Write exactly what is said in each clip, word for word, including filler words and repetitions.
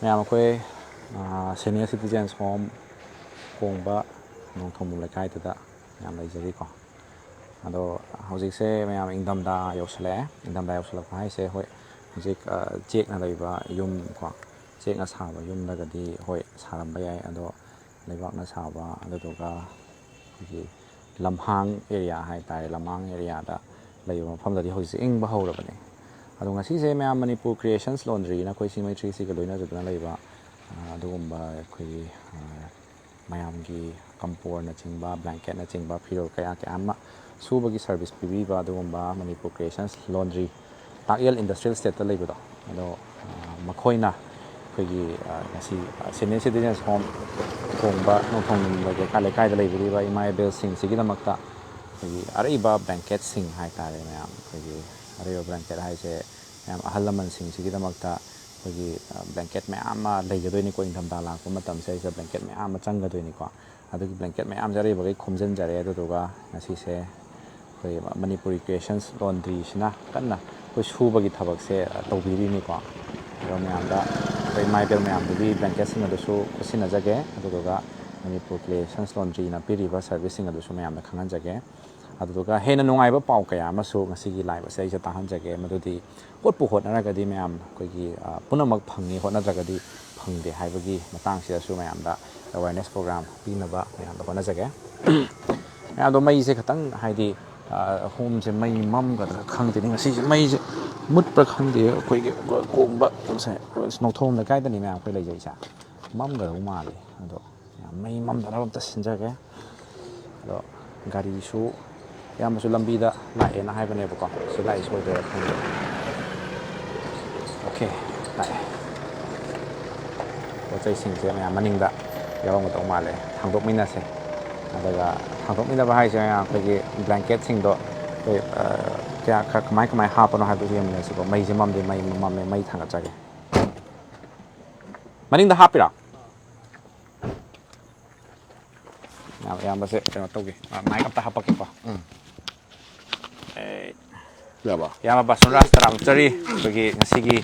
ꯃꯌꯥꯝ ꯑꯩꯈꯣꯏ senior citizens home ꯀꯣꯡꯕ ꯅꯣꯡꯊꯣꯡꯕꯝ ꯂꯩꯀꯥꯏꯗꯨꯗ ꯃꯌꯥꯝ ꯂꯩꯖꯔꯤꯀꯣ꯫ ꯑꯗꯣ ꯍꯧꯖꯤꯛꯁꯦ ꯃꯌꯥꯝ ꯏꯪꯊꯝꯊꯥ ꯌꯧꯁꯤꯜꯂꯛꯑꯦ꯫ ꯏꯪꯊꯝꯊꯥ ꯌꯧꯁꯤꯜꯂꯛꯄ ꯍꯥꯏꯁꯦ, ꯍꯣꯏ, ꯍꯧꯖꯤꯛ ꯆꯦꯛꯅ ꯂꯩꯕ ꯌꯨꯝ ꯀꯣ, ꯆꯦꯛꯅ ꯁꯥꯕ ꯌꯨꯝꯗꯒꯗꯤ ꯍꯣꯏ ꯁꯥꯔꯝꯕ ꯌꯥꯏ꯫ ꯑꯗꯣ ꯂꯩꯕꯥꯛꯅ ꯁꯥꯕ, ꯑꯗꯨꯗꯨꯒ ꯑꯩꯈꯣꯏꯒꯤ ꯂꯝꯍꯥꯡ ꯑꯦꯔꯤꯌꯥ ꯍꯥꯏ ꯇꯥꯔꯦ, ꯂꯝꯍꯥꯡ ꯑꯦꯔꯤꯌꯥꯗ ꯂꯩꯕ ꯃꯐꯝꯗꯗꯤ ꯍꯧꯖꯤꯛꯁꯦ ꯏꯪꯕ ꯍꯧꯔꯕꯅꯦ꯫ ꯑꯗꯣ ꯉꯁꯤꯁꯦ ꯃꯌꯥꯝ ꯃꯅꯤꯄꯨꯔ ꯀ꯭ꯔꯤꯌꯦꯁꯟꯁ ꯂꯣꯟꯗ꯭ꯔꯤꯅ ꯑꯩꯈꯣꯏ ꯁꯤ ꯃꯩꯇ꯭ꯔꯤꯁꯤꯒ ꯂꯣꯏꯅꯖꯗꯨꯅ ꯂꯩꯕ, ꯑ, ꯑꯗꯨꯒꯨꯝꯕ ꯑꯩꯈꯣꯏꯒꯤ, ꯑ, ꯃꯌꯥꯝꯒꯤ ꯀꯝꯄꯣꯔꯅꯆꯤꯡꯕ, ꯕ꯭ꯂꯦꯡꯀꯦꯠꯅꯆꯤꯡꯕ, ꯐꯤꯔꯣꯜ ꯀꯌꯥ ꯀꯌꯥ ꯑꯃ ꯁꯨꯕꯒꯤ ꯁꯔꯚꯤꯁ ꯄꯤꯕꯤꯕ ꯑꯗꯨꯒꯨꯝꯕ ꯃꯅꯤꯄꯨꯔ ꯀ꯭ꯔꯤꯌꯦꯁꯟꯁ ꯂꯣꯟꯗ꯭ꯔꯤ, ꯇꯥꯛꯌꯦꯜ ꯏꯟꯗꯁꯇ꯭ꯔꯤꯌꯦꯜ ꯏꯁꯇꯦꯠꯇ ꯂꯩꯕꯗꯣ, ꯑꯗꯣ, ꯑ, ꯃꯈꯣꯏꯅ ꯑꯩꯈꯣꯏꯒꯤ, ꯑ, ꯉꯁꯤ, ꯑ, ꯁꯦꯅꯤꯌꯔ ꯁꯤꯇꯤꯖꯦꯟꯁ ꯍꯣꯝ ꯀꯣꯡꯕ ꯅꯣꯡꯊꯣꯡꯕꯝ ꯂꯩꯀꯥꯏ, ꯂꯩꯀꯥꯏꯗ ꯂꯩꯕꯤꯔꯤꯕ ꯏꯃꯥ ꯏꯕꯦꯜꯁꯤꯡꯁꯤꯒꯤꯗꯃꯛꯇ ꯑꯩꯈꯣꯏꯒꯤ ꯑꯔꯩꯕ ꯕ꯭ꯂꯦꯡꯀꯦꯠꯁꯤꯡ ꯍꯥꯏ ꯇꯥꯔꯦ ꯃꯌꯥꯝ, ꯑꯩꯈꯣꯏꯒꯤ ꯑꯔꯩꯕ ꯕ꯭ꯂꯦꯡꯀꯦꯠ ꯍꯥꯏꯁꯦ ꯃꯌꯥꯝ ꯑꯍꯜ ꯂꯃꯟꯁꯤꯡꯁꯤꯒꯤꯗꯃꯛꯇ ꯑꯩꯈꯣꯏꯒꯤ, ꯑ, ꯕ꯭ꯂꯦꯡꯀꯦꯠ ꯃꯌꯥꯝ ꯑꯃ ꯂꯩꯒꯗꯣꯏꯅꯤꯀꯣ, ꯏꯪꯊꯝꯊꯥ ꯂꯥꯛꯄ ꯃꯇꯝꯁꯤꯗꯩꯁꯤꯗ ꯕ꯭ꯂꯦꯡꯀꯦꯠ ꯃꯌꯥꯝ ꯑꯃ ꯆꯪꯒꯗꯣꯏꯅꯤꯀꯣ꯫ ꯑꯗꯨꯒꯤ ꯕ꯭ꯂꯦꯡꯀꯦꯠ ꯃꯌꯥꯝꯁꯦ ꯑꯔꯩꯕꯈꯩ ꯈꯣꯝꯖꯤꯟꯖꯔꯦ꯫ ꯑꯗꯨꯗꯨꯒ ꯉꯁꯤꯁꯦ ꯑꯩꯈꯣꯏ ꯃꯅꯤꯄꯨꯔꯤ ꯀ꯭ꯔꯤꯌꯦꯁꯟꯁ ꯂꯣꯟꯗ꯭ꯔꯤꯁꯤꯅ ꯀꯟꯅ ꯑꯩꯈꯣꯏ ꯁꯨꯕꯒꯤ ꯊꯕꯛꯁꯦ, ꯑ, ꯇꯧꯕꯤꯔꯤꯅꯤꯀꯣ꯫ ꯑꯗꯣ ꯃꯌꯥꯝꯗ ꯑꯩꯈꯣꯏ ꯏꯃꯥ ꯏꯕꯦꯜ ꯃꯌꯥꯝꯗꯨꯒꯤ ꯕ꯭ꯂꯦꯡꯀꯦꯠꯁꯤꯡ ꯑꯗꯨꯁꯨ ꯈꯨꯠꯁꯤꯟꯅꯖꯒꯦ꯫ ꯑꯗꯨꯗꯨꯒ ꯃꯅꯤꯄꯨꯔ ꯀ꯭ꯔꯤꯌꯦꯁꯟꯁ ꯂꯣꯟꯗ꯭ꯔꯤꯅ ꯄꯤꯔꯤꯕ ꯁꯔꯚꯤꯁꯁꯤꯡ ꯑꯗꯨꯁꯨ ꯃꯌꯥꯝꯗ ꯈꯪꯍꯟꯖꯒꯦ꯫ ꯑꯗꯨꯗꯨꯒ ꯍꯦꯟꯅ ꯅꯨꯡꯉꯥꯏꯕ ꯄꯥꯎ ꯀꯌꯥ ꯑꯃꯁꯨ ꯉꯁꯤꯒꯤ live ꯑꯁꯦ ꯑꯩꯁꯦ ꯇꯥꯍꯟꯖꯒꯦ꯫ ꯃꯗꯨꯗꯤ ꯍꯣꯠꯄꯨ ꯍꯣꯠꯅꯔꯒꯗꯤ ꯃꯌꯥꯝ ꯑꯩꯈꯣꯏꯒꯤ, ꯑ, ꯄꯨꯝꯅꯃꯛ ꯐꯪꯉꯤ, ꯍꯣꯠꯅꯗ꯭ꯔꯒꯗꯤ ꯐꯪꯗꯦ ꯍꯥꯏꯕꯒꯤ ꯃꯇꯥꯡꯁꯤꯗꯁꯨ ꯃꯌꯥꯝꯗ awareness program ꯄꯤꯅꯕ ꯃꯌꯥꯝꯗ ꯍꯣꯠꯅꯖꯒꯦ꯫ ꯃꯌꯥꯝꯗꯣ ꯃꯩꯁꯦ ꯈꯤꯇꯪ ꯍꯥꯏꯗꯤ, ꯑ, ꯍꯣꯝꯁꯦ ꯃꯩ ꯃꯝꯒꯗ꯭ꯔꯥ ꯈꯪꯗꯦꯅꯦ ꯉꯁꯤꯁꯦ, ꯃꯩꯁꯦ ꯃꯨꯠꯄ꯭ꯔꯥ ꯈꯪꯗꯦ꯫ ꯑꯩꯈꯣꯏꯒꯤ ꯀꯣꯡꯕ ꯁꯦ ꯅꯣꯡꯊꯣꯡ ꯂꯩꯀꯥꯏꯗꯅꯤ ꯃꯌꯥꯝ ꯑꯩꯈꯣꯏ ꯂꯩꯖꯩꯁꯦ꯫ ꯃꯝꯒꯗꯧ ꯃꯥꯜꯂꯤ꯫ ꯑꯗꯣ ꯃꯌꯥꯝ ꯃꯩ ꯃꯝꯗꯅꯕ ꯑꯝꯇ ꯁꯤꯟꯖꯒꯦ꯫ ꯑꯗꯣ ꯒꯥꯔꯤꯁꯨ, ꯏꯌꯥꯝꯕꯁꯨ ꯂꯝꯕꯤꯗ ꯂꯥꯛꯑꯦꯅ ꯍꯥꯏꯕꯅꯦꯕꯀꯣ, ꯁꯤ ꯂꯥꯛꯏ ꯁꯣꯏꯗꯣꯏꯔꯥ ꯈꯪꯗꯦ꯫ ꯑꯣꯀꯦ, ꯂꯥꯛꯑꯦ꯫ ꯄꯣꯠ ꯆꯩꯁꯤꯡꯁꯦ ꯃꯌꯥꯝ ꯃꯅꯤꯡꯗ ꯌꯥꯎꯔꯝꯒꯗꯧ ꯃꯥꯜꯂꯦ, ꯊꯥꯡꯗꯣꯛꯃꯤꯟꯅꯁꯦ꯫ ꯑꯗꯨꯒ ꯊꯥꯡꯗꯣꯛꯃꯤꯟꯅꯕ ꯍꯥꯏꯁꯦ ꯃꯌꯥꯝ ꯑꯩꯈꯣꯏꯒꯤ ꯕ꯭ꯂꯦꯡꯀꯦꯠꯁꯤꯡꯗꯣ ꯑꯩꯈꯣꯏ, ꯑ, ꯀꯌꯥ, ꯈꯔ ꯀꯃꯥꯏ ꯀꯃꯥꯏ ꯍꯥꯞꯄꯅꯣ ꯍꯥꯏꯕꯗꯨꯁꯨ ꯌꯦꯡꯃꯤꯟꯅꯁꯤꯀꯣ꯫ ꯃꯩꯁꯦ ꯃꯝꯗꯤ ꯃꯩ ꯃꯝꯃꯦ, ꯃꯩ ꯊꯥꯡꯒꯠꯆꯒꯦ꯫ ꯃꯅꯤꯡꯗ ꯍꯥꯞꯄꯤꯔꯣ? ꯏꯌꯥꯝ-, ꯏꯌꯥꯝꯕꯁꯦ ꯀꯩꯅꯣ ꯇꯧꯒꯦ, ꯑ, ꯃꯥꯏꯛ ꯑꯝꯇ ꯍꯥꯞꯄꯛꯀꯦꯀꯣ꯫ ꯎꯝ꯫ ꯑꯦ, ꯌꯥꯕ? ꯏꯌꯥꯝꯕ ꯕꯥꯁꯟ ꯔꯥꯖ ꯇꯔꯥꯃꯨꯛꯆꯔꯤ ꯑꯩꯈꯣꯏꯒꯤ ꯉꯁꯤꯒꯤ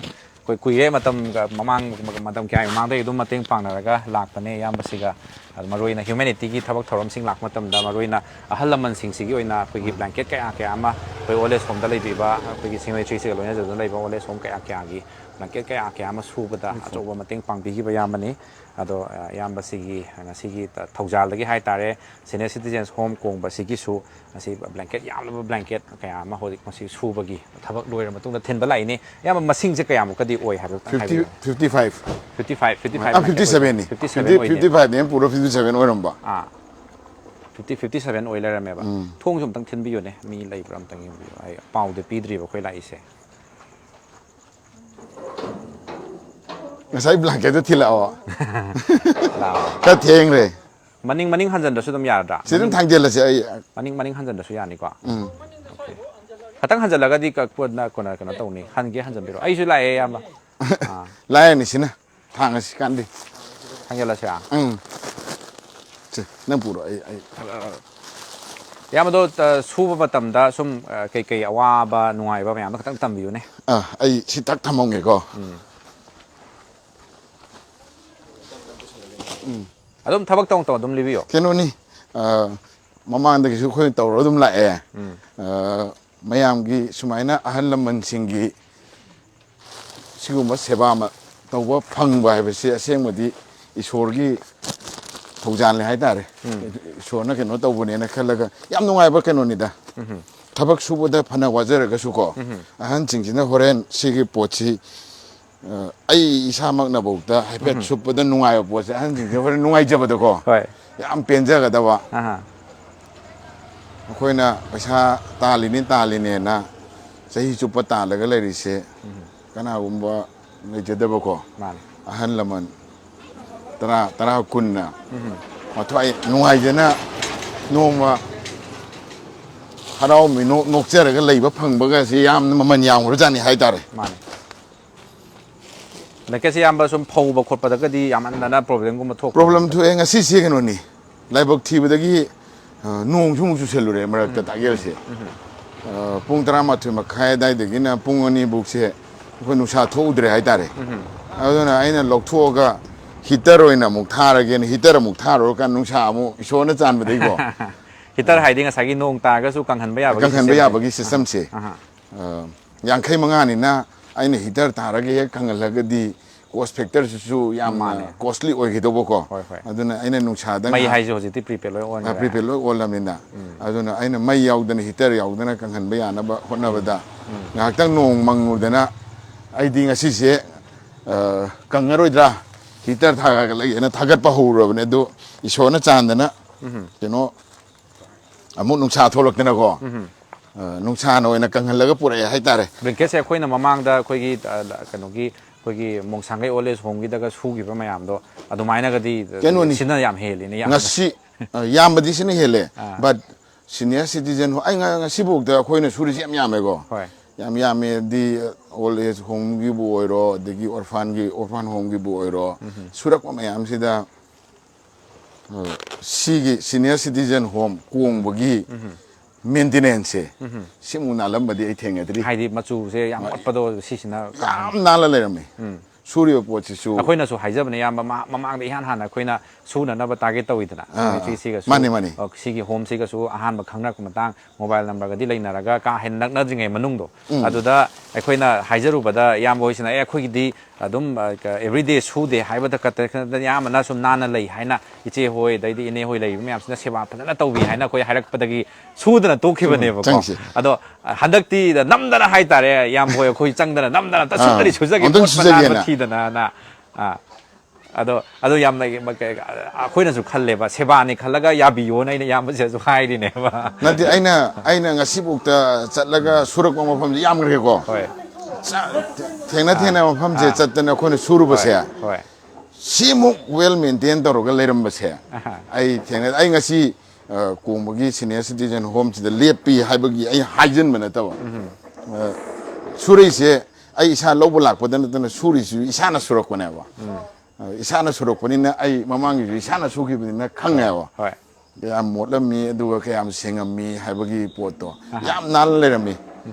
ꯑꯩꯈꯣꯏ ꯀꯨꯏꯔꯦ, ꯃꯇꯝꯒ ꯃꯃꯥꯡ, ꯃꯇꯝ ꯀꯌꯥꯒꯤ ꯃꯃꯥꯡꯗꯒꯤ ꯑꯗꯨꯝ ꯃꯇꯦꯡ ꯄꯥꯡꯅꯔꯒ ꯂꯥꯛꯄꯅꯦ ꯏꯌꯥꯝꯕꯁꯤꯒ꯫ ꯑꯗꯨ ꯃꯔꯨꯑꯣꯏꯅ ꯍ꯭ꯌꯨꯃꯦꯅꯤꯇꯤꯒꯤ ꯊꯕꯛ ꯊꯧꯔꯝꯁꯤꯡ ꯂꯥꯛꯄ ꯃꯇꯝꯗ, ꯃꯔꯨꯑꯣꯏꯅ ꯑꯍꯜ ꯂꯃꯟꯁꯤꯡꯁꯤꯒꯤ ꯑꯣꯏꯅ ꯑꯩꯈꯣꯏꯒꯤ ꯕ꯭ꯂꯦꯡꯀꯦꯠ ꯀꯌꯥ ꯀꯌꯥ ꯑꯃ, ꯑꯩꯈꯣꯏ ꯑꯣꯜ ꯑꯦꯖ ꯍꯣꯝꯗ ꯂꯩꯕꯤꯕ, ꯑꯩꯈꯣꯏꯒꯤ ꯁꯦꯡꯅ ꯆꯩꯁꯤꯒ ꯂꯣꯏꯅꯖꯗꯨꯅ ꯂꯩꯕ ꯑꯣꯜ ꯑꯦꯖ ꯍꯣꯝ ꯀꯌꯥ ꯀꯌꯥꯒꯤ ꯕ꯭ꯂꯦꯡꯀꯦꯠ ꯀꯌꯥ ꯀꯌꯥ ꯑꯃ ꯁꯨꯕꯗ ꯑꯆꯧꯕ ꯃꯇꯦꯡ ꯄꯥꯡꯕꯤꯈꯤꯕ ꯏꯌꯥꯝꯕꯅꯤ꯫ ꯑꯗꯣ, ꯑ, ꯏꯌꯥꯝꯕꯁꯤꯒꯤ ꯉꯁꯤꯒꯤ ꯊꯧꯖꯥꯜꯗꯒꯤ ꯍꯥꯏꯇꯥꯔꯦ, ꯁꯦꯅꯤꯌꯔ ꯁꯤꯇꯤꯖꯦꯟꯁ ꯍꯣꯝ ꯀꯣꯡꯕꯁꯤꯒꯤꯁꯨ ꯉꯁꯤ ꯕ꯭ꯂꯦꯡꯀꯦꯠ ꯌꯥꯝꯂꯕ ꯕ꯭ꯂꯦꯡꯀꯦꯠ ꯀꯌꯥ ꯑꯃ ꯍꯧꯖꯤꯛ ꯃꯁꯤ ꯁꯨꯕꯒꯤ ꯊꯕꯛ ꯂꯣꯏꯔ ꯃꯇꯨꯡꯗ ꯊꯤꯟꯕ ꯂꯥꯛꯏꯅꯤ꯫ ꯑꯌꯥꯝꯕ ꯃꯁꯤꯡꯁꯦ ꯀꯌꯥꯃꯨꯛꯀꯗꯤ ꯑꯣꯏ ꯍꯥꯏꯕꯗꯨ ꯈꯤꯇꯪ ꯐꯤꯐꯇꯤ, ꯍꯥꯏꯕꯤꯌꯨ꯫ Fifty five. Fifty five, fifty five ꯑꯥ, ꯐꯤꯐꯇꯤ ꯁꯚꯦꯟꯅꯤ꯫ ꯐꯤꯐꯇꯤ ꯁꯚꯦꯟ ꯐꯤꯐꯇꯤ, ꯑꯣꯏꯅꯦ꯫ ꯐꯤꯐꯇꯤ ꯐꯥꯏꯚꯅꯦ ꯄꯨꯔꯥ ꯐꯤꯐꯇꯤ ꯁꯚꯦꯟ ꯑꯣꯏꯔꯝꯕ꯫ ꯑꯥ, ꯐꯤꯐꯇꯤ, ꯐꯤꯐꯇꯤ ꯁꯚꯦꯟ ꯑꯣꯏ ꯂꯩꯔꯝꯃꯦꯕ꯫ ꯎꯝ꯫ ꯊꯣꯡꯁꯨ ꯑꯝꯇꯪ ꯊꯤꯟꯕꯤꯌꯨꯅꯦ, ꯃꯤ ꯂꯩꯕ꯭ꯔꯥ ꯑꯝꯇꯪ ꯌꯦꯡꯕꯤꯌꯨ꯫ ꯑꯩ ꯄꯥꯎꯗꯤ ꯄꯤꯗ꯭ꯔꯤꯕ ꯑꯩꯈꯣꯏ ꯂꯥꯛꯏꯁꯦ꯫ ꯉꯁꯥꯏ ꯕ꯭ꯂꯥꯡꯀꯦꯠꯇꯣ ꯊꯤꯜꯂꯛꯑꯣ꯫ ꯂꯥꯛꯑꯣ꯫ ꯈꯔ ꯊꯦꯡꯈ꯭ꯔꯦ꯫ ꯃꯅꯤꯡ, ꯃꯅꯤꯡ ꯍꯟꯖꯟꯗ꯭ꯔꯁꯨ ꯑꯗꯨꯝ ꯌꯥꯔꯗ꯭ꯔꯥ? ꯁꯤ ꯑꯗꯨꯝ ꯃꯅꯤꯡ, ꯊꯥꯡꯖꯤꯜꯂꯁꯦ꯫ ꯑꯩ ꯃꯅꯤꯡ, ꯃꯅꯤꯡ ꯍꯟꯖꯟꯗ꯭ꯔꯁꯨ ꯌꯥꯅꯤꯀꯣ? ꯎꯝ꯫ ꯑꯣꯀꯦ꯫ ꯈꯇꯪ ꯍꯟꯖꯜꯂꯒꯗꯤ ꯀ-, ꯀꯣꯟꯅ, ꯀꯣꯟꯅ ꯀꯩꯅꯣ ꯇꯧꯅꯤ꯫ ꯍꯟꯒꯦ ꯍꯟꯖꯟꯕꯤꯔꯣ꯫ ꯑꯩꯁꯨ ꯂꯥꯛꯑꯦ, ꯏꯌꯥꯝꯕ꯫ ꯑꯥ꯫ ꯂꯥꯏꯔꯅꯤ ꯁꯤꯅ꯫ ꯊꯥꯡꯉꯁꯤ ꯀꯥꯟꯗꯤ꯫ ꯊꯥꯡꯖꯜꯂꯁꯤꯔꯥ? ꯎꯝ꯫ ꯁꯦ, ꯅꯪ ꯄꯨꯔꯣ, ꯑꯩ, ꯑꯩ꯫ ꯏꯌꯥꯝꯕꯗꯣ, ꯑ, ꯁꯨꯕ ꯃꯇꯝꯗ ꯁꯨꯝ, ꯑ, ꯀꯩꯀꯩ ꯑꯋꯥꯕ, ꯅꯨꯡꯉꯥꯏꯕ ꯃꯌꯥꯝꯗꯣ ꯈꯤꯇꯪ ꯇꯝꯕꯤꯌꯨꯅꯦ꯫ ꯑ, ꯑꯩ ꯁꯤ ꯇꯛ ꯊꯝꯃꯝꯒꯦꯀꯣ꯫ ꯎꯝ꯫ ꯎꯝ꯫ ꯑꯗꯨꯝ ꯊꯕꯛ ꯇꯧ ꯇꯧ ꯑꯗꯨꯝ ꯂꯤꯕꯤꯌꯣ꯫ ꯀꯩꯅꯣꯅꯤ, ꯑ, ꯃꯃꯥꯡꯗꯒꯤꯁꯨ ꯑꯩꯈꯣꯏꯅ ꯇꯧꯔꯒ ꯑꯗꯨꯝ ꯂꯥꯛꯑꯦ꯫ ꯎꯝ꯫ ꯑ, ꯃꯌꯥꯝꯒꯤ ꯁꯨꯃꯥꯏꯅ ꯑꯍꯜ ꯂꯃꯟꯁꯤꯡꯒꯤ ꯁꯤꯒꯨꯝꯕ ꯁꯦꯕꯥ ꯑꯃ ꯇꯧꯕ ꯐꯪꯕ ꯍꯥꯏꯕꯁꯤ ꯑꯁꯦꯡꯕꯗꯤ ꯏꯁꯣꯔꯒꯤ ꯊꯧꯖꯥꯜꯅꯦ ꯍꯥꯏꯇꯥꯔꯦ꯫ ꯎꯝ꯫ ꯏꯁꯣꯔꯅ ꯀꯩꯅꯣ ꯇꯧꯕꯅꯦꯅ ꯈꯜꯂꯒ ꯌꯥꯝ ꯅꯨꯡꯉꯥꯏꯕ ꯀꯩꯅꯣꯅꯤꯗ꯫ ꯎꯝ꯫ ꯊꯕꯛ ꯁꯨꯕꯗ ꯐꯅ ꯋꯥꯖꯔꯒꯁꯨꯀꯣ, ꯎꯝ꯫ ꯑꯍꯟꯁꯤꯡꯁꯤꯅ ꯍꯣꯔꯦꯟ ꯁꯤꯒꯤ ꯄꯣꯠꯁꯤ, ꯑ, ꯑꯩ ꯏꯁꯥꯃꯛꯅꯐꯥꯎꯗ ꯍꯥꯏꯐꯦꯠ ꯎꯝ꯫ ꯁꯨꯞꯄꯗ ꯅꯨꯡꯉꯥꯏꯕ ꯄꯣꯠꯁꯦ ꯑꯍꯟꯁꯤꯡꯁꯤꯅ ꯍꯣꯔꯦꯟ ꯅꯨꯡꯉꯥꯏꯖꯕꯗꯣꯀꯣ꯫ ꯍꯣꯏ꯫ ꯌꯥꯝ ꯄꯦꯟꯖꯒꯗꯕ꯫ ꯑꯍꯥ꯫ ꯑꯩꯈꯣꯏꯅ ꯄꯩꯁꯥ ꯇꯥꯜꯂꯤꯅꯤ, ꯇꯥꯜꯂꯤꯅꯦꯅ ꯆꯍꯤ ꯆꯨꯞꯄ ꯇꯥꯜꯂꯒ ꯂꯩꯔꯤꯁꯦ, ꯎꯝ꯫ ꯀꯅꯥꯒꯨꯝꯕ ꯂꯩꯖꯗꯕꯀꯣ, ꯃꯥꯅꯦ꯫ ꯑꯍꯜ ꯂꯃꯟ ꯇꯔꯥ, ꯇꯔꯥ, ꯀꯨꯟꯅ ꯎꯝ꯫ ꯃꯊ꯭ꯋꯥꯏ ꯅꯨꯡꯉꯥꯏꯖꯅ ꯅꯣꯡꯃ ꯍꯔꯥꯎ ꯃꯤꯅꯣꯛ ꯅꯣꯛꯆꯔꯒ ꯂꯩꯕ ꯐꯪꯕꯒꯁꯦ ꯌꯥꯝꯅ ꯃꯃꯜ ꯌꯥꯝꯈ꯭ꯔꯖꯥꯠꯅꯤ ꯍꯥꯏꯇꯥꯔꯦ꯫ ꯃꯥꯅꯦ꯫ ꯕ꯭ꯂꯦꯡꯀꯦꯠꯁꯦ ꯏꯌꯥꯝꯕ ꯁꯨꯝ ꯐꯧꯕ ꯈꯣꯠꯄꯗꯒꯗꯤ ꯌꯥꯝꯃꯟꯗꯅ ꯄ꯭ꯔꯣꯕ꯭ꯂꯦꯝꯒꯨꯝꯕ ꯊꯣꯛꯄ꯭ꯔꯣ? ꯄ꯭ꯔꯣꯕ꯭ꯂꯦꯝ ꯊꯣꯛꯑꯦ꯫ ꯉꯁꯤꯁꯦ ꯀꯩꯅꯣꯅꯤ, ꯂꯥꯏꯕꯛ ꯊꯤꯕꯗꯒꯤ, ꯑ, ꯅꯣꯡꯁꯨ ꯑꯃꯨꯛ ꯆꯨꯁꯜꯂꯨꯔꯦ ꯃꯔꯛꯇ, ꯎꯝ꯫ ꯇꯥꯒꯦꯜꯁꯦ꯫ ꯎꯝ꯫ ꯑ, ꯄꯨꯡ ꯇꯔꯥꯃꯥꯊꯣꯏ ꯃꯈꯥꯏ ꯑꯗꯨꯋꯥꯏꯗꯒꯤꯅ ꯄꯨꯡ ꯑꯅꯤꯕꯨꯛꯁꯦ ꯑꯩꯈꯣꯏ ꯅꯨꯡꯁꯥ ꯊꯣꯛꯎꯗ꯭ꯔꯦ ꯍꯥꯏꯇꯥꯔꯦ꯫ ꯑꯗꯨꯅ ꯑꯩꯅ ꯂꯧꯊꯣꯛꯑꯒ ꯍꯤꯇꯔ ꯑꯣꯏꯅ ꯑꯃꯨꯛ ꯊꯥꯔꯒꯦꯅ ꯍꯤꯇꯔ ꯑꯃꯨꯛ ꯊꯥꯔꯨꯔꯀꯥꯟꯗ ꯅꯨꯡꯁꯥ ꯑꯃꯨꯛ ꯏꯁꯣꯔꯅ ꯆꯥꯟꯕꯗꯒꯤꯀꯣ꯫ ꯍꯤꯇꯔ ꯍꯥꯏꯗꯤ ꯉꯁꯥꯏꯒꯤ ꯅꯣꯡ ꯇꯥꯔꯒꯁꯨ ꯀꯪꯍꯟꯕ ꯌꯥꯕꯒꯤ ꯀꯪꯍꯟꯕ system ꯁꯦ꯫ ꯌꯥꯕꯒꯤ system ꯁꯦ꯫ ꯑꯍꯥ꯫ ꯑ, ꯌꯥꯡꯈꯩ ꯃꯉꯥꯅꯤꯅ ꯑꯩꯅ ꯍꯤꯇꯔ ꯊꯥꯔꯒ ꯍꯦꯛ ꯀꯪꯍꯜꯂꯒꯗꯤ cost factor ꯁꯤꯁꯨ ꯌꯥꯝꯅ ꯃꯥꯅꯦ꯫ Costly ꯑꯣꯏꯒꯗꯧꯕꯀꯣ꯫ ꯍꯣꯏ, ꯍꯣꯏ꯫ ꯑꯗꯨꯅ ꯑꯩꯅ ꯅꯨꯡꯁꯥꯗ ꯃꯩ ꯉꯥꯏꯍꯥꯛ ꯍꯥꯏꯁꯦ ꯍꯧꯖꯤꯛꯇꯤ prepaid ꯂꯣꯏ ꯑꯣꯟꯈ꯭ꯔꯦ꯫ Prepaid ꯂꯣꯏ ꯑꯣꯜꯂꯕꯅꯤꯅ꯫ ꯑꯗꯨꯅ ꯑꯩꯅ ꯃꯩ ꯌꯥꯎꯗꯅ ꯍꯤꯇꯔ ꯌꯥꯎꯗꯅ ꯀꯪꯍꯟꯕ ꯌꯥꯅꯕ ꯍꯣꯠꯅꯕꯗ ꯎꯝ꯫ ꯉꯥꯏꯍꯥꯛꯇꯪ ꯅꯣꯡ ꯃꯪꯉꯨꯗꯅ ꯑꯩꯗꯤ ꯉꯁꯤꯁꯦ, ꯑ, ꯀꯪꯉꯔꯣꯏꯗ꯭ꯔꯥ, ꯍꯤꯇꯔ ꯊꯥꯒꯠꯂꯒꯦꯅ ꯊꯥꯒꯠꯄ ꯍꯧꯔꯨꯔꯕꯅꯦ꯫ ꯑꯗꯨ ꯏꯁꯣꯔꯅ ꯆꯥꯟꯗꯅ ꯎꯝ꯫ ꯀꯩꯅꯣ ꯑꯃꯨꯛ ꯅꯨꯡꯁꯥ ꯊꯣꯛꯂꯛꯇꯅꯀꯣ꯫ ꯎꯝ꯫ ꯑ, ꯅꯨꯡꯁꯥꯅ ꯑꯣꯏꯅ ꯀꯪꯍꯜꯂꯒ ꯄꯨꯔꯛꯑꯦ ꯍꯥꯏꯇꯥꯔꯦ꯫ Blanket ꯁꯦ ꯑꯩꯈꯣꯏꯅ ꯃꯃꯥꯡꯗ ꯑꯩꯈꯣꯏꯒꯤ, ꯑ, ꯀꯩꯅꯣꯒꯤ, ꯑꯩꯈꯣꯏꯒꯤ ꯃꯣꯡꯁꯥꯡꯒꯩ old age home ꯒꯤꯗꯒ ꯁꯨꯈꯤꯕ ꯃꯌꯥꯝꯗꯣ ꯑꯗꯨꯃꯥꯏꯅꯒꯗꯤ ꯀꯩꯅꯣꯅꯤ꯫ ꯁꯤꯅ ꯌꯥꯝ ꯍꯦꯜꯂꯤꯅꯦ, ꯌꯥꯝꯅ꯫ ꯉꯁꯤ, ꯑ, ꯌꯥꯝꯕꯗꯤ ꯁꯤꯅ ꯍꯦꯜꯂꯦ꯫ ꯑꯥ꯫ But senior citizen ꯍꯣ-, ꯑꯩ ꯉ-, ꯉꯁꯤꯐꯥꯎꯗ ꯑꯩꯈꯣꯏꯅ ꯁꯨꯔꯤꯁꯤ ꯌꯥꯝ ꯌꯥꯝꯃꯦꯀꯣ꯫ ꯍꯣꯏ꯫ ꯌꯥꯝ ꯌꯥꯝꯃꯦꯗꯤ, old age home ꯒꯤꯕꯨ ꯑꯣꯏꯔꯣ, ꯑꯗꯒꯤ orphan ꯒꯤ, orphan home ꯒꯤꯕꯨ ꯑꯣꯏꯔꯣ, ꯁꯨꯔꯛꯄ ꯃꯌꯥꯝꯁꯤꯗ, ꯑ, ꯁꯤꯒꯤ senior citizen home ꯀꯣꯡꯕꯒꯤ maintenance ꯁꯦ, ꯁꯤꯃꯨꯛ ꯅꯥꯜꯂꯝꯕꯗꯤ ꯑꯩ ꯊꯦꯡꯅꯗ꯭ꯔꯤ꯫ ꯍꯥꯏꯗꯤ ꯃꯆꯨꯁꯦ ꯌꯥꯝ ꯃꯣꯠꯄꯗꯣ ꯁꯤꯁꯤꯅ ꯀꯥ ꯍꯦꯟꯅ ꯌꯥꯝ ꯅꯥꯜꯂ ꯂꯩꯔꯝꯃꯤ꯫ ꯁꯨꯔꯤꯕ ꯄꯣꯠꯁꯤꯁꯨ꯫ ꯑꯩꯈꯣꯏꯅꯁꯨ ꯍꯥꯏꯖꯕꯅꯦ, ꯏꯌꯥꯝꯕ, ꯃ-, ꯃꯃꯥꯡꯗ ꯏꯍꯥꯟ ꯍꯥꯟꯅ ꯑꯩꯈꯣꯏꯅ ꯁꯨꯅꯅꯕ target ꯇꯧꯋꯤꯗꯅ, ꯑꯥ, ꯁꯤꯒꯁꯨ, ꯃꯥꯅꯦ, ꯃꯥꯅꯦ꯫ ꯑ, ꯁꯤꯒꯤ home ꯁꯤꯒꯁꯨ ꯑꯍꯥꯟꯕ ꯈꯪꯅꯔꯛꯄ ꯃꯇꯥꯡ, mobile number ꯒꯗꯤ ꯂꯩꯅꯔꯒ ꯀꯥ ꯍꯦꯟꯅ ꯅꯛꯅꯗ꯭ꯔꯤꯉꯩ ꯃꯅꯨꯡꯗꯣ, ꯑꯗꯨꯗ ꯑꯩꯈꯣꯏꯅ ꯍꯥꯏꯖꯔꯨꯕꯗ ꯏꯌꯥꯝꯕ ꯍꯣꯏꯁꯤꯅ, "ꯑꯦ, ꯑꯩꯈꯣꯏꯒꯤꯗꯤ ꯑꯗꯨꯝ, ꯑ, ꯀ-, everyday ꯁꯨꯗꯦ" ꯍꯥꯏꯕꯗ ꯈꯛꯇ ꯑꯌꯥꯝꯕꯅ ꯁꯨꯝ ꯅꯥꯟꯅ ꯂꯩ ꯍꯥꯏꯅ ꯏꯆꯦ ꯍꯣꯏ, ꯑꯗꯩꯗꯤ ꯏꯅꯦ ꯍꯣꯏ ꯂꯩꯔꯤꯕ ꯃꯌꯥꯝꯁꯤꯅ ꯁꯦꯕꯥ ꯐꯖꯅ ꯇꯧꯕꯤ ꯍꯥꯏꯅ ꯑꯩꯈꯣꯏ ꯍꯥꯏꯔꯛꯄꯗꯒꯤ ꯁꯨꯗꯅ ꯇꯣꯛꯈꯤꯕꯅꯦꯕꯀꯣ꯫ ꯆꯪꯁꯤ꯫ ꯑꯗꯣ, ꯑ, ꯍꯟꯗꯛꯇꯤ ꯅꯝꯗꯅ ꯍꯥꯏꯇꯥꯔꯦ, ꯏꯌꯥꯝꯕ ꯍꯣꯏ ꯑꯩꯈꯣꯏ ꯆꯪꯗꯅ ꯅꯝꯗꯅ ꯑꯝꯇ ꯑꯥ, ꯁꯨꯖꯔꯤ, ꯁꯨꯖꯒꯦ, ꯑꯝꯇꯪ ꯃꯣꯠꯄ ꯅꯥꯟꯕ ꯁꯨꯖꯒꯦꯅ꯫ ꯊꯤꯗꯅꯅ꯫ ꯑꯥ꯫ ꯑꯗꯣ, ꯑꯗꯣ ꯌꯥꯝꯅ, ꯑꯩꯈꯣꯏꯅꯁꯨ ꯈꯜꯂꯦꯕ, ꯁꯦꯕꯥꯅꯤ ꯈꯜꯂꯒ ꯌꯥꯕꯤꯌꯣꯅ ꯑꯩꯅ ꯏꯌꯥꯝꯕꯁꯤꯗꯁꯨ ꯍꯥꯏꯔꯤꯅꯦꯕ꯫ ꯅꯠꯇꯦ, ꯑꯩꯅ, ꯑꯩꯅ ꯉꯁꯤꯐꯥꯎꯗ ꯆꯠꯂꯒ ꯁꯨꯔꯛꯄ ꯃꯐꯝꯁꯦ ꯌꯥꯝꯈ꯭ꯔꯦꯀꯣ꯫ ꯍꯣꯏ꯫ ꯆ-, ꯊꯦꯡꯅ ꯊꯦꯡꯅ ꯃꯐꯝꯁꯦ ꯑꯥ꯫ ꯆꯠꯇꯅ ꯑꯩꯈꯣꯏꯅ ꯁꯨꯔꯨꯕꯁꯦ, ꯍꯣꯏ, ꯍꯣꯏ꯫ ꯁꯤꯃꯨꯛ well maintain ꯇꯧꯔꯒ ꯂꯩꯔꯝꯕꯁꯦ, ꯑꯍꯥ꯫ ꯑꯩ ꯊꯦꯡꯅ-, ꯑꯩ ꯉꯁꯤ, ꯑ, ꯀꯣꯡꯕꯒꯤ senior citizen home ꯁꯤꯗ ꯂꯦꯞꯄꯤ ꯍꯥꯏꯕꯒꯤ ꯑꯩ ꯍꯥꯏꯖꯤꯟꯕ ꯅꯠꯇꯕ꯫ ꯑ, ꯁꯨꯔꯛꯏꯁꯦ ꯑꯩ ꯏꯁꯥ ꯂꯧꯕ ꯂꯥꯛꯄꯗ ꯅꯠꯇꯅ ꯁꯨꯔꯤꯁꯤꯁꯨ ꯏꯁꯥꯅ ꯁꯨꯔꯛꯄꯅꯦꯕ꯫ ꯑ, ꯏꯁꯥꯅ ꯁꯨꯔꯛꯄꯅꯤꯅ ꯑꯩ ꯃꯃꯥꯡꯒꯤꯁꯨ ꯏꯁꯥꯅ ꯁꯨꯈꯤꯕꯅꯤꯅ ꯈꯪꯉꯦꯕ꯫ ꯍꯣꯏ꯫ ꯀꯌꯥꯝ ꯃꯣꯠꯂꯝꯃꯤ, ꯑꯗꯨꯒ ꯀꯌꯥꯝ ꯁꯦꯡꯉꯝꯃꯤ ꯍꯥꯏꯕꯒꯤ ꯄꯣꯠꯇꯣ ꯌꯥꯝ ꯅꯥꯟꯅ ꯂꯩꯔꯝꯃꯤ꯫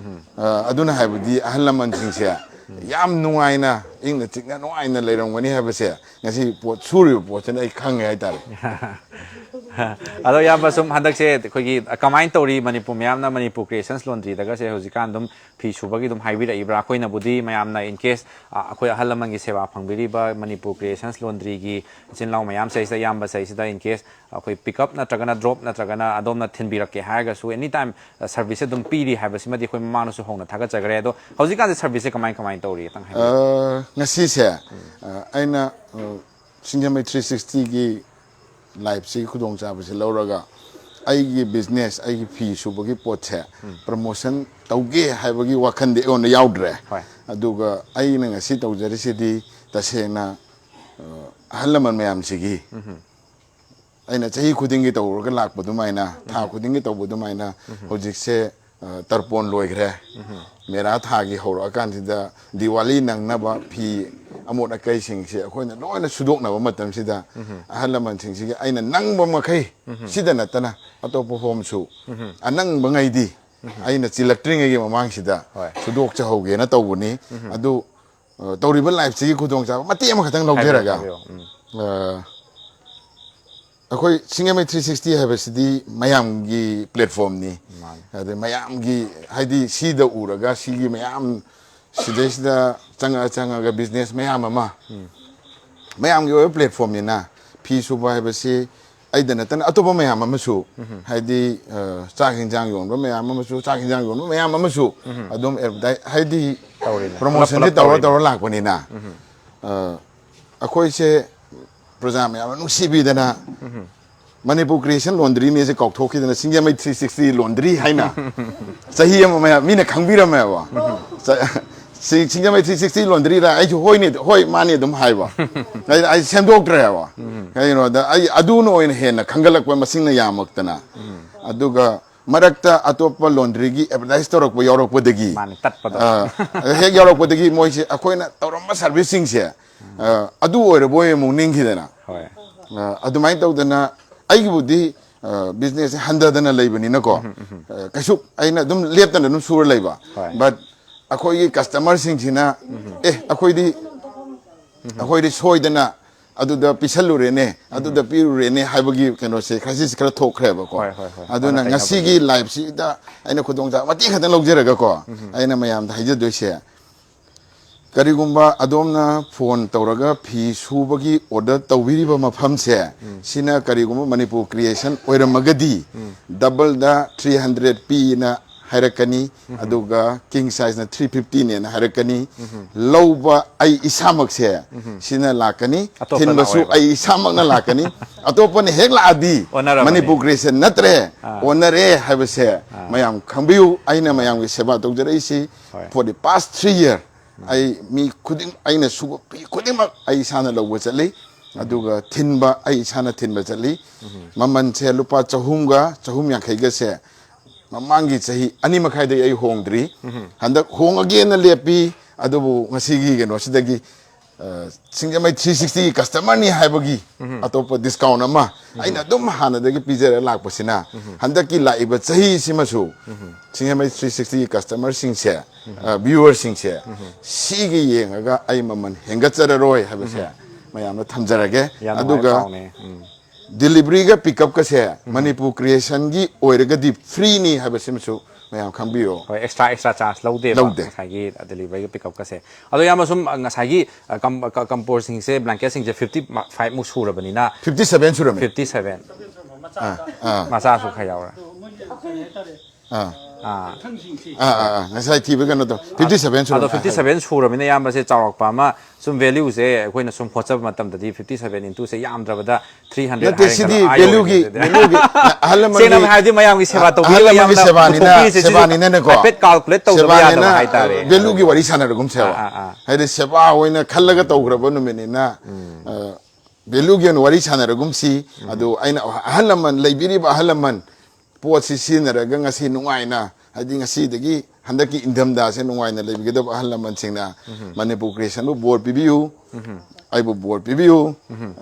ꯑ, ꯑꯗꯨꯅ ꯍꯥꯏꯕꯗꯤ ꯑꯍꯜ ꯂꯃꯟꯁꯤꯡꯁꯦ ꯌꯥꯝ ꯅꯨꯡꯉꯥꯏꯅ, ꯏꯪꯅ ꯆꯤꯛꯅ ꯅꯨꯡꯉꯥꯏꯅ ꯂꯩꯔꯝꯒꯅꯤ ꯍꯥꯏꯕꯁꯦ ꯉꯁꯤ ꯄꯣꯠ ꯁꯨꯔꯤꯕ ꯄꯣꯠꯁꯤꯅ ꯑꯩ ꯈꯪꯉꯦ ꯍꯥꯏꯇꯥꯔꯦ꯫ ꯑꯗꯣ ꯏꯌꯥꯝꯕ, ꯁꯨꯝ ꯍꯟꯗꯛꯁꯦ ꯑꯩꯈꯣꯏꯒꯤ ꯀꯃꯥꯏꯅ ꯇꯧꯔꯤ, ꯃꯅꯤꯄꯨꯔ ꯃꯌꯥꯝꯅ ꯃꯅꯤꯄꯨꯔ ꯀ꯭ꯔꯤꯌꯦꯁꯟꯁ ꯂꯣꯟꯗ꯭ꯔꯤꯗꯒꯁꯦ ꯍꯧꯖꯤꯛꯀꯥꯟ ꯑꯗꯨꯝ ꯐꯤ ꯁꯨꯕꯒꯤ ꯑꯗꯨꯝ ꯍꯥꯏꯕꯤꯔꯛꯏꯕ꯭ꯔꯥ? ꯑꯩꯈꯣꯏꯅꯕꯨꯗꯤ, ꯃꯌꯥꯝꯅ in case ꯑꯩꯈꯣꯏ ꯑꯍꯜ ꯂꯃꯟꯒꯤ ꯁꯦꯕꯥ ꯐꯪꯕꯤꯔꯤꯕ ꯃꯅꯤꯄꯨꯔ ꯀ꯭ꯔꯤꯌꯦꯁꯟꯁ ꯂꯣꯟꯗ꯭ꯔꯤꯒꯤ ꯏꯆꯤꯟ ꯏꯅꯥꯎ ꯃꯌꯥꯝ ꯁꯤꯗꯩꯁꯤꯗ, ꯏꯌꯥꯝꯕ ꯁꯤꯗꯩꯁꯤꯗ in case ꯑꯩꯈꯣꯏ pick up ꯅꯠꯇ꯭ꯔꯒꯅ drop ꯅꯠꯇ꯭ꯔꯒꯅ ꯑꯗꯣꯝꯅ ꯊꯤꯟꯕꯤꯔꯛꯀꯦ ꯍꯥꯏꯔꯒꯁꯨ any time service ꯑꯗꯨꯝ ꯄꯤꯔꯤ ꯍꯥꯏꯕꯁꯤꯃꯗꯤ ꯑꯩꯈꯣꯏ ꯃꯃꯥꯡꯗꯁꯨ ꯍꯧꯅ ꯊꯥꯒꯠꯆꯈ꯭ꯔꯦ꯫ ꯑꯗꯣ ꯍꯧꯖꯤꯛꯀꯥꯟꯁꯦ service ꯁꯦ ꯀꯃꯥꯏ ꯀꯃꯥꯏꯅ ꯇꯧꯔꯤ? ꯈꯤꯇꯪ ꯍꯥꯏꯕꯤꯌꯨ꯫ ꯑ, ꯉꯁꯤꯁꯦ, ꯑ, ꯑꯩꯅ, ꯑ, ꯁꯤꯡꯖꯃꯩ ꯊ꯭ꯔꯤ ꯁꯤꯛꯁꯇꯤꯒꯤ ꯂꯥꯏꯐꯁꯤꯒꯤ ꯈꯨꯗꯣꯡꯆꯥꯕꯁꯤ ꯂꯧꯔꯒ ꯑꯩꯒꯤ ꯕꯤꯖꯤꯅꯦꯁ, ꯑꯩꯒꯤ ꯐꯤ ꯁꯨꯕꯒꯤ ꯄꯣꯠꯁꯦ ꯄ꯭ꯔꯃꯣꯁꯟ ꯇꯧꯒꯦ ꯍꯥꯏꯕꯒꯤ ꯋꯥꯈꯜꯗꯤ ꯑꯩꯉꯣꯟꯗ ꯌꯥꯎꯗ꯭ꯔꯦ꯫ ꯍꯣꯏ꯫ ꯑꯗꯨꯒ ꯑꯩꯅ ꯉꯁꯤ ꯇꯧꯖꯔꯤꯁꯤꯗꯤ ꯇꯁꯦꯡꯅ, ꯑ, ꯑꯍꯜ ꯂꯃꯟ ꯃꯌꯥꯝꯁꯤꯒꯤ ꯑꯩꯅ ꯆꯍꯤ ꯈꯨꯗꯤꯡꯒꯤ ꯇꯧꯔꯒ ꯂꯥꯛꯄ ꯑꯗꯨꯃꯥꯏꯅ, ꯊꯥ ꯈꯨꯗꯤꯡꯒꯤ ꯇꯧꯕ ꯑꯗꯨꯃꯥꯏꯅ ꯍꯧꯖꯤꯛꯁꯦ, ꯑ, ꯇꯔꯄꯣꯟ ꯂꯣꯏꯈ꯭ꯔꯦ꯫ ꯃꯦꯔꯥ ꯊꯥꯒꯤ ꯍꯧꯔꯛꯑꯀꯥꯟꯁꯤꯗ ꯗꯤꯋꯥꯂꯤ ꯅꯪꯅꯕ ꯐꯤ ꯑꯃꯣꯠ ꯑꯀꯥꯏꯁꯤꯡꯁꯦ ꯑꯩꯈꯣꯏꯅ ꯂꯣꯏꯅ ꯁꯨꯗꯣꯛꯅꯕ ꯃꯇꯝꯁꯤꯗ ꯑꯍꯜ ꯂꯃꯟꯁꯤꯡꯁꯤꯒꯤ ꯑꯩꯅ ꯅꯪꯕ ꯃꯈꯩ, ꯁꯤꯗ ꯅꯠꯇꯅ ꯑꯇꯣꯞꯄ ꯍꯣꯝꯁꯨ ꯑꯅꯪꯕꯉꯩꯗꯤ ꯑꯩꯅ ꯆꯤꯜꯂꯛꯇ꯭ꯔꯤꯉꯩꯒꯤ ꯃꯃꯥꯡꯁꯤꯗ ꯍꯣꯏ꯫ ꯁꯨꯗꯣꯛꯆꯍꯧꯒꯦꯅ ꯇꯧꯕꯅꯤ꯫ ꯑꯗꯨ, ꯑ, ꯇꯧꯔꯤꯕ ꯂꯥꯏꯐꯁꯤꯒꯤ ꯈꯨꯗꯣꯡꯆꯥꯕ ꯃꯇꯦꯛ ꯑꯃꯈꯛꯇꯪ ꯂꯧꯖꯔꯒ, ꯍꯥꯏꯕꯤꯌꯨ, ꯎꯝ꯫ ꯑ, ꯑꯩꯈꯣꯏ ꯁꯤꯡꯖꯃꯩ ꯊ꯭ꯔꯤ ꯁꯤꯛꯁꯇꯤ ꯍꯥꯏꯕꯁꯤꯗꯤ ꯃꯌꯥꯝꯒꯤ ꯄ꯭ꯂꯦꯠꯐꯣꯝꯅꯤ꯫ ꯃꯥꯅꯤ꯫ ꯑꯗꯩ ꯃꯌꯥꯝꯒꯤ, ꯍꯥꯏꯗꯤ ꯁꯤꯗ ꯎꯔꯒ ꯁꯤꯒꯤ ꯃꯌꯥꯝ ꯁꯤꯗꯩꯁꯤꯗ ꯆꯪꯉ ꯆꯪꯉꯒ ꯕꯤꯖꯤꯅꯦꯁ ꯃꯌꯥꯝ ꯑꯃ, ꯃꯌꯥꯝꯒꯤ ꯑꯣꯏꯕ ꯄ꯭ꯂꯦꯠꯐꯣꯝꯅꯤꯅ ꯐꯤ ꯁꯨꯕ ꯍꯥꯏꯕꯁꯤ ꯑꯩꯗ ꯅꯠꯇꯅ ꯑꯇꯣꯞꯄ ꯃꯌꯥꯝ ꯑꯃꯁꯨ, ꯍꯥꯏꯗꯤ, ꯑ, ꯆꯥꯛ ꯍꯤꯟꯖꯥꯡ ꯌꯣꯟꯕ ꯃꯌꯥꯝ ꯑꯃꯁꯨ, ꯆꯥꯛ ꯍꯤꯟꯖꯥꯡ ꯌꯣꯟꯕ ꯃꯌꯥꯝ ꯑꯃꯁꯨ ꯑꯗꯨꯝ ꯑꯦꯗꯚꯔꯇꯥꯏ-, ꯍꯥꯏꯗꯤ ꯇꯧꯔꯤꯅꯦ꯫ ꯄ꯭ꯔꯃꯣꯁꯟꯁꯦ ꯄꯨꯂꯞ, ꯄꯨꯂꯞ ꯇꯧꯔ ꯇꯧꯔꯤꯅꯦ꯫ ꯇꯧꯔ ꯂꯥꯛꯄꯅꯤꯅ, ꯑ, ꯑꯩꯈꯣꯏꯁꯦ ꯄ꯭ꯔꯖꯥ ꯃꯌꯥꯝꯅ ꯅꯨꯡꯁꯤꯕꯤꯗꯅ ꯃꯅꯤꯄꯨꯔ ꯀ꯭ꯔꯤꯌꯦꯁꯟ ꯂꯣꯟꯗ꯭ꯔꯤꯅꯦꯁꯦ ꯀꯥꯎꯊꯣꯛꯈꯤꯗꯅ ꯁꯤꯡꯖꯃꯩ ꯊ꯭ꯔꯤ ꯁꯤꯛꯁꯇꯤ ꯂꯣꯟꯗ꯭ꯔꯤ ꯍꯥꯏꯅ ꯆꯍꯤ ꯑꯃ ꯃꯌꯥꯝ ꯃꯤꯅ ꯈꯪꯕꯤꯔꯝꯃꯦꯕ꯫ ꯆ-, ꯁꯤ ꯁꯤꯡꯖꯃꯩ ꯊ꯭ꯔꯤ ꯁꯤꯛꯁꯇꯤ ꯂꯣꯟꯗ꯭ꯔꯤꯔ? ꯑꯩꯁꯨ ꯍꯣꯏꯅꯦ, ꯍꯣꯏ, ꯃꯥꯅꯦ ꯑꯗꯨꯝ ꯍꯥꯏꯕ꯫ ꯑꯩ, ꯑꯩ ꯁꯦꯝꯗꯣꯛꯇ꯭ꯔꯦꯕ꯫ ꯀꯩꯒꯤꯅꯣꯗ ꯑꯩ ꯑꯗꯨꯅ ꯑꯣꯏꯅ ꯍꯦꯟꯅ ꯈꯪꯒꯠꯂꯛꯄ ꯃꯁꯤꯡꯅ ꯌꯥꯝꯃꯛꯇꯅ꯫ ꯑꯗꯨꯒ ꯃꯔꯛꯇ ꯑꯇꯣꯞꯄ ꯂꯣꯟꯗ꯭ꯔꯤꯒꯤ ꯑꯦꯗꯚꯔꯇꯥꯏꯁ ꯇꯧꯔꯛꯄ ꯌꯥꯎꯔꯛꯄꯗꯒꯤ, ꯃꯥꯅꯦ, ꯇꯠꯄꯗꯣ꯫ ꯑ, ꯍꯦꯛ ꯌꯥꯎꯔꯛꯄꯗꯒꯤ ꯃꯣꯏꯁꯦ ꯑꯩꯈꯣꯏꯅ ꯇꯧꯔꯝꯕ ꯁꯥꯔꯚꯤꯁꯁꯤꯡꯁꯦ, ꯑ, ꯑꯗꯨ ꯑꯣꯏꯔꯕꯣꯏ ꯑꯃꯨꯛ ꯅꯤꯡꯈꯤꯗꯅ꯫ ꯍꯣꯏ꯫ ꯑ, ꯑꯗꯨꯃꯥꯏꯅ ꯇꯧꯗꯅ ꯑꯩꯒꯤꯕꯨꯗꯤ, ꯑ, ꯕꯤꯖꯤꯅꯦꯁꯁꯦ ꯍꯟꯊꯗꯅ ꯂꯩꯕꯅꯤꯅꯀꯣ, ꯑ, ꯀꯩꯁꯨ ꯑꯩꯅ ꯑꯗꯨꯝ ꯂꯦꯞꯇꯅ ꯑꯗꯨꯝ ꯁꯨꯔ ꯂꯩꯕ꯫ ꯍꯣꯏ꯫ But ꯑꯩꯈꯣꯏꯒꯤ ꯀꯁꯇꯃꯔꯁꯤꯡꯁꯤꯅ, "ꯑꯦ, ꯑꯩꯈꯣꯏꯗꯤ ꯑꯩꯈꯣꯏꯗꯤ ꯁꯣꯏꯗꯅ ꯑꯗꯨꯗ ꯄꯤꯁꯜꯂꯨꯔꯦꯅꯦ, ꯑꯗꯨꯗ ꯄꯤꯔꯨꯔꯦꯅꯦ" ꯍꯥꯏꯕꯒꯤ ꯀꯩꯅꯣꯁꯦ, ꯈ꯭ꯔꯥꯏꯁꯤꯁ ꯈꯔ ꯊꯣꯛꯈ꯭ꯔꯦꯕꯀꯣ꯫ ꯍꯣꯏ, ꯍꯣꯏ, ꯍꯣꯏ꯫ ꯑꯗꯨꯅ ꯑꯣꯟꯅ ꯇꯩꯅꯕꯒꯤ꯫ ꯉꯁꯤꯒꯤ ꯂꯥꯏꯐꯁꯤꯗ ꯑꯩꯅ ꯈꯨꯗꯣꯡꯆꯥꯕ ꯃꯇꯦꯛ ꯈꯛꯇꯪ ꯂꯧꯖꯔꯒꯀꯣ, ꯑꯩꯅ ꯃꯌꯥꯝꯗ ꯍꯥꯏꯖꯗꯣꯏꯁꯦ, ꯀꯔꯤꯒꯨꯝꯕ ꯑꯗꯣꯝꯅ ꯐꯣꯟ ꯇꯧꯔꯒ ꯐꯤ ꯁꯨꯕꯒꯤ ꯑꯣꯔꯗꯔ ꯇꯧꯕꯤꯔꯤꯕ ꯃꯐꯝꯁꯦ, ꯁꯤꯅ ꯀꯔꯤꯒꯨꯝꯕ ꯃꯅꯤꯄꯨꯔ ꯀ꯭ꯔꯤꯌꯦꯁꯟ ꯑꯣꯏꯔꯝꯃꯒꯗꯤ, ꯗꯕꯜꯗ ꯊ꯭ꯔꯤ ꯍꯟꯗ꯭ꯔꯦꯠ ꯄꯤꯅ ꯍꯥꯏꯔꯛꯀꯅꯤ, ꯑꯗꯨꯒ ꯀꯤꯡ ꯁꯥꯏꯖꯅ ꯊ꯭ꯔꯤ ꯐꯤꯐꯇꯤꯅꯦꯅ ꯍꯥꯏꯔꯛꯀꯅꯤ꯫ ꯂꯧꯕ ꯑꯩ ꯏꯁꯥꯃꯛꯁꯦ ꯁꯤꯅ ꯂꯥꯛꯀꯅꯤ, ꯑꯇꯣꯞꯄ ꯊꯤꯟꯕꯁꯨ ꯂꯥꯛꯑꯣꯏꯕ꯫ ꯑꯩ ꯏꯁꯥꯃꯛꯅ ꯂꯥꯛꯀꯅꯤ꯫ ꯑꯇꯣꯞꯄꯅ ꯍꯦꯛ ꯂꯥꯛꯑꯗꯤ ꯑꯣꯟꯅꯔꯕꯅꯤ꯫ ꯃꯅꯤꯄꯨꯔ ꯀ꯭ꯔꯤꯌꯦꯁꯟ ꯅꯠꯇ꯭ꯔꯦ, ꯑꯣꯟꯅꯔꯦ ꯍꯥꯏꯕꯁꯦ ꯃꯌꯥꯝ ꯈꯪꯕꯤꯌꯨ꯫ ꯑꯩꯅ ꯃꯌꯥꯝꯒꯤ ꯁꯦꯕꯥ ꯇꯧꯖꯔꯛꯏꯁꯤ ꯍꯣꯏ꯫ for the past three year꯫ ꯑꯩ ꯃꯤ ꯈꯨꯗꯤꯡ, ꯑꯩꯅ ꯁꯨꯕ ꯐꯤ ꯈꯨꯗꯤꯡꯃꯛ ꯑꯩ ꯏꯁꯥꯅ ꯂꯧꯕ ꯆꯠꯂꯤ, ꯑꯗꯨꯒ ꯊꯤꯟꯕ ꯑꯩ ꯏꯁꯥꯅ ꯊꯤꯟꯕ ꯆꯠꯂꯤ꯫ ꯃꯃꯜꯁꯦ ꯂꯨꯄꯥ ꯆꯍꯨꯝꯒ ꯆꯍꯨꯝ ꯌꯥꯡꯈꯩꯒꯁꯦ ꯃꯃꯥꯡꯒꯤ ꯆꯍꯤ ꯑꯅꯤ ꯃꯈꯥꯏꯗꯒꯤ ꯑꯩ ꯍꯣꯡꯗ꯭ꯔꯤ꯫ ꯍꯟꯗꯛ ꯍꯣꯡꯉꯒꯦꯅ ꯂꯦꯞꯄꯤ, ꯑꯗꯨꯕꯨ ꯉꯁꯤꯒꯤ ꯀꯩꯅꯣꯁꯤꯗꯒꯤ, ꯑ, ꯁꯤꯡꯖꯃꯩ ꯊ꯭ꯔꯤ ꯁꯤꯛꯁꯇꯤꯒꯤ ꯀꯁꯇꯃꯔꯅꯤ ꯍꯥꯏꯕꯒꯤ ꯑꯇꯣꯞꯄ ꯗꯤꯁꯀꯥꯎꯟ ꯑꯃ ꯑꯩꯅ ꯑꯗꯨꯝ ꯍꯥꯟꯅꯗꯒꯤ ꯄꯤꯖꯔ ꯂꯥꯛꯄꯁꯤꯅ, ꯍꯟꯗꯛꯀꯤ ꯂꯥꯛꯏꯕ ꯆꯍꯤꯁꯤꯃꯁꯨ ꯁꯤꯡꯖꯃꯩ ꯊ꯭ꯔꯤ ꯁꯤꯛꯁꯇꯤꯒꯤ ꯀꯁꯇꯃꯔꯁꯤꯡꯁꯦ, ꯚ꯭ꯌꯨꯋꯔꯁꯤꯡꯁꯦ, ꯁꯤꯒꯤ ꯌꯦꯡꯉꯒ ꯑꯩ ꯃꯃꯜ ꯍꯦꯟꯒꯠꯆꯔꯔꯣꯏ ꯍꯥꯏꯕꯁꯦ ꯃꯌꯥꯝꯅ ꯊꯝꯖꯔꯒꯦ꯫ ꯌꯥꯝ ꯅꯨꯡꯉꯥꯏꯕ ꯑꯗꯨꯒ ꯄꯥꯎꯅꯦ꯫ ꯎꯝ꯫ ꯗꯤꯂꯤꯚꯔꯤꯒ ꯄꯤꯛꯀꯞꯀꯁꯦ ꯃꯅꯤꯄꯨꯔ ꯀ꯭ꯔꯤꯌꯦꯁꯟꯒꯤ ꯑꯣꯏꯔꯒꯗꯤ ꯐ꯭ꯔꯤꯅꯤ ꯍꯥꯏꯕꯁꯤꯃꯁꯨ ꯃꯌꯥꯝ ꯈꯪꯕꯤꯌꯣ꯫ ꯍꯣꯏ, ꯑꯦꯛꯁꯇ꯭ꯔꯥ ꯑꯦꯛꯁꯇ꯭ꯔꯥ ꯆꯥꯔꯖ ꯂꯧꯗꯦꯕ ꯂꯧꯗꯦ꯫ ꯉꯁꯥꯏꯒꯤ ꯗꯤꯂꯤꯚꯔꯤꯒ ꯄꯤꯛꯀꯞꯀꯁꯦ꯫ ꯑꯗꯣ ꯏꯌꯥꯝꯕ, ꯁꯨꯝ ꯉꯁꯥꯏꯒꯤ, ꯑ, ꯀꯝ-, ꯀ-, ꯀꯝꯄꯣꯔꯁꯤꯡꯁꯦ, ꯕ꯭ꯂꯥꯡꯀꯦꯠꯁꯤꯡꯁꯦ ꯐꯤꯐꯇꯤ ꯐꯥꯏꯚ ꯃꯨꯛ ꯁꯨꯔꯕꯅꯤꯅ꯫ ꯐꯤꯐꯇꯤ ꯁꯚꯦꯟ ꯁꯨꯔꯝꯃꯤ꯫ Fifty seven. ꯑꯥ, ꯑꯥ꯫ ꯃꯆꯥꯁꯨ ꯈꯔ ꯌꯥꯎꯔꯦ꯫ ꯑꯥ꯫ ꯑꯥ꯫ ꯑꯥ, ꯑꯥ, ꯑꯥ꯫ ꯉꯁꯥꯏ ꯊꯤꯕ ꯀꯩꯅꯣꯗꯣ, ꯐꯤꯐꯇꯤ ꯁꯚꯦꯟ ꯑꯗꯣ ꯁꯨꯔꯝꯃꯤ꯫ ꯐꯤꯐꯇꯤ ꯁꯚꯦꯟ ꯁꯨꯔꯕꯅꯤꯅ, ꯏꯌꯥꯝꯕꯁꯦ, ꯆꯥꯎꯔꯥꯛꯄ ꯑꯃ ꯁꯨꯝ ꯚꯦꯂ꯭ꯌꯨꯁꯦ ꯑꯩꯈꯣꯏꯅ ꯁꯨꯝ ꯍꯣꯠꯆꯕ ꯃꯇꯝꯗꯗꯤ, ꯐꯤꯐꯇꯤ ꯁꯚꯦꯟ ꯏꯟꯇꯨꯁꯦ ꯌꯥꯝꯗ꯭ꯔꯕꯗ ꯊ꯭ꯔꯤ ꯍꯟꯗ꯭ꯔꯦꯠ ꯅꯠꯇꯦ, ꯍꯥꯏꯔꯒ ꯁꯤꯗꯤ ꯑꯥ ꯚꯦꯂ꯭ꯌꯨꯒꯤ, ꯌꯧꯔꯦ ꯑꯗꯨꯗꯤ꯫ ꯚꯦꯂ꯭ꯌꯨꯒꯤ, ꯑꯍꯜ ꯂꯃꯟꯒꯤ, ꯁꯦꯡꯅ ꯍꯥꯏꯔꯗꯤ, ꯃꯌꯥꯝꯒꯤ ꯁꯦꯕꯥ ꯑꯍꯜ ꯇꯧꯕꯤꯕ ꯂꯃꯟꯒꯤ ꯌꯥꯝꯅ ꯁꯦꯕꯥꯅꯤꯅ, ꯄꯨꯊꯣꯛꯄꯤꯔꯤꯁꯦ, ꯁꯤꯁꯨ ꯁꯦꯕꯥꯅꯤꯅꯅꯦꯀꯣ꯫ ꯍꯥꯏꯐꯦꯠ ꯀꯥꯜꯀꯨꯂꯦꯠ ꯇꯧꯗꯕ ꯁꯦꯕꯥꯅꯤꯅ, ꯌꯥꯗꯕ ꯍꯥꯏꯇꯥꯔꯦ꯫ ꯚꯦꯂ꯭ꯌꯨꯒꯤ ꯋꯥꯔꯤ ꯁꯥꯟꯅꯔꯒꯨꯝꯁꯦꯕ꯫ ꯑꯥ, ꯑꯥ, ꯑꯥ꯫ ꯍꯥꯏꯗꯤ ꯁꯦꯕꯥ ꯑꯣꯏꯅ ꯈꯜꯂꯒ ꯇꯧꯈ꯭ꯔꯕ ꯅꯨꯃꯤꯠꯅꯤꯅ, ꯑ, ꯚꯦꯂ꯭ꯌꯨꯒꯤ ꯑꯣꯏꯅ ꯋꯥꯔꯤ ꯁꯥꯟꯅꯔꯒꯨꯝꯁꯤ꯫ ꯑꯗꯨ ꯑꯩꯅ ꯑꯍꯜ ꯂꯃꯟ, ꯂꯩꯕꯤꯔꯤꯕ ꯑꯍꯜ ꯂꯃꯟ, ꯄꯣꯠꯁꯤ ꯁꯤꯖꯤꯟꯅꯔꯒ ꯉꯁꯤ ꯅꯨꯡꯉꯥꯏꯅ, ꯍꯥꯏꯗꯤ ꯉꯁꯤꯗꯒꯤ ꯍꯟꯗꯛꯀꯤ ꯏꯪꯊꯝꯊꯥꯁꯦ ꯅꯨꯡꯉꯥꯏꯅ ꯂꯩꯕꯤꯒꯗꯕ ꯑꯍꯜ ꯂꯃꯟꯁꯤꯡꯅ ꯃꯅꯤꯄꯨꯔ ꯀ꯭ꯔꯤꯌꯦꯁꯟꯕꯨ ꯕꯣꯔ ꯄꯤꯕꯤꯌꯨ, ꯑꯩꯕꯨ ꯕꯣꯔ ꯄꯤꯕꯤꯌꯨ꯫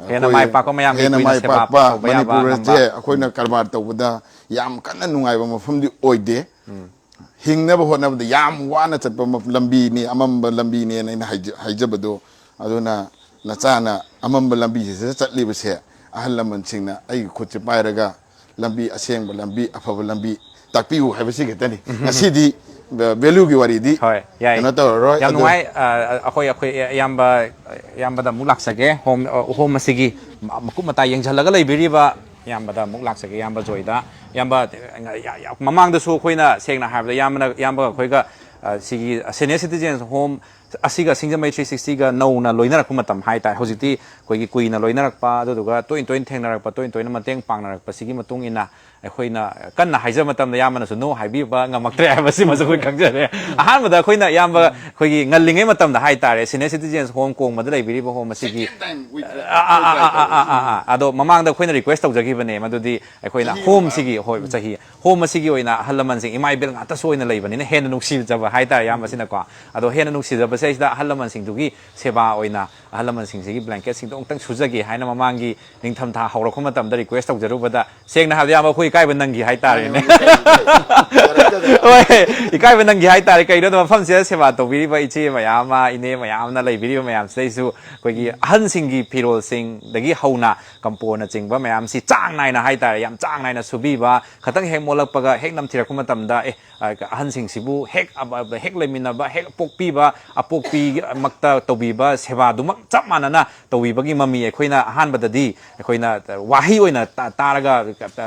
ꯍꯦꯟꯅ ꯑꯩꯈꯣꯏ ꯃꯥꯏ ꯄꯥꯛꯄ, ꯃꯌꯥꯝꯒꯤ ꯍꯦꯟꯅ ꯀꯨꯏꯅ ꯃꯥꯏ ꯁꯦꯕꯥ ꯄꯥꯛꯄ ꯇꯧꯕ ꯌꯥꯕ ꯃꯅꯤꯄꯨꯔꯁꯦ ꯉꯝꯕ꯫ ꯑꯩꯈꯣꯏꯅ ꯀꯔꯕꯥꯔ ꯇꯧꯕꯗ ꯌꯥꯝ ꯀꯟꯅ ꯅꯨꯡꯉꯥꯏꯕ ꯃꯐꯝꯗꯤ ꯑꯣꯏꯗꯦ꯫ ꯍꯤꯡꯅꯕ ꯍꯣꯠꯅꯕꯗ ꯌꯥꯝ ꯋꯥꯅ ꯆꯠꯄ ꯃ-, ꯂꯝꯕꯤꯅꯤ, ꯑꯃꯝꯕ ꯂꯝꯕꯤꯅꯦꯅ ꯑꯩꯅ ꯍꯥꯏꯖ-, ꯍꯥꯏꯖꯕꯗꯣ꯫ ꯑꯗꯨꯅ ꯅꯆꯥꯅ ꯑꯃꯝꯕ ꯂꯝꯕꯤꯁꯤꯗ ꯆꯠꯂꯤꯕꯁꯦ ꯑꯍꯜ ꯂꯃꯟꯁꯤꯡꯅ ꯑꯩꯒꯤ ꯈꯨꯠꯁꯦ ꯄꯥꯏꯔꯒ ꯂꯝꯕꯤ ꯑꯁꯦꯡꯕ, ꯂꯝꯕꯤ ꯑꯐꯕ ꯂꯝꯕꯤ ꯇꯥꯛꯄꯤꯌꯨ ꯍꯥꯏꯕꯁꯤ ꯈꯛꯇꯅꯤ꯫ ꯉꯁꯤꯗꯤ ꯚꯦꯂꯨꯒꯤ ꯋꯥꯔꯤꯗꯤ ꯍꯣꯏ, ꯌꯥꯏ꯫ ꯀꯩꯅꯣ ꯇꯧꯔꯔꯣꯏ꯫ ꯌꯥꯝ ꯑꯗꯨ ꯅꯨꯡꯉꯥꯏ꯫ ꯑ, ꯑꯩꯈꯣꯏ, ꯑꯩꯈꯣꯏ ꯏꯌꯥꯝꯕ, ꯏꯌꯥꯝꯕꯗ ꯑꯃꯨꯛ ꯂꯥꯛꯆꯒꯦ꯫ ꯍꯣꯝ, ꯑ, ꯍꯣꯝ ꯑꯁꯤꯒꯤ ꯃꯀꯨꯞ ꯃꯇꯥ ꯌꯦꯡꯁꯤꯜꯂꯒ ꯂꯩꯕꯤꯔꯤꯕ ꯏꯌꯥꯝꯕꯗ ꯑꯃꯨꯛ ꯂꯥꯛꯆꯒꯦ꯫ ꯏꯌꯥꯝꯕ ꯖꯣꯏꯗ꯫ ꯏꯌꯥꯝꯕ, ꯌꯥ-, ꯌꯥ-, ꯃꯃꯥꯡꯗꯁꯨ ꯑꯩꯈꯣꯏꯅ ꯁꯦꯡꯅ ꯍꯥꯏꯔꯕꯗ ꯏꯌꯥꯝꯕꯅ, ꯏꯌꯥꯝꯕꯒ ꯑꯩꯈꯣꯏꯒ, ꯑ, ꯁꯤꯒꯤ Senior Citizen Home ꯑꯁꯤꯒ ꯁꯤꯡꯖꯃꯩ three sixtyꯒ ꯅꯧꯅ ꯂꯣꯏꯅꯔꯛꯄ ꯃꯇꯝ ꯍꯥꯏꯇꯥꯔꯦ꯫ ꯍꯧꯖꯤꯛꯇꯤ ꯑꯩꯈꯣꯏꯒꯤ ꯀꯨꯏꯅ ꯂꯣꯏꯅꯔꯛꯄ, ꯑꯗꯨꯗꯨꯒ ꯇꯣꯏꯅ ꯇꯣꯏꯅ ꯊꯦꯡꯅꯔꯛꯄ, ꯇꯣꯏꯅ ꯇꯣꯏꯅ ꯃꯇꯦꯡ ꯄꯥꯡꯅꯔꯛꯄꯁꯤꯒꯤ ꯃꯇꯨꯡ ꯏꯟꯅ ꯑꯩꯈꯣꯏꯅ ꯀꯟꯅ ꯍꯥꯏꯖꯕ ꯃꯇꯝꯗ ꯏꯌꯥꯝꯕꯅꯁꯨ no ꯍꯥꯏꯕꯤꯕ ꯉꯝꯃꯛꯇ꯭ꯔꯦ ꯍꯥꯏꯕꯁꯤꯃꯁꯨ ꯑꯩꯈꯣꯏ ꯈꯪꯖꯔꯦ꯫ ꯑꯍꯥꯟꯕꯗ ꯑꯩꯈꯣꯏꯅ ꯏꯌꯥꯝꯕ ꯑꯩꯈꯣꯏꯒꯤ ꯉꯜꯂꯤꯉꯩ ꯃꯇꯝꯗ ꯍꯥꯏꯇꯥꯔꯦ, Senior Citizens Home ꯀꯣꯡꯕꯗ ꯂꯩꯕꯤꯔꯤꯕ ꯍꯣꯝ ꯑꯁꯤꯒꯤ Second time with ꯑꯥ, ꯑꯥ, ꯑꯥ, ꯑꯥ, ꯑꯥ, ꯑꯥ, ꯑꯥ, ꯑꯥ, ꯑꯗꯣ ꯃꯃꯥꯡꯗ ꯑꯩꯈꯣꯏꯅ request ꯇꯧꯖꯈꯤꯕꯅꯦ, ꯃꯗꯨꯗꯤ ꯑꯩꯈꯣꯏꯅ ꯆꯍꯤ ꯍꯣꯝꯁꯤꯒꯤ, ꯍꯣꯏ, ꯆꯍꯤ ꯍꯣꯝ ꯑꯁꯤꯒꯤ ꯑꯣꯏꯅ ꯑꯍꯜ ꯂꯃꯟꯁꯤꯡ, ꯏꯃꯥ ꯏꯕꯦꯜ ꯉꯥꯛꯇꯁꯨ ꯑꯣꯏꯅ ꯂꯩꯕꯅꯤꯅ ꯍꯦꯟꯅ ꯅꯨꯡꯁꯤꯖꯕ ꯍꯥꯏꯇꯥꯔꯦ, ꯏꯌꯥꯝꯕꯁꯤꯅꯀꯣ꯫ ꯑꯗꯣ ꯍꯦꯟꯅ ꯅꯨꯡꯁꯤꯖꯕꯁꯦ ꯁꯤꯗ ꯑꯍꯜ ꯂꯃꯟꯁꯤꯡꯗꯨꯒꯤ ꯁꯦꯕꯥ ꯑꯣꯏꯅ ꯑꯍꯜ ꯂꯃꯟꯁꯤꯡꯁꯤꯒꯤ blanketꯁꯤꯡꯗꯣ ꯑꯃꯨꯛꯇꯪ ꯁꯨꯖꯒꯦ ꯍꯥꯏꯅ ꯃꯃꯥꯡꯒꯤ ꯅꯤꯡꯊꯝꯊꯥ ꯍꯧꯔꯛꯄ ꯃꯇꯝꯗ request ꯇꯧꯖꯔꯨꯕꯗ, ꯁꯦꯡꯅ ꯍꯥꯏꯕꯗ, ꯏꯌꯥꯝꯕ, ꯑꯩꯈꯣꯏ ꯏꯀꯥꯏꯕ ꯅꯪꯈꯤ ꯍꯥꯏꯇꯥꯔꯦꯅꯦ꯫ ꯃꯥꯅꯦ, ꯃꯥꯅꯦ, ꯏꯀꯥꯏꯕ ꯅꯪꯈꯤ꯫ ꯍꯣꯏ, ꯏꯀꯥꯏꯕ ꯅꯪꯈꯤ ꯍꯥꯏꯇꯥꯔꯦ꯫ ꯀꯩꯒꯤꯅꯣꯗ ꯃꯐꯝꯁꯤꯗ ꯁꯦꯕꯥ ꯇꯧꯕꯤꯔꯤꯕ ꯏꯆꯦ ꯃꯌꯥꯝ ꯑꯃ, ꯏꯅꯦ ꯃꯌꯥꯝ ꯑꯃꯅ ꯂꯩꯕꯤꯔꯤꯕ ꯃꯌꯥꯝꯁꯤꯗꯩꯁꯨ ꯑꯩꯈꯣꯏꯒꯤ ꯑꯍꯟꯁꯤꯡꯒꯤ ꯐꯤꯔꯣꯜꯁꯤꯡꯗꯒꯤ ꯍꯧꯅ ꯀꯝꯄꯣꯔꯅꯆꯤꯡꯕ ꯃꯌꯥꯝꯁꯤ ꯆꯥꯡ ꯅꯥꯏꯅ ꯍꯥꯏꯇꯥꯔꯦ, ꯌꯥꯝ ꯆꯥꯡ ꯅꯥꯏꯅ ꯁꯨꯕꯤꯕ, ꯈꯇꯪ ꯍꯦꯛ ꯃꯣꯠꯂꯛꯄꯒ ꯍꯦꯛ ꯅꯝꯊꯤꯔꯛꯄ ꯃꯇꯝꯗ, ꯑꯦ, ꯑ, ꯑꯍꯟꯁꯤꯡꯁꯤꯕꯨ ꯍꯦꯛ, ꯑ, ꯍꯦꯛ ꯂꯩꯃꯤꯟꯅꯕ, ꯍꯦꯛ ꯄꯣꯛꯄꯤꯕ, ꯑꯄꯣꯛꯄꯤꯃꯛꯇ ꯇꯧꯕꯤꯕ ꯁꯦꯕꯥꯗꯨꯃꯛ ꯆꯞ ꯃꯥꯟꯅꯅ ꯇꯧꯕꯤꯕꯒꯤ ꯃꯃꯤ ꯑꯩꯈꯣꯏꯅ ꯑꯍꯥꯟꯕꯗꯗꯤ ꯑꯩꯈꯣꯏꯅ ꯋꯥꯍꯩ ꯑꯣꯏꯅ ꯇꯥ-, ꯇꯥꯔꯒ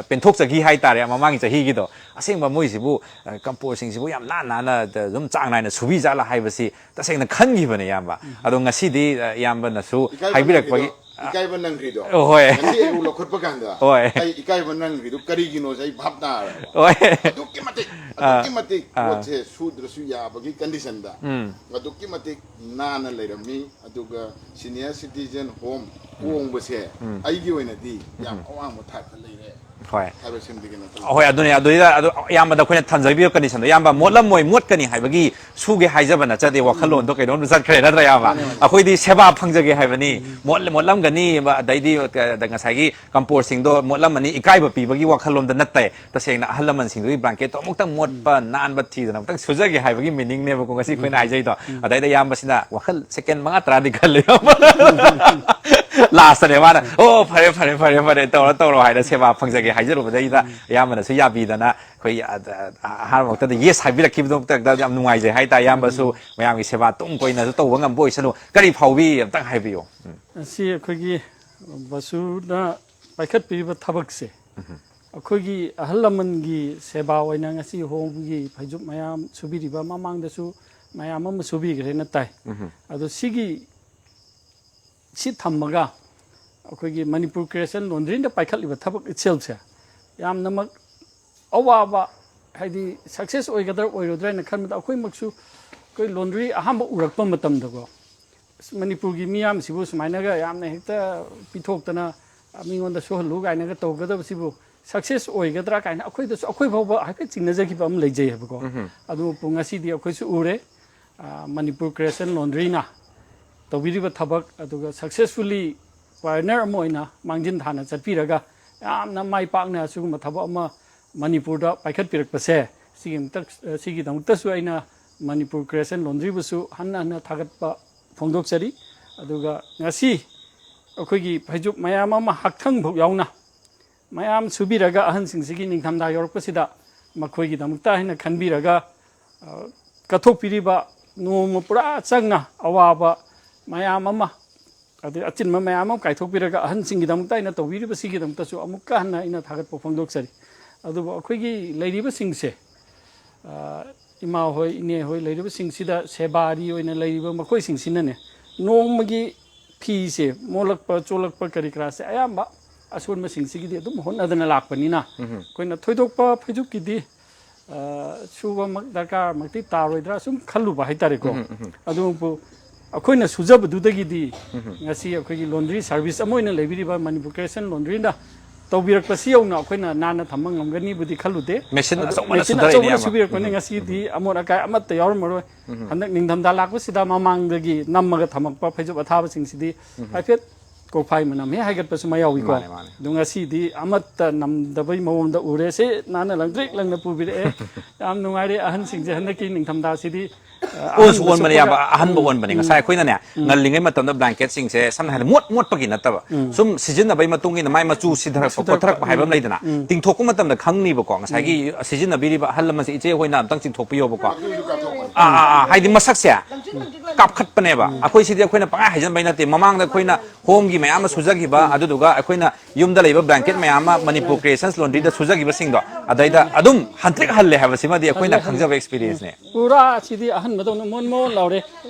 ꯄꯦꯟꯊꯣꯛꯆꯈꯤ ꯍꯥꯏꯇꯥꯔꯦ꯫ ꯃꯃꯥꯡꯒꯤ ꯆꯍꯤꯒꯤꯗꯣ, ꯑꯁꯦꯡꯕ ꯃꯣꯏꯁꯤꯕꯨ, ꯑ, ꯀꯝꯄꯣꯔꯁꯤꯡꯁꯤꯕꯨ ꯌꯥꯝ ꯅꯥꯟ ꯅꯥꯟꯅ ꯑꯗꯨꯝ ꯆꯥꯡ ꯅꯥꯏꯅ ꯁꯨꯕꯤ ꯖꯥꯠꯂꯥ ꯍꯥꯏꯕꯁꯤ ꯇꯁꯦꯡꯅ ꯈꯟꯈꯤꯕꯅꯦ, ꯏꯌꯥꯝꯕ꯫ ꯑꯗꯣ ꯉꯁꯤꯗꯤ, ꯑ, ꯏꯌꯥꯝꯕꯅꯁꯨ ꯏꯀꯥꯏꯕ ꯍꯥꯏꯕꯤꯔꯛꯄꯒꯤ ꯅꯪꯈ꯭ꯗꯣ, ꯏꯀꯥꯏꯕ ꯅꯪꯈ꯭ꯔꯤꯗꯣ, ꯑꯣ, ꯍꯣꯏ꯫ ꯉꯁꯤ ꯑꯩ ꯂꯧꯈꯠꯄ ꯀꯥꯟꯗ ꯍꯣꯏ꯫ ꯑꯩ ꯏꯀꯥꯏꯕ ꯅꯪꯈ꯭ꯔꯤꯗꯣ ꯀꯔꯤꯒꯤꯅꯣꯁꯦ ꯑꯩ ꯚꯥꯞ ꯇꯥꯔꯦꯕ꯫ ꯍꯣꯏ꯫ ꯑꯗꯨꯛꯀꯤ ꯃꯇꯤꯛ, ꯑꯥ꯫ ꯑꯗꯨꯛꯀꯤ ꯃꯇꯤꯛ ꯑꯥ꯫ ꯄꯣꯠꯁꯦ ꯁꯨꯗ꯭ꯔꯁꯨ ꯌꯥꯕꯒꯤ conditionꯗ ꯎꯝ꯫ ꯑꯗꯨꯛꯀꯤ ꯃꯇꯤꯛ ꯅꯥꯟꯅ ꯂꯩꯔꯝꯃꯤ꯫ ꯑꯗꯨꯒ Senior Citizen Home ꯎꯝ꯫ ꯍꯣꯡꯕꯁꯦ ꯎꯝ꯫ ꯑꯩꯒꯤ ꯑꯣꯏꯅꯗꯤ ꯌꯥꯝ ꯎꯝ꯫ ꯑꯋꯥꯡꯕ ꯊꯥꯛꯇ ꯂꯩꯔꯦ꯫ ꯍꯣꯏ꯫ ꯍꯥꯏꯕꯁꯤꯃꯗꯤ ꯀꯩꯅꯣ ꯇꯧ ꯍꯣꯏ, ꯑꯗꯨꯅꯦ꯫ ꯑꯗꯨꯗ ꯑꯗꯨ ꯑꯌꯥꯝꯕꯗ ꯑꯩꯈꯣꯏꯅ ꯊꯝꯖꯕꯤꯕ ꯀꯟꯗꯤꯁꯟꯗꯣ, ꯑꯌꯥꯝꯕ ꯃꯣꯠꯂꯝꯃꯣꯏ, ꯃꯣꯠꯀꯅꯤ ꯍꯥꯏꯕꯒꯤ ꯁꯨꯒꯦ ꯍꯥꯏꯖꯕ ꯅꯠꯆꯗꯦ, ꯋꯥꯈꯜꯂꯣꯟꯗꯣ ꯀꯩꯅꯣꯝꯗ ꯆꯠꯈ꯭ꯔꯦ, ꯅꯠꯇ꯭ꯔꯥ, ꯑꯌꯥꯝꯕ? ꯃꯥꯅꯦ, ꯃꯥꯅꯦ꯫ ꯑꯩꯈꯣꯏꯗꯤ ꯁꯦꯕꯥ ꯐꯪꯖꯒꯦ ꯍꯥꯏꯕꯅꯤ꯫ ꯃꯣꯠ-, ꯃꯣꯠꯂꯝꯒꯅꯤ, ꯑꯗꯩꯗꯤ ꯉꯁꯥꯏꯒꯤ ꯀꯝꯄꯣꯁꯁꯤꯡꯗꯣ ꯃꯣꯠꯂꯝꯃꯅꯤ, ꯏꯀꯥꯏꯕ ꯄꯤꯕꯒꯤ ꯋꯥꯈꯜꯂꯣꯝꯗ ꯅꯠꯇꯦ꯫ ꯇꯁꯦꯡꯅ ꯑꯍꯜ ꯂꯃꯟꯁꯤꯡꯗꯨꯒꯤ ꯕ꯭ꯂꯥꯡꯀꯦꯠꯇꯣ ꯑꯃꯨꯛꯇꯪ ꯃꯣꯠꯄ ꯅꯥꯟꯕ ꯊꯤꯗꯅ ꯑꯃꯨꯛꯇꯪ ꯁꯨꯖꯒꯦ ꯍꯥꯏꯕꯒꯤ ꯃꯤꯅꯤꯡꯅꯦꯕꯀꯣ ꯉꯁꯤ ꯑꯩꯈꯣꯏꯅ ꯍꯥꯏꯖꯩꯗꯣ꯫ ꯑꯗꯩꯗ ꯏꯌꯥꯝꯕꯁꯤꯅ ꯋꯥꯈꯜ ꯁꯦꯀꯦꯟ ꯃꯉꯥ ꯇꯔꯥꯗꯤ ꯈꯜꯂꯦ꯫ ꯂꯥꯁꯇꯅꯦ ꯃꯥꯅ, "ꯑꯣ, ꯐꯔꯦ, ꯐꯔꯦ, ꯐꯔꯦ, ꯐꯔꯦ, ꯇꯧꯔꯣ, ꯇꯧꯔꯣ" ꯍꯥꯏꯅ ꯁꯦꯕꯥ ꯐꯪꯖꯒꯦ ꯍꯥꯏꯖꯔꯨꯕꯗꯩꯗ ꯏꯌꯥꯝꯕꯅꯁꯨ ꯌꯥꯕꯤꯗꯅ ꯑꯩꯈꯣꯏ, ꯑ, ꯑ, ꯑꯍꯥꯟꯕꯃꯛꯇꯗ ꯌꯦꯁ ꯍꯥꯏꯕꯤꯔꯛꯈꯤꯕꯗꯣ ꯌꯥꯝ ꯅꯨꯡꯉꯥꯏꯖꯩ ꯍꯥꯏꯇꯥꯔꯦ꯫ ꯏꯌꯥꯝꯕꯁꯨ ꯃꯌꯥꯝꯒꯤ ꯁꯦꯕꯥ ꯇꯨꯡ ꯀꯣꯏꯅꯁꯨ ꯇꯧꯕ ꯉꯝꯕ ꯑꯣꯏꯁꯅꯨ꯫ ꯀꯔꯤ ꯐꯥꯎꯕꯤ ꯑꯝꯇꯪ ꯍꯥꯏꯕꯤꯌꯨ꯫ ꯎꯝ꯫ ꯑꯁꯤ ꯑꯩꯈꯣꯏꯒꯤ ꯕꯁꯨꯅ ꯄꯥꯏꯈꯠꯄꯤꯔꯤꯕ ꯊꯕꯛꯁꯦ, ꯑꯩꯈꯣꯏꯒꯤ ꯑꯍꯜ ꯂꯃꯟꯒꯤ ꯁꯦꯕꯥ ꯑꯣꯏꯅ ꯉꯁꯤ ꯍꯣꯝꯒꯤ ꯐꯩꯖꯨꯞ ꯃꯌꯥꯝ ꯁꯨꯕꯤꯔꯤꯕ, ꯃꯃꯥꯡꯗꯁꯨ ꯃꯌꯥꯝ ꯑꯃ ꯁꯨꯕꯤꯈ꯭ꯔꯦꯅ ꯇꯥꯏ꯫ ꯑꯗꯣ ꯁꯤꯒꯤ, ꯁꯤ ꯊꯝꯃꯒ ꯑꯩꯈꯣꯏꯒꯤ ꯃꯅꯤꯄꯨꯔ ꯀ꯭ꯔꯦꯁꯟ ꯂꯣꯟꯗ꯭ꯔꯤꯅ ꯄꯥꯏꯈꯠꯂꯤꯕ ꯊꯕꯛ ꯏꯠꯁꯦꯜꯁꯦ ꯌꯥꯝꯅꯃꯛ ꯑꯋꯥꯕ, ꯍꯥꯏꯗꯤ ꯁꯛꯁꯦꯁ ꯑꯣꯏꯒꯗ꯭ꯔꯥ ꯑꯣꯏꯔꯣꯏꯗ꯭ꯔꯥ ꯍꯥꯏꯅ ꯈꯟꯕꯗ, ꯑꯩꯈꯣꯏꯃꯛꯁꯨ ꯑꯩꯈꯣꯏ ꯂꯣꯟꯗ꯭ꯔꯤ ꯑꯍꯥꯟꯕ ꯎꯔꯛꯄ ꯃꯇꯝꯗꯀꯣ, ꯑꯁ, ꯃꯅꯤꯄꯨꯔꯒꯤ ꯃꯤꯌꯥꯝꯁꯤꯕꯨ ꯁꯨꯃꯥꯏꯅꯒ ꯌꯥꯝꯅ ꯍꯦꯛꯇ ꯄꯤꯊꯣꯛꯇꯅ ꯃꯤꯉꯣꯟꯗ ꯁꯨꯍꯜꯂꯨ ꯀꯥꯏꯅꯒ ꯇꯧꯒꯗꯕꯁꯤꯕꯨ ꯁꯛꯁꯦꯁ ꯑꯣꯏꯒꯗ꯭ꯔꯥ ꯀꯥꯏꯅ ꯑꯩꯈꯣꯏꯗꯁꯨ, ꯑꯩꯈꯣꯏ ꯐꯥꯎꯕ ꯍꯥꯏꯐꯦꯠ ꯆꯤꯡꯅꯖꯈꯤꯕ ꯑꯃ ꯂꯩꯖꯩ ꯍꯥꯏꯕꯀꯣ꯫ ꯑꯗꯨꯕꯨ ꯉꯁꯤꯗꯤ ꯑꯩꯈꯣꯏꯁꯨ ꯎꯔꯦ, ꯑ, ꯃꯅꯤꯄꯨꯔ ꯀ꯭ꯔꯦꯁꯟ ꯂꯣꯟꯗ꯭ꯔꯤꯅ ꯇꯧꯕꯤꯔꯤꯕ ꯊꯕꯛ, ꯑꯗꯨꯒ ꯁꯛꯁꯦꯁꯐꯨꯜꯂꯤ ꯄꯥꯏꯑꯣꯅꯤꯌꯔ ꯑꯃ ꯑꯣꯏꯅ ꯃꯥꯡꯖꯤꯟ ꯊꯥꯅ ꯆꯠꯄꯤꯔꯒ ꯌꯥꯝꯅ ꯃꯥꯏ ꯄꯥꯛꯅ ꯑꯁꯤꯒꯨꯝꯕ ꯊꯕꯛ ꯑꯃ ꯃꯅꯤꯄꯨꯔꯗ ꯄꯥꯏꯈꯠꯄꯤꯔꯛꯄꯁꯦ, ꯁꯤꯒꯤ ꯑꯃꯇ-, ꯁꯤꯒꯤꯗꯃꯛꯇꯁꯨ ꯑꯩꯅ ꯃꯅꯤꯄꯨꯔ ꯀ꯭ꯔꯦꯁꯟ ꯂꯣꯟꯗ꯭ꯔꯤꯕꯨꯁꯨ ꯍꯟꯅ ꯍꯟꯅ ꯊꯥꯒꯠꯄ ꯐꯣꯡꯗꯣꯛꯆꯔꯤ꯫ ꯑꯗꯨꯒ ꯉꯁꯤ ꯑꯩꯈꯣꯏꯒꯤ ꯐꯩꯖꯨꯞ ꯃꯌꯥꯝ ꯑꯃ, ꯍꯛꯊꯪ ꯐꯥꯎ ꯌꯥꯎꯅ ꯃꯌꯥꯝ ꯁꯨꯕꯤꯔꯒ, ꯑꯍꯟꯁꯤꯡꯁꯤꯒꯤ ꯅꯤꯡꯊꯝꯊꯥ ꯌꯧꯔꯛꯄꯁꯤꯗ ꯃꯈꯣꯏꯒꯤꯗꯃꯛꯇ ꯍꯥꯏꯅ ꯈꯟꯕꯤꯔꯒ, ꯑ, ꯀꯠꯊꯣꯛꯄꯤꯔꯤꯕ, ꯅꯣꯡꯃ ꯄꯨꯔꯥ ꯆꯪꯅ ꯑꯋꯥꯕ ꯃꯌꯥꯝ ꯑꯃ, ꯑꯗꯩ ꯑꯆꯤꯟꯕ ꯃꯌꯥꯝ ꯑꯃ ꯀꯥꯏꯊꯣꯛꯄꯤꯔꯒ ꯑꯍꯟꯁꯤꯡꯒꯤꯗꯃꯛꯇ ꯑꯩꯅ ꯇꯧꯕꯤꯔꯤꯕꯁꯤꯒꯤꯗꯃꯛꯇꯁꯨ ꯑꯃꯨꯛꯀ ꯍꯟꯅ ꯑꯩꯅ ꯊꯥꯒꯠꯄ ꯐꯣꯡꯗꯣꯛꯆꯔꯤ꯫ ꯑꯗꯨꯕꯨ ꯑꯩꯈꯣꯏꯒꯤ ꯂꯩꯔꯤꯕꯁꯤꯡꯁꯦ, ꯑ, ꯏꯃꯥ ꯍꯣꯏ, ꯏꯅꯦ ꯍꯣꯏ ꯂꯩꯔꯤꯕꯁꯤꯡꯁꯤꯗ ꯁꯦꯕꯥꯔꯤ ꯑꯣꯏꯅ ꯂꯩꯔꯤꯕ ꯃꯈꯣꯏꯁꯤꯡꯁꯤꯅꯅꯦ, ꯅꯣꯡꯃꯒꯤ ꯐꯤꯁꯦ ꯃꯣꯠꯂꯛꯄ, ꯆꯣꯠꯂꯛꯄ, ꯀꯔꯤ ꯀꯔꯥꯁꯦ ꯑꯌꯥꯝꯕ ꯑꯁꯣꯟꯕꯁꯤꯡꯁꯤꯒꯤꯗꯤ ꯑꯗꯨꯝ ꯍꯣꯠꯅꯗꯅ ꯂꯥꯛꯄꯅꯤꯅ, ꯑꯩꯈꯣꯏꯅ ꯊꯣꯏꯗꯣꯛꯄ ꯐꯩꯖꯨꯞꯀꯤꯗꯤ, ꯑ, ꯁꯨꯕꯃꯛ ꯗꯔꯀꯥꯔꯃꯛꯇꯤ ꯇꯥꯔꯣꯏꯗ꯭ꯔꯥ ꯁꯨꯝ ꯈꯜꯂꯨꯕ ꯍꯥꯏꯇꯥꯔꯦꯀꯣ꯫ ꯑꯗꯨꯕꯨ ꯑꯩꯈꯣꯏꯅ ꯁꯨꯖꯕꯗꯨꯗꯒꯤꯗꯤ ꯉꯁꯤ ꯑꯩꯈꯣꯏꯒꯤ ꯂꯣꯟꯗ꯭ꯔꯤ ꯁꯥꯔꯚꯤꯁ ꯑꯃ ꯑꯣꯏꯅ ꯂꯩꯕꯤꯔꯤꯕ ꯃꯅꯤꯄꯨꯔ ꯀ꯭ꯔꯦꯁꯟ ꯂꯣꯟꯗ꯭ꯔꯤꯅ ꯇꯧꯕꯤꯔꯛꯄꯁꯤ ꯌꯧꯅ ꯑꯩꯈꯣꯏꯅ ꯅꯥꯟꯅ ꯊꯝꯕ ꯉꯝꯒꯅꯤꯕꯨꯗꯤ ꯈꯜꯂꯨꯗꯦ꯫ ꯃꯦꯁꯤꯟ ꯑꯗꯣ ꯑꯆꯧꯕꯅ ꯃꯦꯁꯤꯟ ꯁꯨꯊꯔꯛꯏꯅꯦ, ꯑꯆꯧꯕꯅ ꯏꯌꯥꯝꯕ꯫ ꯁꯨꯕꯤꯔꯛꯄꯅꯤ꯫ ꯎꯝ꯫ ꯉꯁꯤꯗꯤ ꯑꯃꯣꯠ ꯑꯀꯥꯏ ꯑꯃꯠꯇ ꯌꯥꯎꯔꯝꯃꯔꯣꯏ꯫ ꯎꯝ꯫ ꯍꯟꯗꯛ ꯅꯤꯡꯊꯝꯊꯥ ꯂꯥꯛꯄꯁꯤꯗ ꯃꯃꯥꯡꯗꯒꯤ ꯅꯝꯃꯒ ꯊꯝꯃꯛꯄ ꯐꯩꯖꯨꯞ ꯑꯊꯥꯕꯁꯤꯡꯁꯤꯗꯤ ꯎꯝ꯫ ꯍꯥꯏꯐꯦꯠ ꯀꯣꯛꯐꯥꯏ ꯃꯅꯝ ꯍꯦꯛ ꯍꯥꯏꯒꯠꯄꯁꯨ ꯃꯌꯥꯎꯏꯀꯣ꯫ ꯃꯥꯅꯦ, ꯃꯥꯅꯦ꯫ ꯑꯗꯣ ꯉꯁꯤꯗꯤ ꯑꯃꯠꯇ ꯅꯝꯗꯕꯩ ꯃꯑꯣꯡꯗ ꯎꯔꯦ꯫ ꯁꯤ ꯅꯥꯟꯅ ꯂꯪꯇ꯭ꯔꯤꯛ ꯂꯪꯅ ꯄꯨꯕꯤꯔꯛꯑꯦ꯫ ꯌꯥꯝ ꯅꯨꯡꯉꯥꯏꯔꯦ꯫ ꯑꯍꯟꯁꯤꯡꯁꯦ ꯍꯟꯗꯛꯀꯤ ꯅꯤꯡꯊꯝꯊꯥꯁꯤꯗꯤ, ꯑ, ꯑꯣꯟꯁꯨ ꯑꯍꯟꯕ ꯑꯣꯟꯕꯅꯦ, ꯁꯨꯞꯄꯒ ꯏꯌꯥꯝꯕ, ꯑꯍꯟꯕ ꯎꯝ, ꯑꯣꯟꯕꯅꯦ꯫ ꯎꯝ, ꯉꯁꯥꯏ ꯑꯩꯈꯣꯏꯅꯅꯦ, ꯎꯝ꯫ ꯉꯜꯂꯤꯉꯩ ꯃꯇꯝꯗ ꯕ꯭ꯂꯥꯡꯀꯦꯠꯁꯤꯡꯁꯦ ꯁꯝꯅ ꯍꯥꯏꯔꯕꯗ ꯃꯣꯠ ꯃꯣꯠꯄꯒꯤ ꯅꯠꯇꯕ, ꯎꯝ꯫ ꯁꯨꯝ ꯁꯤꯖꯤꯟꯅꯕꯒꯤ ꯃꯇꯨꯡ ꯏꯟꯅ ꯃꯥꯏ ꯃꯆꯨ ꯁꯤꯊꯔꯛꯄ ꯁꯤꯊꯔꯛꯄ, ꯈꯣꯠꯊꯔꯛꯄ ꯍꯥꯏꯕ ꯑꯃ ꯎꯝ, ꯂꯩꯗꯅ, ꯎꯝ꯫ ꯇꯤꯡꯊꯣꯛꯄ ꯃꯇꯝꯗ ꯈꯪꯅꯤꯕꯀꯣ꯫ ꯉꯁꯥꯏꯒꯤ ꯎꯝ꯫ ꯁꯤꯖꯤꯟꯅꯕꯤꯔꯤꯕ ꯑꯍꯜ ꯂꯃꯟꯁꯦ, "ꯏꯆꯦ ꯍꯣꯏꯅ ꯑꯝꯇꯪ ꯆꯤꯡꯊꯣꯛꯄꯤꯌꯣꯕꯀꯣ"꯫ ꯑꯥ, ꯑꯥ, ꯑꯥ, ꯍꯥꯏꯗꯤ ꯃꯁꯛꯁꯦ ꯀꯥꯞꯈꯠꯄꯅꯦꯕ꯫ ꯎꯝ꯫ ꯑꯩꯈꯣꯏ ꯁꯤꯗꯤ ꯑꯩꯈꯣꯏꯅ ꯄꯪꯍꯥꯏ ꯍꯥꯏꯖꯟꯕꯩ ꯅꯠꯇꯦ꯫ ꯃꯃꯥꯡꯗ ꯑꯩꯈꯣꯏꯅ ꯍꯣꯝꯒꯤ ꯃꯌꯥꯝ ꯑꯃ ꯁꯨꯖꯈꯤꯕ, ꯎꯝ꯫ ꯑꯗꯨꯗꯨꯒ ꯑꯩꯈꯣꯏꯅ ꯌꯨꯝꯗ ꯂꯩꯕ ꯕ꯭ꯂꯥꯡꯀꯦꯠ ꯃꯌꯥꯝ ꯑꯃ ꯃꯅꯤꯄꯨꯔ ꯎꯝ꯫ ꯀ꯭ꯔꯤꯌꯦꯁꯟꯁ ꯂꯣꯟꯗ꯭ꯔꯤꯗ ꯁꯨꯖꯈꯤꯕꯁꯤꯡꯗꯣ, ꯑꯗꯩꯗ ꯑꯗꯨꯝ ꯍꯟꯇ꯭ꯔꯤꯛ ꯍꯜꯂꯦ ꯍꯥꯏꯕꯁꯤꯃꯗꯤ ꯑꯩꯈꯣꯏꯅ ꯍꯜꯂꯦ, ꯍꯜꯂꯦ꯫ ꯈꯪꯖꯕ ꯑꯦꯛꯁꯄꯤꯔꯤꯌꯦꯟꯁꯅꯦ꯫ ꯄꯨꯔꯥ ꯁꯤꯗꯤ ꯑꯍꯟꯕꯗꯧꯅ ꯃꯣꯟ ꯃꯣꯟ ꯂꯥꯎꯔꯦ꯫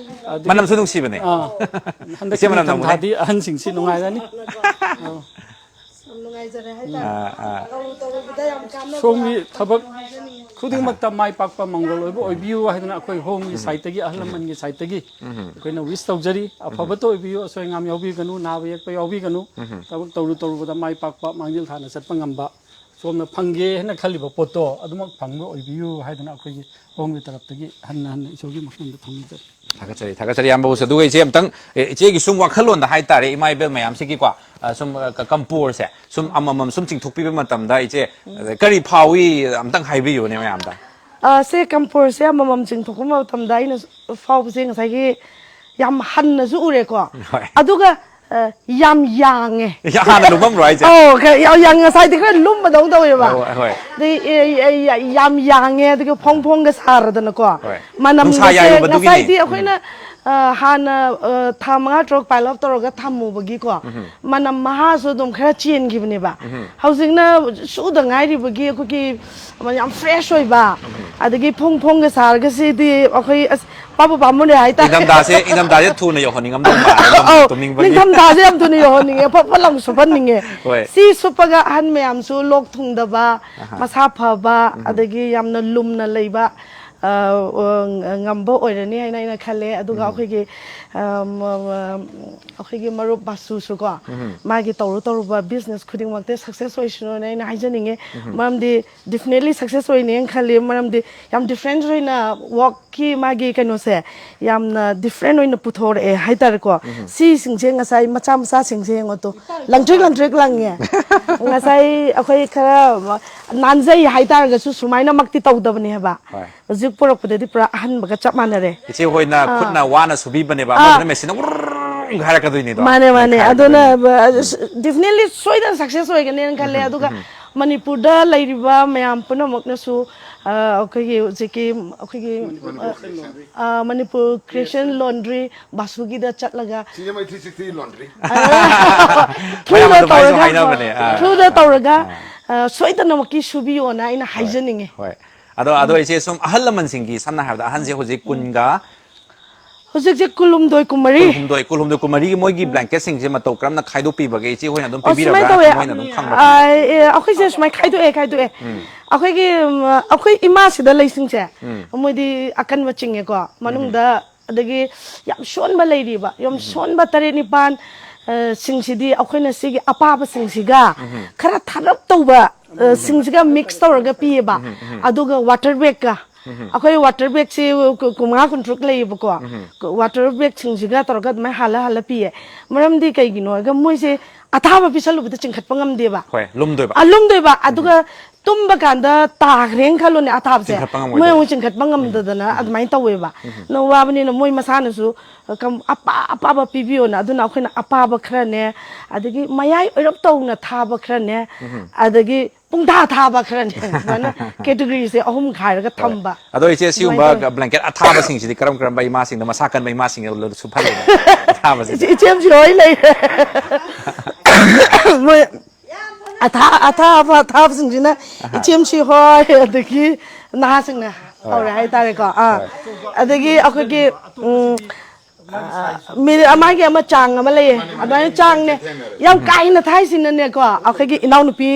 ꯑꯗꯒꯤ ꯃꯅꯝꯁꯨ ꯅꯨꯡꯁꯤꯕꯅꯦ꯫ ꯑꯥ, ꯍꯟꯗꯛꯀꯤ ꯏꯆꯦ ꯃꯅꯝ ꯅꯝꯃꯨꯅꯦ꯫ ꯅꯤꯡꯊꯝꯊꯥꯗꯤ ꯑꯍꯟꯁꯤꯡꯁꯤ ꯅꯨꯡꯉꯥꯏꯔꯅꯤ꯫ ꯑꯥ꯫ ꯌꯥꯝ ꯅꯨꯡꯉꯥꯏꯖꯔꯦ ꯍꯥꯏꯇꯥꯔꯦ꯫ ꯑꯥ, ꯑꯥ꯫ ꯇꯧꯔꯨ ꯇꯧꯔꯨꯕꯗ ꯌꯥꯝ ꯀꯥꯟꯅꯕ ꯁꯣꯝꯒꯤ ꯊꯕꯛ ꯍꯥꯏꯖꯅꯤꯡꯉꯦ꯫ ꯈꯨꯗꯤꯡꯃꯛꯇ ꯃꯥꯏ ꯄꯥꯛꯄ ꯃꯪꯒꯣꯜ ꯑꯣꯏꯕ ꯑꯣꯏꯕꯤꯌꯨ ꯍꯥꯏꯗꯅ ꯑꯩꯈꯣꯏ ꯍꯣꯝꯒꯤ ꯎꯝ꯫ ꯁꯥꯏꯠꯇꯒꯤ, ꯑꯍꯜ ꯎꯝ꯫ ꯂꯃꯟꯒꯤ ꯁꯥꯏꯠꯇꯒꯤ ꯎꯝ꯫ ꯑꯩꯈꯣꯏꯅ ꯋꯤꯁ ꯇꯧꯖꯔꯤ꯫ ꯎꯝ꯫ ꯑꯐꯕꯇ ꯑꯣꯏꯕꯤꯌꯨ, ꯑꯁꯣꯏ ꯑꯉꯥꯝ ꯌꯥꯎꯕꯤꯒꯅꯨ, ꯅꯥꯕ ꯌꯦꯛꯄ ꯌꯥꯎꯕꯤꯒꯅꯨ꯫ ꯎꯝ꯫ ꯊꯕꯛ ꯇꯧꯔꯨ ꯇꯧꯔꯨꯕꯗ ꯃꯥꯏ ꯄꯥꯛꯄ, ꯃꯥꯡꯖꯤꯜ ꯊꯥꯅ ꯆꯠꯄ ꯉꯝꯕ, ꯁꯣꯝꯅ ꯐꯪꯒꯦ ꯍꯥꯏꯅ ꯈꯜꯂꯤꯕ ꯄꯣꯠꯇꯣ ꯑꯗꯨꯃꯛ ꯐꯪꯕ ꯑꯣꯏꯕꯤꯌꯨ ꯍꯥꯏꯗꯅ ꯑꯩꯈꯣꯏꯒꯤ ꯍꯣꯝꯒꯤ ꯇꯔꯞꯇꯒꯤ ꯍꯟꯅ ꯍꯟꯅ ꯏꯁꯣꯔꯒꯤ ꯃꯐꯝꯗ ꯊꯧꯅꯤꯖꯔꯤ꯫ ꯊꯥꯒꯠꯆꯔꯤ, ꯊꯥꯒꯠꯆꯔꯤ, ꯏꯌꯥꯝꯕꯕꯨꯁꯨ꯫ ꯑꯗꯨꯒ ꯏꯆꯦ ꯑꯝꯇꯪ, ꯑꯦ, ꯏꯆꯦꯒꯤ ꯁꯨꯝ ꯋꯥꯈꯜꯂꯣꯟꯗ ꯍꯥꯏꯇꯥꯔꯦ, ꯏꯃꯥ ꯏꯕꯦꯜ ꯃꯌꯥꯝꯁꯤꯒꯤꯀꯣ, ꯑ, ꯁꯨꯝ, ꯑ, ꯀ-, ꯀꯝꯄꯣꯔꯁꯦ ꯁꯨꯝ ꯑꯃꯃꯝ ꯁꯨꯝ ꯆꯤꯡꯊꯣꯛꯄꯤꯕ ꯃꯇꯝꯗ ꯏꯆꯦ, ꯎꯝ꯫ ꯑ, ꯀꯔꯤ ꯐꯥꯎꯏ? ꯑꯝꯇꯪ ꯍꯥꯏꯕꯤꯌꯨꯅꯦ ꯃꯌꯥꯝꯗ꯫ ꯑ, ꯁꯦ ꯀꯝꯄꯣꯔꯁꯦ ꯑꯃꯃꯝ ꯆꯤꯡꯊꯣꯛꯄ ꯃꯇꯝꯗ ꯑꯩꯅ ꯐꯥꯎꯕꯁꯦ ꯉꯁꯥꯏꯒꯤ ꯌꯥꯝ ꯍꯟꯅꯁꯨ ꯎꯔꯦꯀꯣ꯫ ꯍꯣꯏ꯫ ꯑꯗꯨꯒ, ꯑ, ꯌꯥꯝ ꯌꯥꯡꯉꯦ꯫ ꯍꯥꯟꯅ ꯂꯨꯝꯃꯝꯕ꯭ꯔꯣ ꯍꯥꯏꯁꯦ? ꯑꯧ, ꯈꯔ ꯌꯥꯝ ꯌꯥꯡ-, ꯉꯁꯥꯏꯗꯤ ꯈꯔ ꯂꯨꯝꯕꯗꯧ ꯇꯧꯋꯦꯕ꯫ ꯍꯣꯏ, ꯍꯣꯏ꯫ ꯑꯗꯩ, ꯑꯦ, ꯑꯦ, ꯌꯥ-, ꯌꯥꯝ ꯌꯥꯡꯉꯦ, ꯑꯗꯨꯒ ꯐꯣꯡ ꯐꯣꯡꯒ ꯁꯥꯔꯗꯅꯀꯣ꯫ ꯍꯣꯏ꯫ ꯃꯅꯝꯒꯁꯦ ꯅꯨꯡꯁꯥ ꯌꯥꯏꯔꯨꯕꯗꯨꯒꯤꯅꯦ꯫ ꯉꯁꯥꯏꯗꯤ ꯎꯝ꯫ ꯑꯩꯈꯣꯏꯅ, ꯑ, ꯍꯥꯟꯅ, ꯑ, ꯊꯥ ꯃꯉꯥ ꯇꯔꯨꯛ ꯄꯥꯏꯜ ꯑꯞ ꯇꯧꯔꯒ ꯊꯝꯃꯨꯕꯒꯤꯀꯣ, ꯎꯝ꯫ ꯃꯅꯝ ꯃꯍꯥꯁꯨ ꯑꯗꯨꯝ ꯈꯔ ꯆꯦꯟꯈꯤꯕꯅꯦꯕ꯫ ꯎꯝ꯫ ꯍꯧꯖꯤꯛꯅ ꯁꯨꯗ ꯉꯥꯏꯔꯤꯕꯒꯤ ꯑꯩꯈꯣꯏꯒꯤ ꯌꯥꯝ ꯐ꯭ꯔꯦꯁ ꯑꯣꯏꯕ, ꯎꯝ꯫ ꯑꯗꯒꯤ ꯐꯣꯡ ꯐꯣꯡꯒ ꯁꯥꯔꯒ ꯁꯤꯗꯤ ꯑꯩꯈꯣꯏ ꯑꯁ ꯄꯥꯝꯕꯨ ꯄꯥꯝꯃꯨꯔꯦ ꯍꯥꯏꯇꯥꯔꯦ꯫ ꯏꯪꯊꯝꯊꯥꯁꯦ, ꯏꯪꯊꯝꯊꯥꯁꯦ ꯊꯨꯅ ꯌꯧꯍꯟꯅꯤꯡꯉꯝꯗꯧ ꯃꯥꯜꯂꯦ, ꯂꯝ ꯑꯧ, ꯇꯨꯝꯅꯤꯡꯕꯒꯤ꯫ ꯅꯤꯡꯊꯝꯊꯥꯁꯦ ꯌꯥꯝ ꯊꯨꯅ ꯌꯧꯍꯟꯅꯤꯡꯉꯦ, ꯐꯠ ꯐꯠ ꯂꯥꯎ ꯁꯨꯞꯍꯟꯅꯤꯡꯉꯦ꯫ ꯍꯣꯏ꯫ ꯁꯤ ꯁꯨꯞꯄꯒ ꯑꯍꯟ ꯃꯌꯥꯝꯁꯨ ꯂꯣꯛ ꯊꯨꯡꯗꯕ, ꯑꯍꯥ꯫ ꯃꯁꯥ ꯐꯕ, ꯎꯝ꯫ ꯑꯗꯒꯤ ꯌꯥꯝꯅ ꯂꯨꯝꯅ ꯂꯩꯕ, ꯑ, ꯑ, ꯉꯝꯕ ꯑꯣꯏꯔꯅꯤ ꯍꯥꯏꯅ ꯑꯩꯅ ꯈꯜꯂꯦ꯫ ꯑꯗꯨꯒ ꯎꯝ꯫ ꯑꯩꯈꯣꯏꯒꯤ ꯑ, ꯃ-, ꯃ-, ꯑꯩꯈꯣꯏꯒꯤ ꯃꯔꯨꯞ ꯕꯥꯁꯨꯁꯨ ꯀꯣ, ꯃꯥꯒꯤ ꯇꯧꯔꯨ ꯇꯧꯔꯨꯕ ꯕꯤꯖꯤꯅꯦꯁ ꯈꯨꯗꯤꯡꯃꯛꯇ ꯁꯛꯁꯦꯁ ꯑꯣꯏꯁꯅꯨꯅ ꯑꯩꯅ ꯍꯥꯏꯖꯅꯤꯡꯉꯤ꯫ ꯃꯔꯝꯗꯤ ꯗꯤꯐꯤꯅꯦꯠꯂꯤ ꯁꯛꯁꯦꯁ ꯑꯣꯏꯅꯦꯅ ꯈꯜꯂꯤ꯫ ꯃꯔꯝꯗꯤ ꯌꯥꯝ ꯗꯤꯐ꯭ꯔꯦꯟꯁ ꯑꯣꯏꯅ ꯋꯥꯛꯀꯤ ꯃꯥꯒꯤ ꯀꯩꯅꯣꯁꯦ ꯌꯥꯝꯅ ꯗꯤꯐ꯭ꯔꯦꯟ ꯑꯣꯏꯅ ꯄꯨꯊꯣꯔꯛꯑꯦ ꯍꯥꯏꯇꯥꯔꯦꯀꯣ꯫ ꯁꯤꯁꯤꯡꯁꯦ ꯉꯁꯥꯏ ꯃꯆꯥ ꯃꯆꯥꯁꯤꯡꯁꯦ ꯌꯦꯡꯉꯣ ꯇꯨ, ꯂꯪꯇ꯭ꯔꯤꯛ ꯂꯪꯇ꯭ꯔꯤꯛ ꯂꯪꯉꯦ꯫ ꯉꯁꯥꯏ ꯑꯩꯈꯣꯏ ꯈꯔ ꯅꯥꯟꯖꯩ ꯍꯥꯏꯇꯥꯔꯒꯁꯨ ꯁꯨꯃꯥꯏꯅꯃꯛꯇꯤ ꯇꯧꯗꯕꯅꯦ ꯍꯥꯏꯕ꯫ ꯍꯣꯏ꯫ ꯍꯧꯖꯤꯛ ꯄꯨꯔꯛꯄꯗꯗꯤ ꯄꯨꯔꯥ ꯑꯍꯟꯕꯒ ꯆꯞ ꯃꯥꯟꯅꯔꯦ꯫ ꯏꯆꯦ ꯍꯣꯏꯅ ꯑꯥ꯫ ꯈꯨꯠꯅ ꯋꯥꯅ ꯁꯨꯕꯤꯕꯅꯦꯕ, ꯑꯥ꯫ ꯑꯃꯗꯨꯅ ꯃꯦꯆꯤꯟꯅ ꯎꯔꯨꯡ ꯍꯥꯏꯔꯛꯀꯗꯣꯏꯅꯤꯗꯣ꯫ ꯃꯥꯅꯦ, ꯃꯥꯅꯦ꯫ ꯑꯗꯨꯅ, ꯅꯩꯈꯥꯏꯔꯛꯀꯗꯣꯏꯅꯤ꯫ ꯑ, ꯗꯤꯐꯤꯅꯦꯠꯂꯤ ꯁꯣꯏꯗꯅ ꯁꯛꯁꯦꯁ ꯑꯣꯏꯒꯅꯦꯅ ꯈꯜꯂꯦ꯫ ꯎꯝ, ꯑꯗꯨꯒ ꯎꯝ꯫ ꯃꯅꯤꯄꯨꯔꯗ ꯂꯩꯔꯤꯕ ꯃꯌꯥꯝ ꯄꯨꯝꯅꯃꯛꯅꯁꯨ, ꯑ, ꯑꯩꯈꯣꯏꯒꯤ ꯍꯧꯖꯤꯛꯀꯤ, ꯑꯩꯈꯣꯏꯒꯤ, ꯑ, ꯑ, ꯃꯅꯤꯄꯨꯔ ꯀ꯭ꯔꯤꯌꯦꯁꯟ ꯂꯣꯟꯗ꯭ꯔꯤ ꯕꯥꯁꯨꯒꯤꯗ ꯆꯠꯂꯒ ꯁꯤꯡꯖꯃꯩ ꯊ꯭ꯔꯤ ꯁꯤꯛꯁꯇꯤ ꯂꯣꯟꯗ꯭ꯔꯤ꯫ ꯃꯌꯥꯝ ꯊ꯭ꯔꯨꯗ ꯑꯗꯨꯃꯥꯏꯅꯁꯨ ꯇꯧꯔꯒ, ꯍꯥꯏꯅꯕꯅꯦ꯫ ꯑꯥ꯫ ꯊ꯭ꯔꯨꯗ ꯇꯧꯔꯒ, ꯑꯥ꯫ ꯑ, ꯁꯣꯏꯗꯅꯃꯛꯀꯤ ꯁꯨꯕꯤꯌꯣꯅ ꯑꯩꯅ ꯍꯣꯏ, ꯍꯥꯏꯖꯅꯤꯡꯉꯦ꯫ ꯍꯣꯏ꯫ ꯑꯗꯣ, ꯑꯗꯣ ꯎꯝ꯫ ꯏꯆꯦ, ꯁꯨꯝ ꯑꯍꯜ ꯂꯃꯟꯁꯤꯡꯒꯤ, ꯁꯝꯅ ꯍꯥꯏꯔꯕꯗ, ꯑꯍꯟꯁꯦ ꯍꯧꯖꯤꯛ ꯀꯨꯟꯒ ꯍꯧꯖꯤꯛꯁꯦ ꯀꯨꯟꯍꯨꯝꯗꯣꯏ, ꯀꯨꯟꯃꯔꯤ꯫ ꯀꯨꯟꯍꯨꯝꯗꯣꯏ, ꯀꯨꯟꯍꯨꯝꯗꯣꯏ, ꯀꯨꯟꯃꯔꯤꯒꯤ ꯃꯣꯏꯒꯤ ꯎꯝ꯫ ꯕ꯭ꯂꯦꯡꯀꯦꯠꯁꯤꯡꯁꯦ ꯃꯇꯧ ꯀꯔꯝꯅ ꯈꯥꯏꯗꯣꯛꯄꯤꯕꯒꯦ? ꯏꯆꯦ ꯍꯣꯏꯅ ꯑꯗꯨꯝ ꯑꯣ, ꯁꯨꯃꯥꯏꯅ ꯄꯤꯕꯤꯔꯕ꯭ꯔꯥ? ꯇꯧꯋꯦ꯫ ꯃꯣꯏꯅ ꯑꯗꯨꯝ ꯈꯪꯕ꯭ꯔꯥ ꯑ, ꯀꯃꯥꯏꯅ ꯇꯧꯋꯤ? ꯑꯦ, ꯑꯩꯈꯣꯏꯁꯦ ꯁꯨꯃꯥꯏꯅ ꯈꯥꯏꯗꯣꯛꯑꯦ, ꯈꯥꯏꯗꯣꯛꯑꯦ꯫ ꯎꯝ꯫ ꯑꯩꯈꯣꯏꯒꯤ, ꯎꯝ, ꯑꯩꯈꯣꯏ ꯏꯃꯥꯁꯤꯗ ꯂꯩꯁꯤꯡꯁꯦ, ꯎꯝ꯫ ꯃꯣꯏꯗꯤ ꯑꯀꯟꯕ ꯆꯤꯡꯉꯦꯀꯣ꯫ ꯎꯝ꯫ ꯃꯅꯨꯡꯗ ꯑꯗꯒꯤ ꯌꯥꯝ ꯁꯣꯟꯕ ꯂꯩꯔꯤꯕ, ꯌꯥꯝ ꯎꯝ꯫ ꯁꯣꯟꯕ ꯇꯔꯦꯠ ꯅꯤꯄꯥꯟ, ꯑ, ꯁꯤꯡꯁꯤꯗꯤ ꯑꯩꯈꯣꯏꯅ ꯁꯤꯒꯤ ꯑꯄꯥꯕꯁꯤꯡꯁꯤꯒ ꯎꯝ꯫ ꯈꯔ ꯊꯥꯔꯞ ꯇꯧꯕ, ꯑ, ꯎꯝ꯫ ꯁꯤꯡꯁꯤꯒ ꯃꯤꯛꯁ ꯇꯧꯔꯒ ꯄꯤꯌꯦꯕ꯫ ꯎꯝ, ꯎꯝ꯫ ꯑꯗꯨꯒ ꯋꯥꯇꯔ ꯕꯦꯒꯀ ꯎꯝ꯫ ꯑꯩꯈꯣꯏ ꯋꯥꯇꯔ ꯕꯦꯒꯁꯤ ꯀꯨ-, ꯀꯨꯟꯃꯉꯥ, ꯀꯨꯟꯇꯔꯨꯛ ꯂꯩꯌꯦꯕꯀꯣ꯫ ꯎꯝ꯫ ꯋꯥꯇꯔ ꯕꯦꯒꯁꯤꯡꯁꯤꯒ ꯇꯧꯔꯒ ꯑꯗꯨꯃꯥꯏꯅ ꯍꯥꯜꯂ ꯍꯥꯜꯂ ꯄꯤꯌꯦ꯫ ꯃꯔꯝꯗꯤ ꯀꯩꯒꯤꯅꯣ ꯍꯥꯏꯔꯒ ꯃꯣꯏꯁꯦ ꯑꯊꯥꯕ ꯄꯤꯁꯜꯂꯨꯕꯗ ꯆꯤꯡꯈꯠꯄ ꯉꯝꯗꯦꯕ꯫ ꯍꯣꯏ, ꯂꯨꯝꯗꯣꯏꯕ꯫ ꯑ, ꯂꯨꯝꯗꯣꯏꯕ꯫ ꯎꯝ꯫ ꯑꯗꯨꯒ ꯇꯨꯝꯕ ꯀꯥꯟꯗ ꯇꯥꯈ꯭ꯔꯦꯅ ꯈꯜꯂꯣꯅꯦ ꯑꯊꯥꯕꯁꯦ꯫ ꯆꯤꯡꯈꯠꯄ ꯉꯝꯃꯣꯏꯗꯣꯏꯕ꯫ ꯃꯣꯏ ꯑꯃꯨꯛ ꯆꯤꯡꯈꯠꯄ ꯎꯝ꯫ ꯉꯝꯗꯗꯅ ꯎꯝ꯫ ꯑꯗꯨꯃꯥꯏꯅ ꯇꯧꯋꯦꯕ꯫ ꯎꯝ꯫ ꯅꯪ ꯋꯥꯕꯅꯤꯅ ꯃꯣꯏ ꯃꯁꯥꯅꯁꯨ ꯀꯝ-, ꯑꯄꯥ-, ꯑꯄꯥꯕ ꯄꯤꯕꯤꯌꯣꯅ꯫ ꯑꯗꯨꯅ ꯑꯩꯈꯣꯏꯅ ꯑꯄꯥꯕ ꯈꯔꯅꯦ, ꯑꯗꯒꯤ ꯃꯌꯥꯏ ꯑꯣꯏꯔꯞ ꯇꯧꯅ ꯊꯥꯕ ꯈꯔꯅꯦ, ꯎꯝ꯫ ꯑꯗꯒꯤ ꯄꯨꯡꯊꯥ ꯊꯥꯕ ꯈꯔꯅꯦ꯫ ꯑꯗꯨꯃꯥꯏꯅ ꯀꯦꯇꯒꯣꯔꯤꯁꯦ ꯑꯍꯨꯝ ꯈꯥꯏꯔꯒ ꯍꯣꯏ꯫ ꯊꯝꯕ꯫ ꯑꯗꯣ ꯏꯆꯦ, ꯑꯗꯨꯃꯥꯏꯅ ꯁꯤꯒꯨꯝꯕ ꯇꯧꯋꯦ꯫ ꯕ꯭ꯂꯦꯡꯀꯦꯠ ꯑꯊꯥꯕꯁꯤꯡꯁꯤꯗꯤ ꯀꯔꯝ ꯀꯔꯝꯕ ꯏꯃꯥꯁꯤꯡꯗ, ꯃꯁꯥ ꯀꯟꯕ ꯏꯃꯥꯁꯤꯡꯗ ꯂꯣꯏꯅ ꯁꯨꯞꯍꯜꯂꯤꯅꯣ? ꯑꯊꯥꯕꯁꯤꯡꯁꯦ꯫ ꯏꯆꯦ, ꯏꯆꯦꯝꯁꯤ ꯍꯣꯏ ꯂꯩꯔꯦ꯫ ꯃꯣꯏ ꯑꯊꯥ-, ꯑꯊꯥꯕ, ꯑꯊꯥꯕꯁꯤꯡꯁꯤꯅ ꯑꯍꯥ꯫ ꯏꯆꯦꯝꯁꯤ ꯍꯣꯏ, ꯑꯗꯒꯤ ꯅꯍꯥꯁꯤꯡꯅ ꯍꯣꯏ꯫ ꯍꯧꯔꯦ ꯍꯥꯏꯇꯥꯔꯦꯀꯣ꯫ ꯑꯥ꯫ ꯍꯣꯏ꯫ ꯑꯗꯒꯤ ꯑꯩꯈꯣꯏꯒꯤ, ꯎꯝ, ꯑ, ꯃꯤꯅꯤꯠ ꯑꯃꯒꯤ ꯑꯃ ꯆꯥꯡ ꯑꯃ ꯂꯩꯌꯦ꯫ ꯑꯗꯨꯃꯥꯏꯅ ꯆꯥꯡꯅꯦ꯫ ꯌꯥꯝ ꯀꯥ ꯍꯦꯟꯅ ꯊꯥꯏꯁꯤꯅꯅꯦꯀꯣ, ꯑꯩꯈꯣꯏꯒꯤ ꯏꯅꯥꯎꯅꯨꯄꯤ,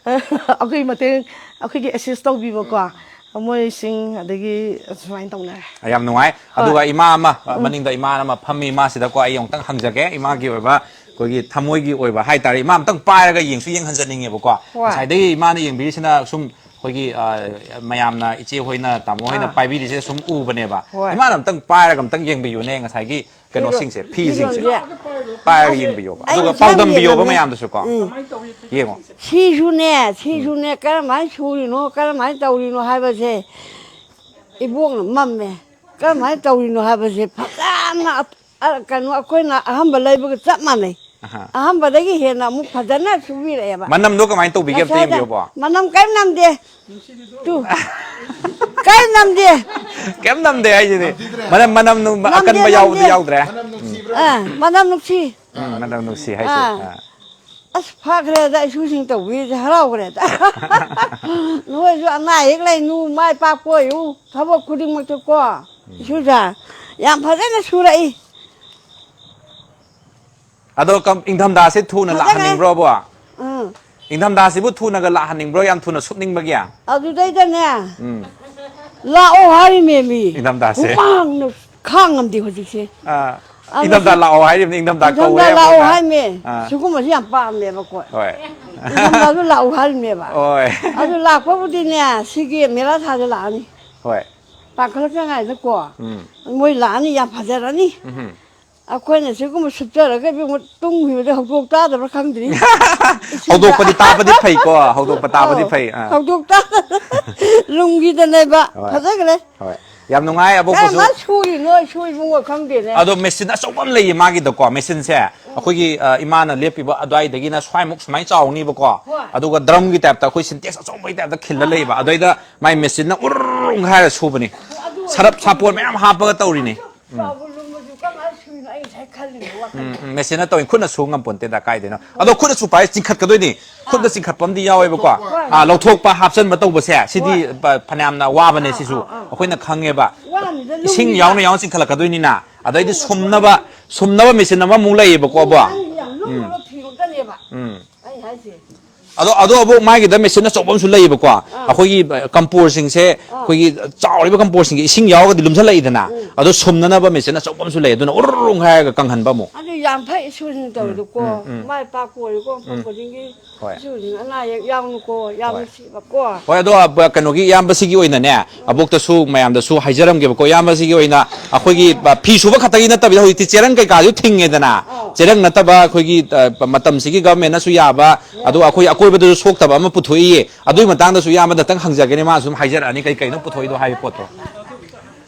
ꯑꯩꯈꯣꯏ ꯃꯇꯦꯡ, ꯑꯩꯈꯣꯏꯒꯤ ꯑꯦꯁꯤꯁ ꯇꯧꯕꯤꯕꯀꯣ, ꯃꯣꯏꯁꯤꯡ ꯑꯗꯒꯤ ꯁꯨꯃꯥꯏꯅ ꯇꯧꯅꯔꯦ꯫ ꯌꯥꯝ ꯅꯨꯡꯉꯥꯏ꯫ ꯍꯣꯏ꯫ ꯑꯗꯨꯒ ꯏꯃꯥ ꯑꯃ, ꯎꯝ꯫ ꯃꯅꯤꯡꯗ ꯏꯃꯥ ꯑꯃ ꯐꯝꯃꯤ, ꯏꯃꯥꯁꯤꯗꯀꯣ ꯑꯩ ꯑꯃꯨꯛꯇꯪ ꯍꯪꯖꯒꯦ, ꯏꯃꯥꯒꯤ ꯑꯣꯏꯕ ꯑꯩꯈꯣꯏꯒꯤ ꯊꯃꯣꯏꯒꯤ ꯑꯣꯏꯕ ꯍꯥꯏꯇꯥꯔꯦ, ꯏꯃꯥ ꯑꯝꯇꯪ ꯄꯥꯏꯔꯒ ꯌꯦꯡꯁꯨ ꯌꯦꯡꯍꯟꯖꯅꯤꯡꯉꯦꯕꯀꯣ꯫ ꯍꯣꯏ꯫ ꯉꯁꯥꯏꯗꯒꯤ ꯏꯃꯥꯅ ꯌꯦꯡꯕꯤꯔꯤꯁꯤꯅ ꯁꯨꯝ ꯑꯩꯈꯣꯏꯒꯤ, ꯑ, ꯃꯌꯥꯝꯅ ꯏꯆꯦ ꯍꯣꯏꯅ, ꯇꯥꯃꯣ ꯍꯣꯏꯅ ꯑꯥ꯫ ꯄꯥꯏꯕꯤꯔꯤꯁꯦ ꯁꯨꯝ ꯎꯕꯅꯦꯕ꯫ ꯍꯣꯏ꯫ ꯏꯃꯥꯅ ꯑꯝꯇꯪ ꯄꯥꯏꯔꯒ ꯑꯝꯇꯪ ꯌꯦꯡꯕꯤꯌꯨꯅꯦ, ꯉꯁꯥꯏꯒꯤ ꯀꯩꯅꯣꯁꯤꯡꯁꯦ, ꯐꯤꯁꯤꯡꯁꯦ ꯐꯤꯔꯣꯟꯁꯦ꯫ ꯄꯥꯏꯔꯒ ꯌꯦꯡꯕꯤꯌꯣꯕ꯫ ꯑꯩ ꯑꯗꯨꯒ ꯏꯁꯥꯅ ꯄꯥꯎꯗꯝꯕꯤꯌꯣꯕ ꯌꯦꯡꯉꯝꯅꯤ꯫ ꯃꯌꯥꯝꯗꯨꯁꯨꯀꯣ꯫ ꯎꯝ꯫ ꯌꯦꯡꯉꯣ꯫ ꯁꯤꯁꯨꯅꯦ, ꯎꯝ꯫ ꯁꯤꯁꯨꯅꯦ, ꯀꯔꯝꯍꯥꯏꯅ ꯁꯨꯔꯤꯅꯣ, ꯀꯔꯝꯍꯥꯏꯅ ꯇꯧꯔꯤꯅꯣ ꯍꯥꯏꯕꯁꯦ ꯏꯕꯣꯛꯅ ꯃꯝꯃꯦ꯫ ꯀꯔꯝꯍꯥꯏꯅ ꯇꯧꯔꯤꯅꯣ ꯍꯥꯏꯕꯁꯦ ꯐꯖꯅ ꯑ-, ꯑ-, ꯀꯩꯅꯣ, ꯑꯩꯈꯣꯏꯅ ꯑꯍꯝꯕ ꯂꯩꯕꯒ ꯆꯞ ꯃꯥꯟꯅꯩ꯫ ꯑꯍꯥ꯫ ꯑꯍꯝꯕꯗꯒꯤ ꯍꯦꯟꯅ ꯑꯃꯨꯛ ꯐꯖꯅ ꯁꯨꯕꯤꯔꯛꯑꯦꯕ꯫ ꯃꯅꯝꯗꯣ ꯀꯃꯥꯏꯅ ꯇꯧꯕꯤꯒꯦ ꯑꯝꯇ ꯉꯁꯥꯏꯗ ꯌꯦꯡꯕꯤꯌꯨꯕꯣ꯫ ꯃꯅꯝ ꯀꯔꯤꯝ ꯅꯝꯗꯦ꯫ ꯇꯨ꯫ ꯀꯔꯤꯝ ꯅꯝꯗꯦ꯫ ꯀꯩꯝ ꯅꯝꯗꯦ ꯍꯥꯏꯁꯤꯗꯤ꯫ ꯃꯅꯝ, ꯃꯅꯝ ꯅꯨꯡ ꯅꯝꯗꯦ, ꯑꯀꯟꯕ ꯌꯥꯎꯗꯤ ꯅꯝꯗꯦ꯫ ꯌꯥꯎꯗ꯭ꯔꯦ? ꯃꯅꯝ ꯅꯨꯡꯁꯤꯕ꯭ꯔꯥ? ꯑꯥ, ꯃꯅꯝ ꯅꯨꯡꯁꯤ꯫ ꯎꯝ, ꯃꯅꯝ ꯅꯨꯡꯁꯤ ꯍꯥꯏꯁꯦ꯫ ꯑꯥ꯫ ꯑꯥ꯫ ꯑꯁ, ꯐꯈ꯭ꯔꯦꯗ, ꯏꯁꯨꯁꯤꯡ ꯇꯧꯕꯤꯔꯤꯁꯦ ꯍꯔꯥꯎꯈ꯭ꯔꯦꯗ꯫ ꯅꯣꯏꯁꯨ ꯑꯅꯥ ꯑꯌꯦꯛ ꯂꯩꯅꯨ, ꯃꯥꯏ ꯄꯥꯛꯄ ꯑꯣꯏꯌꯨ, ꯊꯕꯛ ꯈꯨꯗꯤꯡꯃꯛꯇꯀꯣ꯫ ꯎꯝ꯫ ꯏꯁꯨꯁꯦ ꯌꯥꯝ ꯐꯖꯅ ꯁꯨꯔꯛꯏ꯫ ꯑꯗꯣ ꯀꯝ-, ꯏꯪꯊꯝꯊꯥꯁꯦ ꯊꯨꯅ ꯐꯖꯈ꯭ꯔꯦ꯫ ꯂꯥꯛꯍꯟꯅꯤꯡꯕ꯭ꯔꯣꯕꯣ? ꯎꯝ꯫ ꯏꯪꯊꯝꯊꯥꯁꯤꯕꯨ ꯊꯨꯅꯒ ꯂꯥꯛꯍꯟꯅꯤꯡꯕ꯭ꯔꯣ, ꯌꯥꯝ ꯊꯨꯅ ꯁꯨꯞꯅꯤꯡꯕꯒꯤ? ꯑꯗꯨꯗꯩꯗꯅꯦ, ꯎꯝ꯫ ꯂꯥꯛꯑꯣ ꯍꯥꯏꯔꯤꯃꯦꯃꯤ꯫ ꯏꯪꯊꯝꯊꯥꯁꯦ꯫ ꯍꯨꯃꯥꯡꯅ ꯈꯥꯡ ꯉꯝꯗꯦ ꯍꯧꯖꯤꯛꯁꯦ꯫ ꯑꯥ꯫ ꯑꯗꯨ ꯏꯪꯊꯝꯊꯥ ꯁꯤ-, ꯂꯥꯛꯑꯣ ꯍꯥꯏꯔꯤꯕꯅꯤ, ꯏꯪꯊꯝꯊꯥ ꯏꯪꯊꯝꯊꯥ ꯀꯧꯔꯦ ꯂꯥꯛꯑꯣ ꯑꯃꯨꯛꯀ꯫ ꯍꯥꯏꯔꯤꯃꯦ꯫ ꯑꯥ꯫ ꯁꯤꯒꯨꯝꯕꯁꯤ ꯌꯥꯝ ꯄꯥꯝꯃꯦꯕ ꯑꯩꯈꯣꯏ꯫ ꯍꯣꯏ꯫ ꯏꯪꯊꯝꯊꯥꯁꯨ ꯂꯥꯛꯑꯣ ꯍꯥꯏꯔꯤꯃꯦꯕ꯫ ꯍꯣꯏ꯫ ꯑꯗꯨ ꯂꯥꯛꯄꯕꯨꯗꯤꯅꯦ, ꯁꯤꯒꯤ ꯃꯦꯔꯥ ꯊꯥꯗ ꯂꯥꯛꯑꯅꯤ꯫ ꯍꯣꯏ꯫ ꯇꯥꯡꯈꯠꯂꯛꯇꯉꯥꯏꯗꯀꯣ꯫ ꯎꯝ꯫ ꯃꯣꯏ ꯂꯥꯛꯑꯅꯤ, ꯌꯥꯝ ꯐꯖꯔꯅꯤ꯫ ꯎꯝꯍꯨꯝ꯫ ꯑꯩꯈꯣꯏꯅ ꯁꯤꯒꯨꯝꯕ ꯁꯨꯞꯆꯔꯒ ꯏꯕꯦꯝꯃ ꯇꯨꯝꯈꯤꯕꯗ ꯍꯧꯗꯣꯛ ꯇꯥꯗꯕ꯭ꯔꯥ ꯈꯪꯗ꯭ꯔꯤ꯫ ꯏꯁꯤꯡꯗ ꯍꯧꯗꯣꯛꯄꯗꯤ ꯇꯥꯕꯗꯤ ꯐꯩꯀꯣ, ꯍꯧꯗꯣꯛꯄ ꯇꯥꯕꯗꯤ ꯑꯧ, ꯐꯩ, ꯑꯥ꯫ ꯍꯧꯗꯣꯛ ꯇꯥꯗ-, ꯂꯨꯝꯈꯤꯗꯅꯦꯕ꯫ ꯍꯣꯏ꯫ ꯐꯖꯈ꯭ꯔꯦ꯫ ꯍꯣꯏ꯫ ꯌꯥꯝ ꯅꯨꯡꯉꯥꯏ, ꯑꯕꯣꯛꯄꯁꯨ꯫ ꯀꯔꯝꯕ ꯁꯨꯔꯤꯅꯣ, ꯁꯨꯔꯤꯕꯨꯡꯉꯣ ꯈꯪꯗꯦꯅꯦ꯫ ꯑꯗꯣ ꯃꯦꯆꯤꯟ ꯑꯆꯧꯕ ꯑꯃ ꯂꯩꯌꯦ ꯃꯥꯒꯤꯗꯀꯣ, ꯃꯦꯆꯤꯟꯁꯦ꯫ ꯎꯝ꯫ ꯑꯩꯈꯣꯏꯒꯤ, ꯑ, ꯏꯃꯥꯅ ꯂꯦꯞꯄꯤꯕ ꯑꯗꯨꯋꯥꯏꯗꯒꯤꯅ ꯁ꯭ꯋꯥꯏꯃꯨꯛ ꯁꯨꯃꯥꯏꯅ ꯆꯥꯎꯅꯤꯕꯀꯣ꯫ ꯍꯣꯏ꯫ ꯑꯗꯨꯒ ꯗ꯭ꯔꯝꯒꯤ ꯇꯥꯏꯞꯇ ꯑꯩꯈꯣꯏ ꯁꯤꯟꯇꯦꯛꯁ ꯑꯆꯧꯕꯒꯤ ꯇꯥꯏꯞꯇ ꯈꯤꯜꯂ ꯑꯥ, ꯂꯩꯌꯦꯕ꯫ ꯑꯥ꯫ ꯑꯗꯩꯗ ꯃꯥꯏ ꯃꯦꯆꯤꯟꯅ ꯎꯔꯨꯡ ꯍꯥꯏꯔ ꯁꯨꯕꯅꯤ꯫ ꯑꯗꯨ ꯁꯔꯞ ꯑꯣꯏꯔꯁꯨ ꯁꯥꯄꯣꯟ ꯃꯌꯥꯝ ꯍꯥꯞꯄꯒ ꯇꯧꯔꯤꯅꯤ꯫ ꯎꯝ꯫ ꯆꯥꯎꯕ ꯂꯨꯝꯕꯁꯨ ꯀꯃꯥꯏꯅ ꯁꯨꯏꯅꯣ ꯑꯩ ꯉꯁꯥꯏ ꯈꯜꯂꯤꯅꯦ ꯋꯥꯈꯜꯗ꯫ ꯎꯝ, ꯎꯝ, ꯃꯦꯆꯤꯟꯅ ꯇꯧꯔꯤ, ꯈꯨꯠꯅ ꯁꯨ ꯉꯝꯄꯣꯟꯇꯦꯗ ꯀꯥꯏꯗꯩꯅꯣ꯫ ꯑꯗꯣ ꯈꯨꯠꯅ ꯁꯨ ꯄꯥꯏ ꯆꯤꯡꯈꯠꯀꯗꯣꯏꯅꯤ꯫ ꯈꯨꯠꯅ ꯑꯥ꯫ ꯆꯤꯡꯈꯠꯄ ꯑꯃꯗꯤ ꯌꯥꯎꯋꯦꯕꯀꯣ꯫ ꯍꯣꯏ꯫ ꯑꯥ, ꯂꯧꯊꯣꯛꯄ, ꯍꯥꯞꯆꯟꯕ ꯇꯧꯕꯁꯦ, ꯁꯤꯗꯤ ꯍꯣꯏ꯫ ꯄ-, ꯐꯅꯌꯥꯝꯅ ꯋꯥꯕꯅꯦ ꯑꯥ, ꯁꯤꯁꯨ꯫ ꯑꯥ, ꯑꯥ꯫ ꯑꯩꯈꯣꯏꯅ ꯈꯪꯉꯦꯕ꯫ ꯋꯥꯅꯤꯗ, ꯏꯁꯤꯡ ꯂꯨꯝꯃꯤꯗ꯫ ꯌꯥꯎꯅ ꯌꯥꯎꯅ ꯆꯤꯡꯈꯠꯂꯛꯀꯗꯣꯏꯅꯤꯅ꯫ ꯑꯗꯩꯗꯤ ꯂꯨꯝꯃꯤꯗ꯫ ꯁꯨꯝꯅꯕ, ꯁꯨꯝꯅꯕ ꯃꯦꯆꯤꯟ ꯑꯃꯃꯨꯛ ꯂꯩꯌꯦꯕꯀꯣ, ꯑꯕꯣ꯫ ꯂꯨꯝꯃꯤꯗ, ꯌꯥꯝ ꯂꯨꯝꯃꯒ ꯎꯝ꯫ ꯊꯤꯔꯨꯗꯅꯦꯕ꯫ ꯎꯝ꯫ ꯑꯩ ꯍꯥꯏꯁꯦ꯫ ꯑꯗꯣ ꯑꯗꯣ ꯑꯃꯨꯛ ꯃꯥꯒꯤꯗ ꯃꯦꯆꯤꯟ ꯑꯆꯧꯕ ꯑꯃꯁꯨ ꯂꯩꯌꯦꯕꯀꯣ꯫ ꯑꯩꯈꯣꯏꯒꯤ ꯀꯝꯄꯣꯁꯁꯤꯡꯁꯦ, ꯑꯩꯈꯣꯏꯒꯤ ꯆꯥꯎꯔꯤꯕ ꯀꯝꯄꯣꯁꯁꯤꯡꯁꯦ ꯏꯁꯤꯡ ꯌꯥꯎꯔꯒꯗꯤ ꯂꯨꯝꯁꯜꯂꯛꯏꯗꯅ, ꯑꯗꯣ ꯁꯨꯝꯅꯅꯕ ꯃꯦꯆꯤꯟ ꯑꯆꯧꯕ ꯑꯃꯁꯨ ꯂꯩ, ꯑꯗꯨꯅ ꯎꯔꯨꯡ ꯍꯥꯏꯔꯒ ꯀꯪꯍꯟꯕ ꯑꯃꯨꯛ꯫ ꯑꯗꯨ ꯌꯥꯝ ꯐꯩ ꯏꯁꯣꯔꯅ ꯇꯧꯔꯤꯗꯣꯀꯣ꯫ ꯎꯝ, ꯎꯝ꯫ ꯃꯥꯏ ꯄꯥꯛꯄ ꯑꯣꯏꯔꯣꯀꯣ, ꯃꯐꯝ ꯈꯨꯗꯤꯡꯒꯤ꯫ ꯍꯣꯏ꯫ ꯏꯁꯣꯔꯅ ꯑꯅꯥ ꯑꯌꯦꯛ ꯌꯥꯎꯅꯨꯀꯣ, ꯌꯥꯝ ꯍꯣꯏ꯫ ꯅꯨꯡꯁꯤꯕꯀꯣ꯫ ꯍꯣꯏ, ꯑꯗꯣ ꯑꯕ-, ꯀꯩꯅꯣꯒꯤ ꯏꯌꯥꯝꯕꯁꯤꯒꯤ ꯑꯣꯏꯅꯅꯦ, ꯑꯕꯣꯛꯇꯁꯨ ꯃꯌꯥꯝꯗꯁꯨ ꯍꯥꯏꯖꯔꯝꯒꯦꯕꯀꯣ꯫ ꯏꯌꯥꯝꯕꯁꯤꯒꯤ ꯑꯣꯏꯅ ꯑꯩꯈꯣꯏꯒꯤ, ꯑ, ꯐꯤ ꯁꯨꯕ ꯈꯛꯇꯒꯤ ꯅꯠꯇꯕꯤꯗ ꯍꯧꯖꯤꯛꯇꯤ ꯆꯦꯔꯪ ꯀꯩꯀꯥꯁꯨ ꯊꯤꯡꯉꯦꯗꯅ꯫ ꯑꯧ꯫ ꯆꯦꯔꯪ ꯅꯠꯇꯕ ꯑꯩꯈꯣꯏꯒꯤ, ꯑ, ꯃꯇꯝꯁꯤꯒꯤ ꯒꯚꯔꯟꯃꯦꯟꯠꯅꯁꯨ ꯌꯥꯕ, ꯑꯗꯣ ꯑꯩꯈꯣꯏ ꯑꯀꯣꯏꯕꯗꯁꯨ ꯁꯣꯛꯇꯕ ꯑꯃ ꯄꯨꯊꯣꯛꯏꯌꯦ꯫ ꯑꯗꯨꯒꯤ ꯃꯇꯥꯡꯗꯁꯨ ꯏꯌꯥꯝꯕꯗ ꯈꯤꯇꯪ ꯍꯪꯖꯒꯦꯅꯦ, ꯃꯥ ꯁꯨꯝ ꯍꯥꯏꯖꯔꯛꯑꯅꯤ ꯀꯩ ꯀꯩꯅꯣ ꯄꯨꯊꯣꯛꯏꯗꯣ ꯍꯥꯏꯕ ꯄꯣꯠꯇꯣ꯫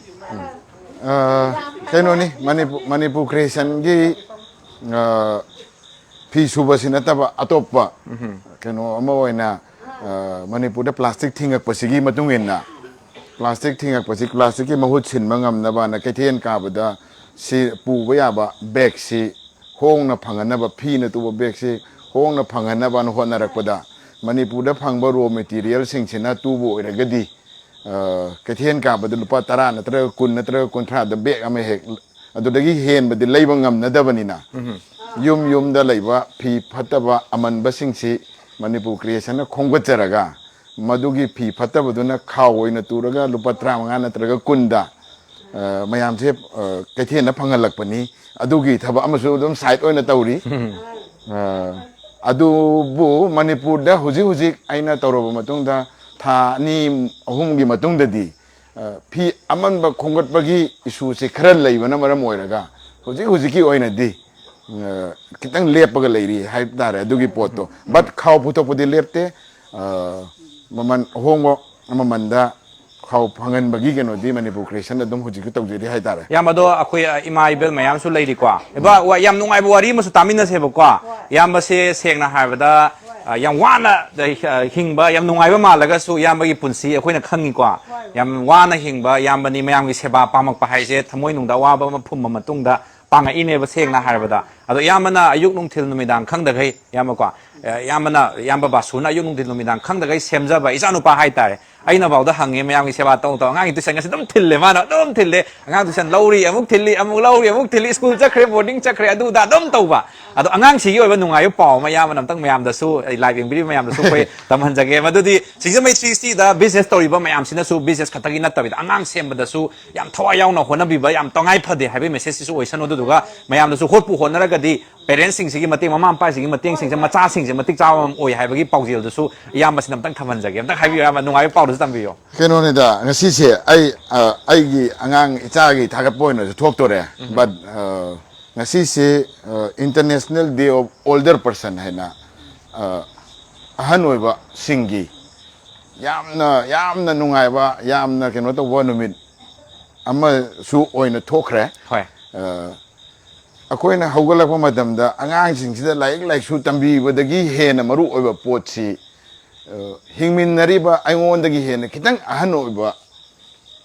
ꯑ, ꯀꯩꯅꯣꯅꯤ, ꯃꯅꯤꯄꯨ-, ꯃꯅꯤꯄꯨꯔ ꯀ꯭ꯔꯤꯌꯦꯁꯟꯒꯤ, ꯑ, ꯐꯤ ꯁꯨꯕꯁꯤ ꯅꯠꯇꯕ ꯑꯇꯣꯞꯄ ꯎꯝꯍꯨꯝ꯫ ꯀꯩꯅꯣ ꯑꯃ ꯑꯣꯏꯅ, ꯑ, ꯃꯅꯤꯄꯨꯔꯗ ꯄ꯭ꯂꯥꯁꯇꯤꯛ ꯊꯤꯡꯉꯛꯄꯁꯤꯒꯤ ꯃꯇꯨꯡ ꯏꯟꯅ, ꯄ꯭ꯂꯥꯁꯇꯤꯛ ꯊꯤꯡꯉꯛꯄꯁꯤ ꯄ꯭ꯂꯥꯁꯇꯤꯛꯀꯤ ꯃꯍꯨꯠ ꯁꯤꯟꯕ ꯉꯝꯅꯕꯅ ꯀꯩꯊꯦꯜ ꯀꯥꯕꯗ ꯁꯤ ꯄꯨꯕ ꯌꯥꯕ ꯕꯦꯒꯁꯤ ꯍꯣꯡꯅ ꯐꯪꯍꯟꯅꯕ, ꯐꯤꯅ ꯇꯨꯕ ꯕꯦꯒꯁꯤ ꯍꯣꯡꯅ ꯐꯪꯍꯟꯅꯕꯅ ꯍꯣꯠꯅꯔꯛꯄꯗ, ꯃꯅꯤꯄꯨꯔꯗ ꯐꯪꯕ ꯔꯣ ꯃꯦꯇꯤꯔꯤꯌꯦꯜꯁꯤꯡꯁꯤꯅ ꯇꯨꯕ ꯑꯣꯏꯔꯒꯗꯤ, ꯑ, ꯀꯩꯊꯦꯜ ꯀꯥꯕꯗ ꯂꯨꯄꯥ ꯇꯔꯥ ꯅꯠꯇ꯭ꯔꯒ ꯀꯨꯟ ꯅꯠꯇ꯭ꯔꯒ ꯀꯨꯟꯊ꯭ꯔꯥꯗ ꯕꯦꯒ ꯑꯃ ꯍꯦꯛ, ꯑꯗꯨꯗꯒꯤ ꯍꯦꯟꯕꯗꯤ ꯂꯩꯕ ꯉꯝꯅꯗꯕꯅꯤꯅ, ꯎꯝꯍꯨꯝ꯫ ꯌꯨꯝ ꯌꯨꯝꯗ ꯂꯩꯕ ꯐꯤ ꯐꯠꯇꯕ ꯑꯃꯟꯕꯁꯤꯡꯁꯤ ꯃꯅꯤꯄꯨꯔ ꯀ꯭ꯔꯤꯌꯦꯁꯟꯅ ꯈꯣꯝꯒꯠꯆꯔꯒ, ꯃꯗꯨꯒꯤ ꯐꯤ ꯐꯠꯇꯕꯗꯨꯅ ꯈꯥꯎ ꯑꯣꯏꯅ ꯇꯨꯔꯒ ꯂꯨꯄꯥ ꯇꯔꯥꯃꯉꯥ ꯅꯠꯇ꯭ꯔꯒ ꯀꯨꯟꯗ, ꯑ, ꯃꯌꯥꯝꯁꯦ, ꯑ, ꯀꯩꯊꯦꯜꯗ ꯐꯪꯍꯜꯂꯛꯄꯅꯤ꯫ ꯑꯗꯨꯒꯤ ꯊꯕꯛ ꯑꯃꯁꯨ ꯑꯗꯨꯝ ꯁꯥꯏꯠ ꯑꯣꯏꯅ ꯇꯧꯔꯤ꯫ ꯑ, ꯑꯗꯨꯕꯨ ꯃꯅꯤꯄꯨꯔꯗ ꯍꯧꯖꯤꯛ ꯍꯧꯖꯤꯛ ꯑꯩꯅ ꯇꯧꯔꯕ ꯃꯇꯨꯡꯗ ꯊꯥ ꯑꯅꯤ ꯑꯍꯨꯝꯒꯤ ꯃꯇꯨꯡꯗꯗꯤ, ꯑ, ꯐꯤ ꯑꯃꯟꯕ ꯈꯣꯝꯒꯠꯄꯒꯤ ꯏꯁꯨꯁꯦ ꯈꯔ ꯂꯩꯕꯅ ꯃꯔꯝ ꯑꯣꯏꯔꯒ ꯍꯧꯖꯤꯛ ꯍꯧꯖꯤꯛꯀꯤ ꯑꯣꯏꯅꯗꯤ, ꯑ, ꯈꯤꯇꯪ ꯂꯦꯞꯄꯒ ꯂꯩꯔꯤ ꯍꯥꯏꯕ ꯇꯥꯔꯦ ꯑꯗꯨꯒꯤ ꯄꯣꯠꯇꯣ꯫ ꯕꯠ ꯈꯥꯎ ꯄꯨꯊꯣꯛꯄꯗꯤ ꯂꯦꯞꯇꯦ꯫ ꯑ, ꯃꯃꯜ ꯑꯍꯣꯡꯕ ꯃꯃꯜꯗ ꯈꯥꯎ ꯐꯪꯍꯟꯕꯒꯤ ꯀꯩꯅꯣꯗꯤ ꯃꯅꯤꯄꯨꯔ ꯀ꯭ꯔꯤꯌꯦꯁꯟ ꯑꯗꯨꯝ ꯍꯧꯖꯤꯛꯁꯨ ꯇꯧꯖꯔꯤ ꯍꯥꯏꯇꯥꯔꯦ꯫ ꯏꯌꯥꯝꯕ, ꯑꯗꯣ ꯑꯩꯈꯣꯏ, ꯑ, ꯏꯃꯥ ꯏꯕꯦꯜ ꯃꯌꯥꯝꯁꯨ ꯂꯩꯔꯤꯀꯣ꯫ ꯏꯕꯥ, ꯋꯥ-, ꯌꯥꯝ ꯅꯨꯡꯉꯥꯏꯕ ꯋꯥꯔꯤ ꯑꯃꯁꯨ ꯇꯥꯃꯤꯟꯅꯁꯦꯕꯀꯣ꯫ ꯏꯌꯥꯝꯕꯁꯦ ꯁꯦꯡꯅ ꯍꯥꯏꯔꯕꯗ, ꯑ, ꯌꯥꯝ ꯋꯥꯅ, ꯑ, ꯍꯤꯡꯕ, ꯌꯥꯝ ꯅꯨꯡꯉꯥꯏꯕ ꯃꯥꯜꯂꯒꯁꯨ ꯏꯌꯥꯝꯕꯒꯤ ꯄꯨꯟꯁꯤ ꯑꯩꯈꯣꯏꯅ ꯈꯪꯉꯤꯀꯣ꯫ ꯌꯥꯝ ꯋꯥꯅ ꯍꯤꯡꯕ ꯏꯌꯥꯝꯕꯅꯤ, ꯃꯌꯥꯝꯒꯤ ꯁꯦꯕꯥ ꯄꯥꯝꯃꯛꯄ ꯍꯥꯏꯁꯦ ꯊꯃꯣꯏꯅꯨꯡꯗ ꯑꯋꯥꯕ ꯑꯃ ꯐꯨꯝꯕ ꯃꯇꯨꯡꯗ ꯄꯥꯡꯉꯛꯏꯅꯦꯕ ꯁꯦꯡꯅ ꯍꯥꯏꯔꯕꯗ꯫ ꯑꯗꯣ ꯏꯌꯥꯝꯕꯅ ꯑꯌꯨꯛ ꯅꯨꯡꯊꯤꯜ ꯅꯨꯃꯤꯗꯥꯡ ꯈꯪꯗꯈꯩ, ꯏꯌꯥꯝꯕꯀꯣ, ꯑ, ꯏꯌꯥꯝꯕꯅ, ꯏꯌꯥꯝꯕ ꯕꯥꯁꯨꯅ ꯑꯌꯨꯛ ꯅꯨꯡꯊꯤꯜ ꯅꯨꯃꯤꯗꯥꯡ ꯈꯪꯗꯈꯩ ꯁꯦꯝꯖꯕ ꯏꯆꯥꯅꯨꯄꯥ ꯍꯥꯏꯇꯥꯔꯦ꯫ ꯑꯩꯅ ꯐꯥꯎꯗ ꯍꯪꯉꯦ, ꯃꯌꯥꯝꯒꯤ ꯁꯦꯕꯥ ꯇꯧ ꯇꯧ, ꯑꯉꯥꯡꯒꯤ ꯇꯨꯏꯁꯟꯒꯁꯦ ꯑꯗꯨꯝ ꯊꯤꯜꯂꯦ, ꯃꯥꯅ ꯑꯗꯨꯝ ꯊꯤꯜꯂꯦ꯫ ꯑꯉꯥꯡ ꯇꯨꯏꯁꯟ ꯂꯧꯔꯤ ꯑꯃꯨꯛ ꯊꯤꯜꯂꯤ, ꯑꯃꯨꯛ ꯂꯧꯔꯤ ꯑꯃꯨꯛ ꯊꯤꯜꯂꯤ, ꯁ꯭ꯀꯨꯜ ꯆꯠꯈ꯭ꯔꯦ, ꯕꯣꯔꯗꯤꯡ ꯆꯠꯈ꯭ꯔꯦ, ꯑꯗꯨꯗ ꯑꯗꯨꯝ ꯇꯧꯕ꯫ ꯑꯗꯣ ꯑꯉꯥꯡꯁꯤꯒꯤ ꯑꯣꯏꯕ ꯅꯨꯡꯉꯥꯏꯕ ꯄꯥꯎ ꯑꯃ ꯏꯌꯥꯝꯕꯅ ꯑꯝꯇꯪ ꯃꯌꯥꯝꯗꯁꯨ, ꯑꯩ ꯂꯥꯏꯚ ꯌꯦꯡꯕꯤꯔꯤꯕ ꯃꯌꯥꯝꯗꯁꯨ ꯑꯩꯈꯣꯏ ꯇꯝꯍꯟꯖꯒꯦ꯫ ꯃꯗꯨꯗꯤ ꯁꯤꯡꯖꯃꯩ ꯊ꯭ꯔꯤ ꯁꯤꯛꯁꯇꯤꯗ ꯕꯤꯖꯤꯅꯦꯁ ꯇꯧꯔꯤꯕ ꯃꯌꯥꯝꯁꯤꯅꯁꯨ ꯕꯤꯖꯤꯅꯦꯁ ꯈꯛꯇꯒꯤ ꯅꯠꯇꯕꯤꯗ ꯑꯉꯥꯡ ꯁꯦꯝꯕꯗꯁꯨ ꯌꯥꯝ ꯊꯋꯥꯏ ꯌꯥꯎꯅ ꯍꯣꯠꯅꯕꯤꯕ ꯌꯥꯝ ꯇꯉꯥꯏ ꯐꯗꯦ ꯍꯥꯏꯕꯒꯤ ꯃꯦꯁꯦꯖꯁꯤꯁꯨ ꯑꯣꯏꯁꯅꯨ꯫ ꯑꯗꯨꯗꯨꯒ ꯃꯌꯥꯝꯗꯁꯨ ꯍꯣꯠꯄꯨ ꯍꯣꯠꯅꯔꯒꯗꯤ ꯄꯦꯔꯦꯟꯁꯁꯤꯡꯁꯤꯒꯤ ꯃꯇꯦꯡ, ꯃꯃꯥ ꯃꯄꯥꯁꯤꯡꯒꯤ ꯃꯇꯦꯡꯁꯤꯡꯁꯦ ꯃꯆꯥꯁꯤꯡꯁꯦ ꯃꯇꯤꯛ ꯆꯥꯕ ꯑꯃ ꯑꯣꯏ ꯍꯥꯏꯕꯒꯤ ꯄꯥꯎꯖꯦꯜꯗꯨꯁꯨ ꯏꯌꯥꯝꯕꯁꯤꯅ ꯑꯝꯇꯪ ꯊꯝꯍꯟꯖꯒꯦ꯫ ꯑꯝꯇꯪ ꯍꯥꯏꯕꯤꯌꯨ ꯏꯌꯥꯝꯕ, ꯅꯨꯡꯉꯥꯏꯕ ꯄꯥꯎꯗꯨꯁꯨ ꯇꯝꯕꯤꯌꯨ꯫ ꯀꯩꯅꯣꯅꯤꯗ, ꯉꯁꯤꯁꯦ ꯑꯩ, ꯑ, ꯑꯩꯒꯤ ꯑꯉꯥꯡ ꯏꯆꯥꯒꯤ ꯊꯥꯒꯠꯄ ꯑꯣꯏꯅꯁꯨ ꯊꯣꯛꯇꯣꯔꯦ꯫ ꯎꯝ꯫ But, ꯑ, ꯉꯁꯤꯁꯦ, ꯑ, International Day of Older Person ꯍꯥꯏꯅ, ꯑ, ꯑꯍꯟ ꯑꯣꯏꯕꯁꯤꯡꯒꯤ ꯌꯥꯝꯅ, ꯌꯥꯝꯅ ꯅꯨꯡꯉꯥꯏꯕ, ꯌꯥꯝꯅ ꯀꯩꯅꯣ ꯇꯧꯕ ꯅꯨꯃꯤꯠ ꯑꯃꯁꯨ ꯑꯣꯏꯅ ꯊꯣꯛꯈ꯭ꯔꯦ꯫ ꯍꯣꯏ꯫ ꯑ, ꯑꯩꯈꯣꯏꯅ ꯍꯧꯒꯠꯂꯛꯄ ꯃꯇꯝꯗ ꯑꯉꯥꯡꯁꯤꯡꯁꯤꯗ ꯂꯥꯏꯔꯤꯛ ꯂꯥꯏꯁꯨ ꯇꯝꯕꯤꯕꯗꯒꯤ ꯍꯦꯟꯅ ꯃꯔꯨ ꯑꯣꯏꯕ ꯄꯣꯠꯁꯤ, ꯑ, ꯍꯤꯡꯃꯤꯟꯅꯔꯤꯕ ꯑꯩꯉꯣꯟꯗꯒꯤ ꯍꯦꯟꯅ ꯈꯤꯇꯪ ꯑꯍꯟ ꯑꯣꯏꯕ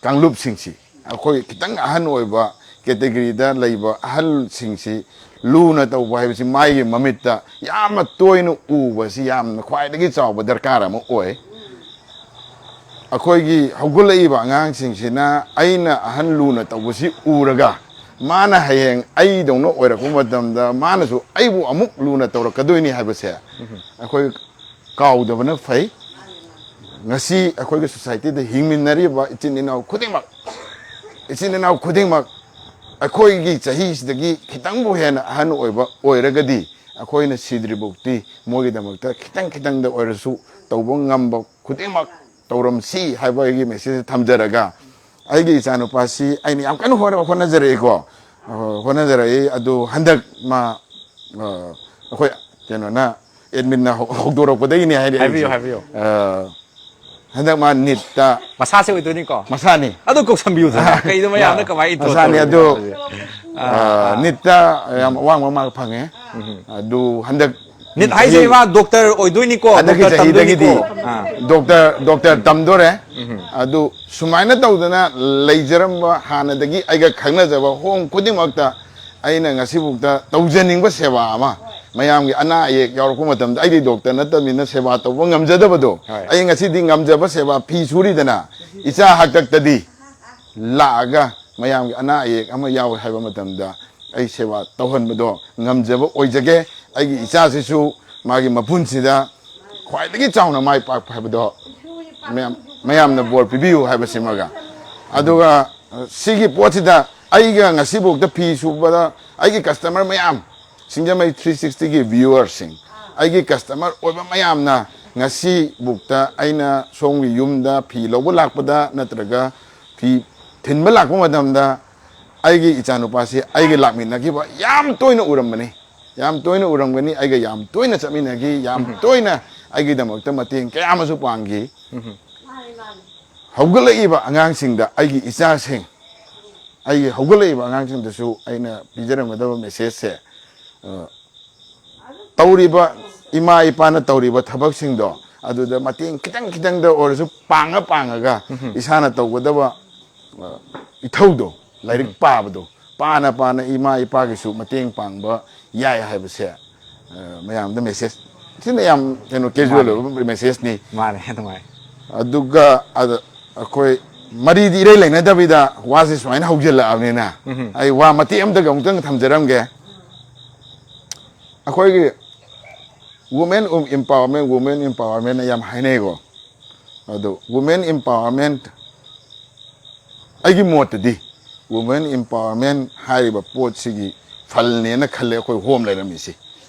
ꯀꯥꯡꯂꯨꯞꯁꯤꯡꯁꯤ, ꯑꯩꯈꯣꯏ ꯈꯤꯇꯪ ꯑꯍꯟ ꯑꯣꯏꯕ ꯀꯦꯇꯦꯒꯣꯔꯤꯗ ꯂꯩꯕ ꯑꯍꯜꯁꯤꯡꯁꯤ ꯂꯨꯅ ꯇꯧꯕ ꯍꯥꯏꯕꯁꯤ ꯃꯥꯒꯤ ꯃꯃꯤꯠꯇ ꯌꯥꯝꯅ ꯇꯣꯏꯅ ꯎꯕꯁꯤ ꯌꯥꯝꯅ ꯈ꯭ꯋꯥꯏꯗꯒꯤ ꯆꯥꯎꯕ ꯗꯔꯀꯥꯔ ꯑꯃ ꯑꯣꯏ꯫ ꯑꯩꯈꯣꯏꯒꯤ ꯍꯧꯒꯠꯂꯛꯏꯕ ꯑꯉꯥꯡꯁꯤꯡꯁꯤꯅ ꯑꯩꯅ ꯑꯍꯟ ꯂꯨꯅ ꯇꯧꯕꯁꯤ ꯎꯔꯒ, ꯃꯥꯅ ꯍꯌꯦꯡ ꯑꯩꯗꯧꯅ ꯑꯣꯏꯔꯛꯄ ꯃꯇꯝꯗ ꯃꯥꯅꯁꯨ ꯑꯩꯕꯨ ꯑꯃꯨꯛ ꯂꯨꯅ ꯇꯧꯔꯛꯀꯗꯣꯏꯅꯤ ꯍꯥꯏꯕꯁꯦ ꯑꯩꯈꯣꯏ ꯀꯥꯎꯗꯕꯅ ꯐꯩ꯫ ꯉꯁꯤ ꯑꯩꯈꯣꯏꯒꯤ ꯁꯣꯁꯥꯏꯇꯤꯗ ꯍꯤꯡꯃꯤꯟꯅꯔꯤꯕ ꯏꯆꯤꯟ ꯏꯅꯥꯎ ꯈꯨꯗꯤꯡꯃꯛ, ꯏꯆꯤꯟ ꯏꯅꯥꯎ ꯈꯨꯗꯤꯡꯃꯛ ꯑꯩꯈꯣꯏꯒꯤ ꯆꯍꯤꯁꯤꯗꯒꯤ ꯈꯤꯇꯪꯕꯨ ꯍꯦꯟꯅ ꯑꯍꯟ ꯑꯣꯏꯕ ꯑꯣꯏꯔꯒꯗꯤ, ꯑꯩꯈꯣꯏꯅ ꯁꯤꯗ꯭ꯔꯤꯐꯥꯎꯗꯤ ꯃꯣꯏꯒꯤꯗꯃꯛꯇ ꯈꯤꯇꯪ ꯈꯤꯇꯪꯗ ꯑꯣꯏꯔꯁꯨ ꯇꯧꯕ ꯉꯝꯕ ꯈꯨꯗꯤꯡꯃꯛ ꯇꯧꯔꯝꯁꯤ ꯍꯥꯏꯕ ꯑꯩꯒꯤ ꯃꯦꯁꯦꯖ ꯊꯝꯖꯔꯒ, ꯑꯩꯒꯤ ꯏꯆꯥꯅꯨꯄꯥꯁꯤ ꯑꯩꯅ ꯌꯥꯝ ꯀꯟꯅ ꯍꯣꯠꯅ-, ꯍꯣꯠꯅꯖꯔꯛꯏꯀꯣ꯫ ꯑ, ꯍꯣꯠꯅꯖꯔꯛꯏ꯫ ꯑꯗꯨ ꯍꯟꯗꯛ ꯃꯥ, ꯑ, ꯑꯩꯈꯣꯏ ꯀꯩꯅꯣꯅ, ꯑꯦꯗꯃꯤꯟꯅ ꯍꯧ-, ꯍꯧꯗꯣꯔꯛꯄꯗꯒꯤꯅꯦ ꯍꯥꯏꯔꯛꯏꯁꯦ꯫ ꯍꯥꯏꯕꯤꯌꯨ, ꯍꯥꯏꯕꯤꯌꯨ꯫ ꯑ, ꯍꯟꯗꯛ ꯃꯥ ꯅꯤꯠꯇ ꯃꯁꯥꯁꯦ ꯑꯣꯏꯗꯣꯏꯅꯤꯀꯣ? ꯃꯁꯥꯅꯤ꯫ ꯑꯗꯨ ꯀꯧꯁꯟꯕꯤꯌꯨꯗꯅ꯫ ꯀꯩꯗꯣ ꯃꯌꯥꯝꯅ ꯀꯃꯥꯏꯅ ꯏꯟꯊꯣꯛ ꯃꯁꯥꯅꯤ꯫ ꯑꯗꯨ, ꯇꯧꯔꯤꯅꯣ? ꯑ, ꯑꯥ, ꯅꯤꯠꯇ ꯌꯥꯝ ꯑꯋꯥꯡꯕ ꯃꯥꯔꯛ ꯐꯪꯉꯦ꯫ ꯎꯝ꯫ ꯑꯗꯨ ꯍꯟꯗꯛ ꯅꯤꯠ ꯍꯥꯏꯁꯦ ꯆꯍꯤ, ꯏꯃꯥ ꯗꯣꯛꯇꯔ ꯑꯣꯏꯗꯣꯏꯅꯤꯀꯣ? ꯍꯟꯗꯛꯀꯤ ꯗꯣꯛꯇꯔ ꯆꯍꯤꯗꯒꯤꯗꯤ ꯇꯝꯗꯣꯏꯅꯤꯀꯣ? ꯑꯥ꯫ ꯗꯣꯛꯇꯔ, ꯗꯣꯛꯇꯔ ꯇꯝꯗꯣꯔꯦ꯫ ꯎꯝ꯫ ꯑꯗꯨ ꯁꯨꯃꯥꯏꯅ ꯇꯧꯗꯅ ꯂꯩꯖꯔꯝꯕ ꯍꯥꯟꯅꯗꯒꯤ ꯑꯩꯒ ꯈꯪꯅꯖꯕ ꯍꯣꯝ ꯈꯨꯗꯤꯡꯃꯛꯇ ꯑꯩꯅ ꯉꯁꯤꯐꯥꯎꯗ ꯇꯧꯖꯅꯤꯡꯕ ꯁꯦꯕꯥ ꯑꯃ, ꯃꯌꯥꯝꯒꯤ ꯑꯅꯥ ꯑꯌꯦꯛ ꯌꯥꯎꯔꯛꯄ ꯃꯇꯝꯗ, ꯑꯩꯗꯤ ꯗꯣꯛꯇꯔ ꯅꯠꯇꯕꯅꯤꯅ ꯁꯦꯕꯥ ꯇꯧꯕ ꯉꯝꯖꯗꯕꯗꯣ, ꯍꯣꯏ꯫ ꯑꯩ ꯉꯁꯤꯗꯤ ꯉꯝꯖꯕ ꯁꯦꯕꯥ, ꯐꯤ ꯁꯨꯔꯤꯗꯅ, ꯏꯆꯥ ꯍꯥꯛꯇꯛꯇꯗꯤ ꯂꯥꯛꯑꯒ ꯃꯌꯥꯝꯒꯤ ꯑꯅꯥ ꯑꯌꯦꯛ ꯑꯃ ꯌꯥꯎꯋꯦ ꯍꯥꯏꯕ ꯃꯇꯝꯗ ꯑꯩ ꯁꯦꯕꯥ ꯇꯧꯍꯟꯕꯗꯣ ꯉꯝꯖꯕ ꯑꯣꯏꯖꯒꯦ꯫ ꯑꯩꯒꯤ ꯏꯆꯥꯁꯤꯁꯨ ꯃꯥꯒꯤ ꯃꯄꯨꯟꯁꯤꯗ ꯈ꯭ꯋꯥꯏꯗꯒꯤ ꯆꯥꯎꯅ ꯃꯥꯏ ꯄꯥꯛꯄ ꯍꯥꯏꯕꯗꯣ ꯃꯌꯥꯝ, ꯃꯌꯥꯝꯅ ꯕꯣꯔ ꯄꯤꯕꯤꯌꯨ ꯍꯥꯏꯕꯁꯤꯃꯒ, ꯑꯗꯨꯒ ꯑ, ꯁꯤꯒꯤ ꯄꯣꯠꯁꯤꯗ ꯑꯩꯒ ꯉꯁꯤꯐꯥꯎꯗ ꯐꯤ ꯁꯨꯕꯗ ꯑꯩꯒꯤ ꯀꯁꯇꯃꯔ ꯃꯌꯥꯝ, ꯁꯤꯡꯖꯃꯩ ꯊ꯭ꯔꯤ ꯁꯤꯛꯁꯇꯤꯒꯤ ꯚ꯭ꯌꯨꯋꯔꯁꯤꯡ, ꯑꯩꯒꯤ ꯀꯁꯇꯃꯔ ꯑꯣꯏꯕ ꯃꯌꯥꯝꯅ ꯉꯁꯤꯐꯥꯎꯗ ꯑꯩꯅ ꯁꯣꯝꯒꯤ ꯌꯨꯝꯗ ꯐꯤ ꯂꯧꯕ ꯂꯥꯛꯄꯗ ꯅꯠꯇ꯭ꯔꯒ ꯐꯤ ꯊꯤꯟꯕ ꯂꯥꯛꯄ ꯃꯇꯝꯗ ꯑꯩꯒꯤ ꯏꯆꯥꯅꯨꯄꯥꯁꯤ ꯑꯩꯒ ꯂꯥꯛꯃꯤꯟꯅꯈꯤꯕ ꯌꯥꯝ ꯇꯣꯏꯅ ꯎꯔꯝꯕꯅꯤ꯫ ꯌꯥꯝ ꯇꯣꯏꯅ ꯎꯔꯝꯒꯅꯤ, ꯑꯩꯒ ꯌꯥꯝ ꯇꯣꯏꯅ ꯆꯠꯃꯤꯟꯅꯈꯤ, ꯌꯥꯝ ꯇꯣꯏꯅ ꯑꯩꯒꯤꯗꯃꯛꯇ ꯃꯇꯦꯡ ꯀꯌꯥ ꯑꯃꯁꯨ ꯄꯥꯡꯈꯤ꯫ ꯍꯧꯒꯠꯂꯛꯏꯕ ꯑꯉꯥꯡꯁꯤꯡꯗ, ꯑꯩꯒꯤ ꯏꯆꯥꯁꯤꯡ, ꯑꯩꯒꯤ ꯍꯧꯒꯠꯂꯛꯏꯕ ꯑꯉꯥꯡꯁꯤꯡꯗꯁꯨ ꯑꯩꯅ ꯄꯤꯖꯔꯝꯒꯗꯕ ꯃꯦꯁꯦꯖꯁꯦ, ꯑ, ꯇꯧꯔꯤꯕ, ꯏꯃꯥ ꯏꯄꯥꯅ ꯇꯧꯔꯤꯕ ꯊꯕꯛꯁꯤꯡꯗꯣ ꯑꯗꯨꯗ ꯃꯇꯦꯡ ꯈꯤꯇꯪ ꯈꯤꯇꯪꯗ ꯑꯣꯏꯔꯁꯨ ꯄꯥꯡꯉ ꯄꯥꯡꯉꯒ ꯏꯁꯥꯅ ꯇꯧꯒꯗꯕ, ꯑ, ꯏꯊꯧꯗꯣ, ꯂꯥꯏꯔꯤꯛ ꯄꯥꯕꯗꯣ, ꯄꯥꯅ ꯄꯥꯅ ꯏꯃꯥ ꯏꯄꯥꯒꯤꯁꯨ ꯃꯇꯦꯡ ꯄꯥꯡꯕ ꯌꯥꯏ ꯍꯥꯏꯕꯁꯦ, ꯑ, ꯃꯌꯥꯝꯗ ꯃꯦꯁꯦꯖ, ꯁꯤꯅ ꯌꯥꯝ ꯀꯩꯅꯣ, ꯀꯦꯖꯨꯋꯦꯜ ꯃꯥꯅꯦ꯫ ꯑꯣꯏꯕ ꯃꯦꯁꯦꯖꯅꯤ꯫ ꯃꯥꯅꯦ ꯑꯗꯨꯃꯥꯏ꯫ ꯑꯗꯨꯒ ꯑꯗ ꯑꯩꯈꯣꯏ ꯃꯔꯤꯗꯤ ꯏꯔꯩ ꯂꯩꯅꯗꯕꯤꯗ ꯋꯥꯁꯦ ꯁꯨꯃꯥꯏꯅ ꯍꯧꯖꯤꯜꯂꯛꯑꯕꯅꯤꯅ, ꯎꯝ꯫ ꯑꯩ ꯋꯥ ꯃꯇꯦꯛ ꯑꯃꯇꯒ ꯑꯃꯨꯛꯇꯪ ꯊꯝꯖꯔꯝꯒꯦ꯫ ꯑꯩꯈꯣꯏꯒꯤ women empowerment, women empowerment ꯌꯥꯝ ꯍꯥꯏꯅꯩꯀꯣ꯫ ꯑꯗꯣ women empowerment, ꯑꯩꯒꯤ ꯃꯣꯠꯇꯗꯤ women empowerment ꯍꯥꯏꯔꯤꯕ ꯄꯣꯠꯁꯤꯒꯤ ꯐꯜꯅꯦꯅ ꯈꯜꯂꯦ ꯑꯩꯈꯣꯏ ꯍꯣꯝ ꯂꯩꯔꯝꯃꯤꯁꯤ꯫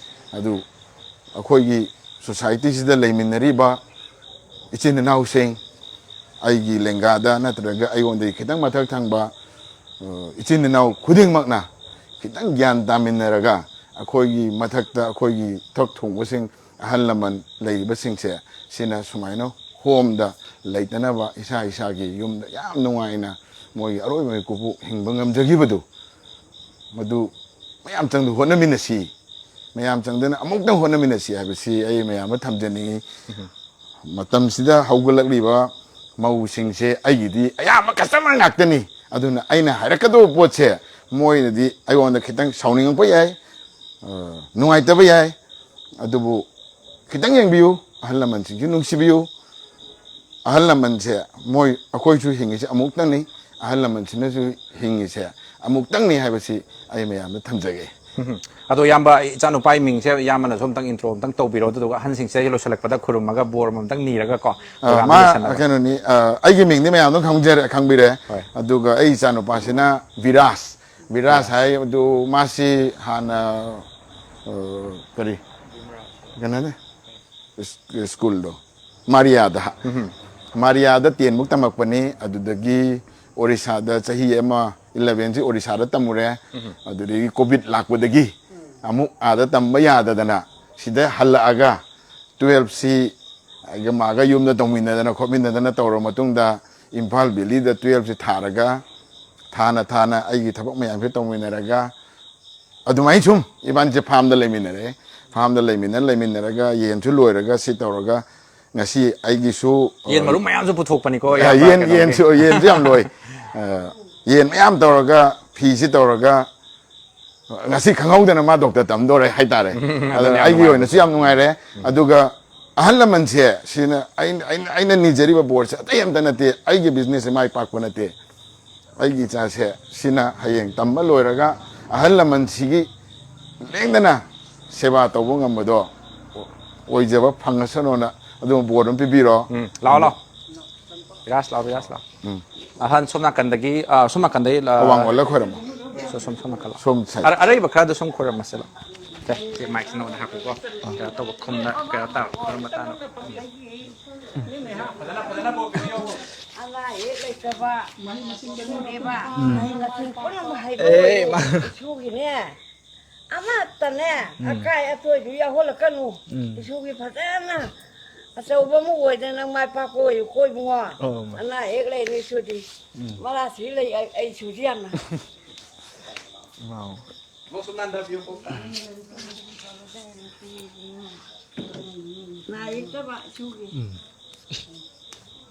ꯑꯗꯨ ꯑꯩꯈꯣꯏꯒꯤ ꯁꯣꯁꯥꯏꯇꯤꯁꯤꯗ ꯂꯩꯃꯤꯟꯅꯔꯤꯕ ꯏꯆꯤꯟ ꯏꯅꯥꯎꯁꯤꯡ, ꯑꯩꯒꯤ ꯂꯦꯡꯒꯥꯗ ꯅꯠꯇ꯭ꯔꯒ ꯑꯩꯉꯣꯟꯗꯒꯤ ꯈꯤꯇꯪ ꯃꯊꯛ ꯊꯪꯕ, ꯑ, ꯏꯆꯤꯟ ꯏꯅꯥꯎ ꯈꯨꯗꯤꯡꯃꯛꯅ ꯈꯤꯇꯪ ꯒ꯭ꯌꯥꯟ ꯇꯥꯃꯤꯟꯅꯔꯒ ꯑꯩꯈꯣꯏꯒꯤ ꯃꯊꯛꯇ ꯑꯩꯈꯣꯏꯒꯤ ꯊꯛ ꯊꯣꯡꯕꯁꯤꯡ, ꯑꯍꯜ ꯂꯃꯟ ꯂꯩꯔꯤꯕꯁꯤꯡꯁꯦ, ꯁꯤꯅ ꯁꯨꯃꯥꯏꯅ ꯍꯣꯝꯗ ꯂꯩꯇꯅꯕ, ꯏꯁꯥ ꯏꯁꯥꯒꯤ ꯌꯨꯝꯗ ꯌꯥꯝ ꯅꯨꯡꯉꯥꯏꯅ ꯃꯣꯏꯒꯤ ꯑꯔꯣꯏꯕ ꯃꯤꯀꯨꯞꯄꯨ ꯍꯤꯡꯕ ꯉꯝꯖꯈꯤꯕꯗꯨ, ꯃꯗꯨ ꯃꯌꯥꯝ ꯆꯪꯗꯨ ꯍꯣꯠꯅꯃꯤꯟꯅꯁꯤ, ꯃꯌꯥꯝ ꯆꯪꯗꯅ ꯑꯃꯨꯛꯇꯪ ꯍꯣꯠꯅꯃꯤꯟꯅꯁꯤ ꯍꯥꯏꯕꯁꯤ ꯑꯩ ꯃꯌꯥꯝꯗ ꯊꯝꯖꯅꯤꯡꯏ꯫ ꯃꯇꯝꯁꯤꯗ ꯍꯧꯒꯠꯂꯛꯂꯤꯕ ꯃꯧꯁꯤꯡꯁꯦ ꯑꯩꯒꯤꯗꯤ ꯑꯌꯥꯝꯕ ꯀꯁꯇꯃꯔ ꯉꯥꯛꯇꯅꯤ꯫ ꯑꯗꯨꯅ ꯑꯩꯅ ꯍꯥꯏꯔꯛꯀꯗꯧꯕ ꯄꯣꯠꯁꯦ ꯃꯣꯏꯅꯗꯤ ꯑꯩꯉꯣꯟꯗ ꯈꯤꯇꯪ ꯁꯥꯎꯅꯤꯡꯉꯛꯄ ꯌꯥꯏ, ꯑ, ꯅꯨꯡꯉꯥꯏꯇꯕ ꯌꯥꯏ, ꯑꯗꯨꯕꯨ ꯈꯤꯇꯪ ꯌꯦꯡꯕꯤꯌꯨ, ꯑꯍꯜ ꯂꯃꯟꯁꯤꯡꯁꯨ ꯅꯨꯡꯁꯤꯕꯤꯌꯨ꯫ ꯑꯍꯜ ꯂꯃꯟꯁꯦ, ꯃꯣꯏ, ꯑꯩꯈꯣꯏꯁꯨ ꯍꯤꯡꯉꯤꯁꯦ ꯑꯃꯨꯛꯇꯪꯅꯤ, ꯑꯍꯜ ꯂꯃꯟꯁꯤꯅꯁꯨ ꯍꯤꯡꯉꯤꯁꯦ ꯑꯃꯨꯛꯇꯪꯅꯤ ꯍꯥꯏꯕꯁꯤ ꯑꯩ ꯃꯌꯥꯝꯗ ꯊꯝꯖꯒꯦ꯫ ꯎꯝ꯫ ꯑꯗꯣ ꯏꯌꯥꯝꯕ, ꯏꯆꯥꯅꯨꯄꯥꯒꯤ ꯃꯤꯡꯁꯦ ꯏꯌꯥꯝꯕꯅꯁꯨ ꯑꯝꯇꯪ intro ꯑꯝꯇꯪ ꯇꯧꯕꯤꯔꯣ, ꯑꯗꯨꯗꯨꯒ ꯑꯍꯟꯁꯤꯡꯁꯦ ꯂꯣꯏꯁꯤꯜꯂꯛꯄꯗ ꯈꯨꯔꯨꯝꯃꯒ ꯕꯣꯔ ꯑꯃꯝꯇꯪ ꯅꯤꯔꯒ ꯀꯣ, ꯑ, program ꯃꯥ ꯂꯣꯏꯁꯤꯟꯅꯕ꯫ ꯀꯩꯅꯣꯅꯤ, ꯑ, ꯑꯩꯒꯤ ꯃꯤꯡꯗꯤ ꯃꯌꯥꯝ ꯑꯗꯨꯝ ꯈꯪꯖꯔꯦ, ꯈꯪꯕꯤꯔꯦ꯫ ꯍꯣꯏ꯫ ꯑꯗꯨꯒ ꯑꯩ ꯏꯆꯥꯅꯨꯄꯥꯁꯤꯅ ꯕꯤꯔꯥꯖ꯫ ꯕꯤꯔꯥꯖ ꯍꯥꯏ ꯑꯗꯨ ꯃꯥꯁꯤ ꯍꯥꯟꯅ, ꯑ, ꯀꯔꯤ, ꯀꯩꯅꯣꯅꯦ? ꯁ꯭ꯀꯨꯜꯗꯣ ꯃꯥꯔꯤꯌꯥꯗ꯫ ꯎꯝ꯫ ꯃꯥꯔꯤꯌꯥꯗ ten ꯐꯥꯎ ꯇꯝꯃꯛꯄꯅꯤ꯫ ꯑꯗꯨꯗꯒꯤ ꯑꯣꯔꯤꯁꯥꯗ ꯆꯍꯤ ꯑꯃ, elevenꯁꯤ ꯑꯣꯔꯤꯁꯥꯗ ꯇꯝꯃꯨꯔꯦ꯫ ꯎꯝ꯫ ꯑꯗꯨꯗꯒꯤ COVID ꯂꯥꯛꯄꯗꯒꯤ ꯑꯃꯨꯛ ꯑꯥꯗ ꯇꯝꯕ ꯌꯥꯗꯗꯅ ꯁꯤꯗ ꯍꯜꯂꯛꯑꯒ twelveꯁꯤ ꯑꯩꯒ ꯃꯥꯒ ꯌꯨꯝꯗ ꯇꯧꯃꯤꯟꯅꯗꯅ ꯈꯣꯠꯃꯤꯟꯅꯗꯅ ꯇꯧꯔꯕ ꯃꯇꯨꯡꯗ ꯏꯝꯐꯥꯜ ꯚꯦꯂꯤꯗ twelveꯁꯤ ꯊꯥꯔꯒ ꯊꯥꯅ ꯊꯥꯅ ꯑꯩꯒꯤ ꯊꯕꯛ ꯃꯌꯥꯝꯁꯦ ꯇꯧꯃꯤꯟꯅꯔꯒ ꯑꯗꯨꯃꯥꯏꯅ ꯁꯨꯝ ꯏꯕꯥꯅꯤꯁꯦ farmꯗ ꯂꯩꯃꯤꯟꯅꯔꯦ꯫ Farmꯗ ꯂꯩꯃꯤꯟꯅ ꯂꯩꯃꯤꯟꯅꯔꯒ ꯌꯦꯟꯁꯨ ꯂꯣꯏꯔꯒ ꯁꯤ ꯇꯧꯔꯒ ꯉꯁꯤ ꯑꯩꯒꯤꯁꯨ, ꯌꯦꯟ ꯑ, ꯃꯔꯨꯝ ꯃꯌꯥꯝꯁꯨ ꯄꯨꯊꯣꯛꯄꯅꯤꯀꯣ, ꯑ, ꯏꯌꯥꯝꯕ, ꯌꯦꯟ, ꯀꯩꯅꯣꯒꯤ꯫ ꯌꯦꯟꯁꯨ, ꯌꯦꯟꯁꯨ ꯌꯥꯝ ꯂꯣꯏ꯫ ꯑ, ꯌꯦꯟ ꯃꯌꯥꯝ ꯇꯧꯔꯒ ꯐꯤꯁꯤ ꯇꯧꯔꯒ ꯉꯁꯤ ꯈꯪꯍꯧꯗꯅ ꯃꯥ ꯗꯣꯛꯇꯔ ꯇꯝꯗꯣꯔꯦ ꯍꯥꯏꯇꯥꯔꯦ꯫ ꯎꯝ, ꯑꯗꯨꯅ ꯑꯗꯨꯅ ꯌꯥꯝ ꯑꯩꯒꯤ ꯅꯨꯡꯉꯥꯏꯕ ꯑꯣꯏꯅꯁꯨ ꯌꯥꯝ ꯅꯨꯡꯉꯥꯏꯔꯦ꯫ ꯎꯝ꯫ ꯑꯗꯨꯒ ꯑꯍꯜ ꯂꯃꯟꯁꯦ ꯁꯤꯅ ꯑꯩꯅ, ꯑꯩꯅ, ꯑꯩꯅ ꯅꯤꯖꯔꯤꯕ ꯕꯣꯔꯁꯦ ꯑꯇꯩ ꯑꯝꯇ ꯅꯠꯇꯦ, ꯑꯩꯒꯤ businessꯁꯦ ꯃꯥꯏ ꯄꯥꯛꯄ ꯅꯠꯇꯦ꯫ ꯑꯩꯒꯤ ꯏꯆꯥꯁꯦ ꯁꯤꯅ ꯍꯌꯦꯡ ꯇꯝꯕ ꯂꯣꯏꯔꯒ ꯑꯍꯜ ꯂꯃꯟꯁꯤꯒꯤ ꯂꯦꯡꯗꯅ ꯁꯦꯕꯥ ꯇꯧꯕ ꯉꯝꯕꯗꯣ ꯑꯣꯏꯖꯕ ꯐꯪꯉꯁꯅꯣꯅ ꯑꯗꯨꯝ ꯕꯣꯔ ꯑꯃ ꯄꯤꯕꯤꯔꯣ꯫ ꯎꯝ, ꯂꯥꯛꯑꯣ, ꯂꯥꯛꯑꯣ꯫ ꯕꯤꯔꯥꯖ ꯂꯥꯛꯑꯣ, ꯕꯤꯔꯥꯖ ꯂꯥꯛꯑꯣ꯫ ꯎꯝ꯫ ꯑꯍꯟ ꯁꯣꯝ ꯅꯥꯀꯟꯗꯒꯤ, ꯑ, ꯁꯣꯝ ꯅꯥꯀꯟꯗꯒꯤ, ꯑ, ꯑꯋꯥꯡ ꯑꯣꯜꯂ ꯈꯣꯏꯔꯝꯃꯣ꯫ ꯁꯣ-, ꯁꯣꯝ, ꯁꯣꯝ ꯅꯥꯀꯜ ꯂꯥꯛꯑꯣ꯫ ꯁꯣꯝ side꯫ ꯑꯔ-, ꯑꯔꯩꯕ ꯈꯔꯗꯣ ꯁꯨꯝ ꯈꯣꯏꯔꯝꯃꯁꯦ ꯂꯥꯛꯑꯣ꯫ ꯁꯦ, ꯁꯤ micꯁꯦ ꯅꯉꯣꯟꯗ ꯍꯥꯞꯄꯨꯀꯣ꯫ ꯑꯥ꯫ ꯀꯩꯅꯣ ꯇꯧꯕ, ꯈꯨꯝꯅ ꯀꯩꯅꯣ ꯇꯥꯕ, ꯈꯨꯔꯨꯝꯕ ꯇꯥꯅꯕ꯫ ꯐꯖꯅ, ꯐꯖꯅ ꯕꯣꯔ ꯄꯤꯕꯤꯌꯣ꯫ ꯑꯅꯥ ꯑꯌꯦꯛ ꯂꯩꯇꯕ, ꯃꯍꯩ ꯃꯁꯤꯡ ꯄꯨꯝꯅꯃꯛ ꯍꯩꯕ ꯑꯦ, ꯑꯣꯏꯌꯨ꯫ ꯃꯥ-, ꯏꯁꯣꯔꯒꯤꯅꯦ, ꯑꯃꯠꯇꯅꯦ, ꯎꯝ꯫ ꯑꯀꯥꯏ ꯑꯇꯣꯏꯗꯨ ꯌꯥꯎꯍꯜꯂꯛꯀꯅꯨ꯫ ꯎꯝ꯫ ꯏꯁꯣꯔꯒꯤ ꯐꯖꯅ ꯑꯆꯧꯕ ꯑꯃ ꯑꯣꯏꯗꯅ ꯅꯪ ꯃꯥꯏ ꯄꯥꯛꯄ ꯑꯣꯏꯌꯨꯀꯣ ꯏꯕꯨꯡꯉꯣ꯫ ꯑꯣ, ꯃꯥ-, ꯑꯅꯥ ꯑꯌꯦꯛ ꯂꯩꯔꯦ ꯏꯁꯣꯔꯗꯤ꯫ ꯎꯝ꯫ ꯃꯔꯥꯁꯤ ꯂꯩ ꯑꯩ, ꯑꯩ ꯏꯁꯣꯔꯗꯤ ꯌꯥꯝꯅ꯫ ꯃꯥꯎ꯫ ꯃꯣꯛ ꯁꯨꯝ ꯅꯥꯟꯊꯕꯤꯌꯨꯀꯣ꯫ ꯅꯥ ꯌꯦꯛꯇꯕ ꯏꯁꯨꯒꯤ꯫ ꯎꯝ꯫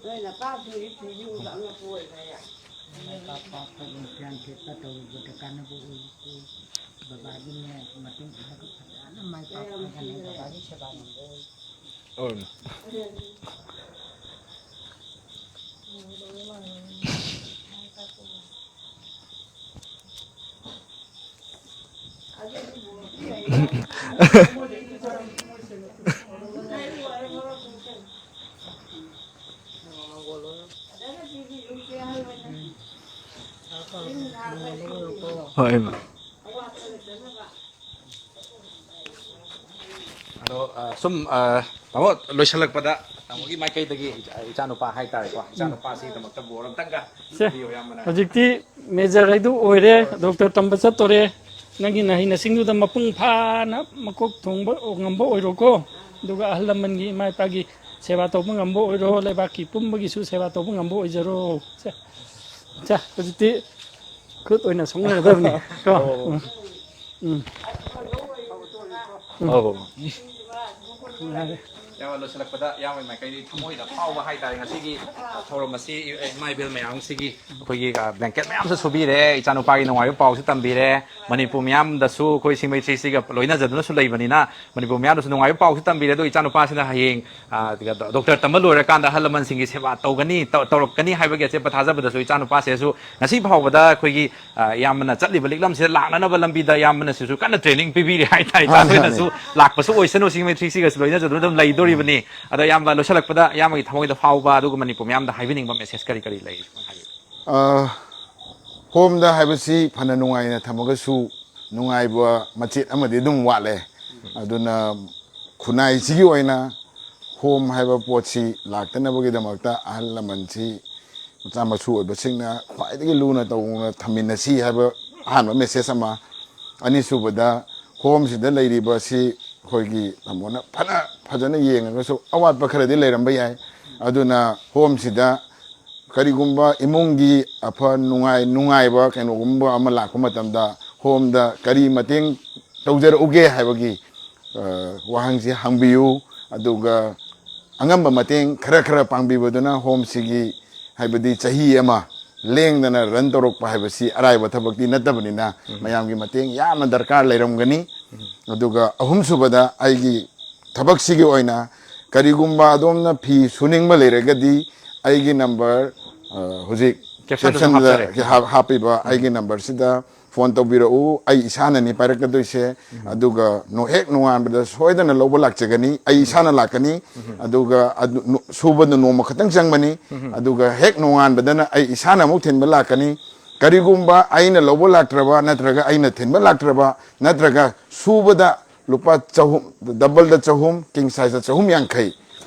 ꯅꯣꯏ ꯅꯄꯥꯁꯤꯡꯒꯤ ꯐꯤꯖꯤꯡꯗꯣ ꯑꯉꯛꯄ ꯑꯣꯏꯈ꯭ꯔꯦ꯫ ꯃꯥꯏ ꯄꯥꯛꯄ ꯒ꯭ꯌꯥꯟ ꯊꯦꯠꯄ ꯇꯧꯕꯗ ꯀꯥꯟꯅꯕ ꯑꯣꯏ꯫ ꯕꯕꯥꯒꯤꯅꯦ ꯃꯇꯨꯡ ꯏꯟꯅꯕ ꯐꯖꯅ ꯃꯥꯏ ꯄꯥꯛꯄ ꯐꯪꯍꯟꯅꯕ ꯕꯕꯥꯒꯤ ꯁꯦꯕꯥ ꯇꯧꯕ ꯑꯣꯏ꯫ ꯍꯣꯏ꯫ ꯑꯗꯣ, ꯑ, ꯁꯨꯝ, ꯑ, ꯇꯥꯃꯣ, ꯂꯣꯏꯁꯤꯜꯂꯛꯄꯗ ꯇꯥꯃꯣꯒꯤ ꯃꯥꯏꯀꯩꯗꯒꯤ ꯏꯆꯥ-, ꯏꯆꯥꯅꯨꯄꯥ ꯍꯥꯏꯇꯥꯔꯦꯀꯣ, ꯏꯆꯥꯅꯨꯄꯥꯁꯤꯒꯤꯗꯃꯛꯇ ꯕꯣꯔ ꯑꯝꯇꯪꯒ ꯁꯦ, ꯄꯤꯕꯤꯌꯨ, ꯏꯌꯥꯝꯕꯅ꯫ ꯍꯧꯖꯤꯛꯇꯤ ꯃꯦꯖꯔ ꯍꯥꯏꯗꯨ ꯑꯣꯏꯔꯦ, ꯗꯣꯛꯇꯔ ꯇꯝꯕ ꯆꯠꯇꯣꯔꯦ꯫ ꯅꯪꯒꯤ ꯅꯍꯩ ꯅꯁꯤꯡꯗꯨꯗ ꯃꯄꯨꯡ ꯐꯥꯅ ꯃꯀꯣꯛ ꯊꯣꯡꯕ ꯉꯝꯕ ꯑꯣꯏꯔꯣꯀꯣ꯫ ꯑꯗꯨꯒ ꯑꯍꯜ ꯂꯃꯟꯒꯤ, ꯏꯃꯥ ꯏꯄꯥꯒꯤ ꯁꯦꯕꯥ ꯇꯧꯕ ꯉꯝꯕ ꯑꯣꯏꯔꯣ, ꯂꯩꯕꯥꯛꯀꯤ ꯄꯨꯝꯕꯒꯤꯁꯨ ꯁꯦꯕꯥ ꯇꯧꯕ ꯉꯝꯕ ꯑꯣꯏꯖꯔꯣ꯫ ꯁꯦ, ꯁꯦ, ꯍꯧꯖꯤꯛꯇꯤ ꯈꯨꯠ ꯑꯣꯏꯅ ꯁꯣꯛꯅꯒꯗꯕꯅꯤ ꯀꯣ꯫ ꯑꯣ꯫ ꯎꯝ꯫ ꯎꯝ꯫ ꯑꯧ꯫ ꯌꯥꯔꯦ꯫ ꯏꯌꯥꯝꯕ, ꯂꯣꯏꯁꯤꯜꯂꯛꯄꯗ ꯏꯌꯥꯝꯕꯒꯤ ꯃꯥꯏꯀꯩꯗꯒꯤ ꯊꯃꯣꯏꯗ ꯐꯥꯎꯕ ꯍꯥꯏꯇꯥꯔꯦ, ꯉꯁꯤꯒꯤ ꯊꯧꯔꯝ ꯑꯁꯤ ꯏꯃꯥ ꯏꯕꯦꯜ ꯃꯌꯥꯝꯁꯤꯒꯤ ꯑꯩꯈꯣꯏꯒꯤ, ꯑ, ꯕ꯭ꯂꯦꯡꯀꯦꯠ ꯃꯌꯥꯝꯁꯨ ꯁꯨꯕꯤꯔꯦ, ꯏꯆꯥꯅꯨꯄꯥꯒꯤ ꯅꯨꯡꯉꯥꯏꯕ ꯄꯥꯎꯁꯨ ꯇꯝꯕꯤꯔꯦ, ꯃꯅꯤꯄꯨꯔ ꯃꯤꯌꯥꯝꯗꯁꯨ ꯑꯩꯈꯣꯏ ꯁꯤꯡꯃꯩ ꯊ꯭ꯔꯤꯁꯤꯒ ꯂꯣꯏꯅꯖꯗꯨꯅꯁꯨ ꯂꯩꯕꯅꯤꯅ ꯃꯅꯤꯄꯨꯔ ꯃꯤꯌꯥꯝꯗꯁꯨ ꯅꯨꯡꯉꯥꯏꯕ ꯄꯥꯎꯁꯨ ꯇꯝꯕꯤꯔꯦ꯫ ꯑꯗꯣ ꯏꯆꯥꯅꯨꯄꯥꯁꯤꯅ ꯍꯌꯦꯡ, ꯑ, ꯗꯣꯛꯇꯔ ꯇꯝꯕ ꯂꯣꯏꯔꯀꯥꯟꯗ ꯑꯍꯜ ꯂꯃꯟꯁꯤꯡꯒꯤ ꯁꯦꯕꯥ ꯇꯧꯒꯅꯤ, ꯇꯧ-, ꯇꯧꯔꯛꯀꯅꯤ ꯍꯥꯏꯕꯒꯤ ꯑꯆꯦꯠꯄ ꯊꯥꯖꯕꯗꯁꯨ ꯏꯆꯥꯅꯨꯄꯥꯁꯤꯁꯨ ꯉꯁꯤ ꯐꯥꯎꯕꯗ ꯑꯩꯈꯣꯏꯒꯤ, ꯑ, ꯏꯌꯥꯝꯕꯅ ꯆꯠꯂꯤꯕ ꯂꯤꯛꯂꯝꯁꯤꯗ ꯂꯥꯛꯅꯅꯕ ꯂꯝꯕꯤꯗ ꯏꯌꯥꯝꯕꯅꯁꯤꯁꯨ ꯀꯟꯅ ꯇ꯭ꯔꯦꯅꯤꯡ ꯄꯤꯕꯤꯔꯤ ꯍꯥꯏꯇꯥꯔꯦ꯫ ꯃꯥꯅꯦ, ꯏꯆꯥꯈꯣꯏꯅꯁꯨ ꯃꯥꯅꯦ꯫ ꯂꯥꯛꯄꯁꯨ ꯑꯣꯏꯁꯅꯨ, ꯁꯤꯡꯃꯩ ꯊ꯭ꯔꯤꯁꯤꯒꯁꯨ ꯂꯣꯏꯅꯖꯗꯨꯅ ꯑꯗꯨꯝ ꯂꯩꯗꯣꯔꯤꯕꯅꯤ꯫ ꯑꯗꯣ ꯏꯌꯥꯝꯕ, ꯂꯣꯏꯁꯤꯜꯂꯛꯄꯗ ꯏꯌꯥꯝꯕꯒꯤ ꯊꯃꯣꯏꯗ ꯐꯥꯎꯕ ꯑꯗꯨꯒ ꯃꯅꯤꯄꯨꯔ ꯃꯤꯌꯥꯝꯗ ꯍꯥꯏꯕꯤꯅꯤꯡꯕ ꯃꯦꯁꯦꯖ ꯀꯔꯤ ꯀꯔꯤ ꯂꯩ? ꯑ, ꯍꯣꯝꯗ ꯍꯥꯏꯕꯁꯤ ꯐꯅ ꯅꯨꯡꯉꯥꯏꯅ ꯊꯝꯃꯒꯁꯨ ꯅꯨꯡꯉꯥꯏꯕ ꯃꯆꯦꯠ ꯑꯃꯗꯤ ꯑꯗꯨꯝ ꯋꯥꯠꯂꯦ꯫ ꯑꯗꯨꯅ ꯈꯨꯟꯅꯥꯏꯁꯤꯒꯤ ꯑꯣꯏꯅ ꯍꯣꯝ ꯍꯥꯏꯕ ꯄꯣꯠꯁꯤ ꯂꯥꯛꯇꯅꯕꯒꯤꯗꯃꯛꯇ ꯑꯍꯜ ꯂꯃꯟꯁꯤ, ꯃꯆꯥ ꯃꯁꯨ ꯑꯣꯏꯕꯁꯤꯡꯅ ꯈ꯭ꯋꯥꯏꯗꯒꯤ ꯂꯨꯅ ꯇꯧꯅ ꯊꯝꯃꯤꯟꯅꯁꯤ ꯍꯥꯏꯕ ꯑꯍꯥꯟꯕ ꯃꯦꯁꯦꯖ ꯑꯃ꯫ ꯑꯅꯤꯁꯨꯕꯗ, ꯍꯣꯝꯁꯤꯗ ꯂꯩꯔꯤꯕꯁꯤ ꯑꯩꯈꯣꯏꯒꯤ ꯇꯥꯃꯣꯅ ꯐꯅ ꯐꯖꯅ ꯌꯦꯡꯉꯒꯁꯨ ꯑꯋꯥꯠꯄ ꯈꯔꯗꯤ ꯂꯩꯔꯝꯕ ꯌꯥꯏ꯫ ꯑꯗꯨꯅ ꯍꯣꯝꯁꯤꯗ ꯀꯔꯤꯒꯨꯝꯕ ꯏꯃꯨꯡꯒꯤ ꯑꯐ ꯅꯨꯡꯉꯥꯏ-, ꯅꯨꯡꯉꯥꯏꯕ ꯀꯩꯅꯣꯒꯨꯝꯕ ꯑꯃ ꯂꯥꯛꯄ ꯃꯇꯝꯗ ꯍꯣꯝꯗ ꯀꯔꯤ ꯃꯇꯦꯡ ꯇꯧꯖꯔꯛꯎꯒꯦ ꯍꯥꯏꯕꯒꯤ, ꯑ, ꯋꯥꯍꯪꯁꯤ ꯍꯪꯕꯤꯌꯨ꯫ ꯑꯗꯨꯒ ꯑꯉꯝꯕ ꯃꯇꯦꯡ ꯈꯔ ꯈꯔ ꯄꯥꯡꯕꯤꯕꯗꯨꯅ ꯍꯣꯝꯁꯤꯒꯤ, ꯍꯥꯏꯕꯗꯤ ꯆꯍꯤ ꯑꯃ ꯂꯦꯡꯗꯅ ꯔꯟ ꯇꯧꯔꯛꯄ ꯍꯥꯏꯕꯁꯤ ꯑꯔꯥꯏꯕ ꯊꯕꯛꯇꯤ ꯅꯠꯇꯕꯅꯤꯅ, ꯃꯌꯥꯝꯒꯤ ꯃꯇꯦꯡ ꯌꯥꯝꯅ ꯗꯔꯀꯥꯔ ꯂꯩꯔꯝꯒꯅꯤ꯫ ꯑꯗꯨꯒ ꯑꯍꯨꯝꯁꯨꯕꯗ, ꯑꯩꯒꯤ ꯊꯕꯛꯁꯤꯒꯤ ꯑꯣꯏꯅ ꯀꯔꯤꯒꯨꯝꯕ ꯑꯗꯣꯝꯅ ꯐꯤ ꯁꯨꯅꯤꯡꯕ ꯂꯩꯔꯒꯗꯤ, ꯑꯩꯒꯤ ꯅꯝꯕꯔ, ꯑ, ꯍꯧꯖꯤꯛ captionꯗꯁꯨ ꯀꯦꯞꯁꯟꯗ ꯍꯥꯞꯆꯔꯦ꯫ ꯍꯥꯞ-, ꯍꯥꯞꯄꯤꯕ ꯑꯩꯒꯤ ꯅꯝꯕꯔꯁꯤꯗ ꯐꯣꯟ ꯇꯧꯕꯤꯔꯛꯎ꯫ ꯑꯩ ꯏꯁꯥꯅꯅꯤ ꯄꯥꯏꯔꯛꯀꯗꯣꯏꯁꯦ꯫ ꯑꯗꯨꯒ ꯅꯣ-, ꯍꯦꯛ ꯅꯣꯡꯉꯥꯟꯕꯗ ꯁꯣꯏꯗꯅ ꯂꯧꯕ ꯂꯥꯛꯆꯒꯅꯤ꯫ ꯑꯩ ꯏꯁꯥꯅ ꯂꯥꯛꯀꯅꯤ꯫ ꯑꯗꯨꯒ ꯑꯗꯨ ꯅꯣ-, ꯁꯨꯕꯗ ꯅꯣꯡꯃ ꯈꯛꯇꯪ ꯆꯪꯕꯅꯤ꯫ ꯑꯗꯨꯒ ꯍꯦꯛ ꯅꯣꯡꯉꯥꯟꯕꯗꯅ ꯑꯩ ꯏꯁꯥꯅ ꯑꯃꯨꯛ ꯊꯤꯟꯕ ꯂꯥꯛꯀꯅꯤ꯫ ꯀꯔꯤꯒꯨꯝꯕ ꯑꯩꯅ ꯂꯧꯕ ꯂꯥꯛꯇ꯭ꯔꯕ, ꯅꯠꯇ꯭ꯔꯒ ꯑꯩꯅ ꯊꯤꯟꯕ ꯂꯥꯛꯇ꯭ꯔꯕ, ꯅꯠꯇ꯭ꯔꯒ ꯁꯨꯕꯗ ꯂꯨꯄꯥ ꯆꯍꯨꯝ, ꯗꯕꯜꯗ ꯆꯍꯨꯝ, ꯀꯤꯡ ꯁꯥꯏꯖꯇ ꯆꯍꯨꯝ ꯌꯥꯡꯈꯩ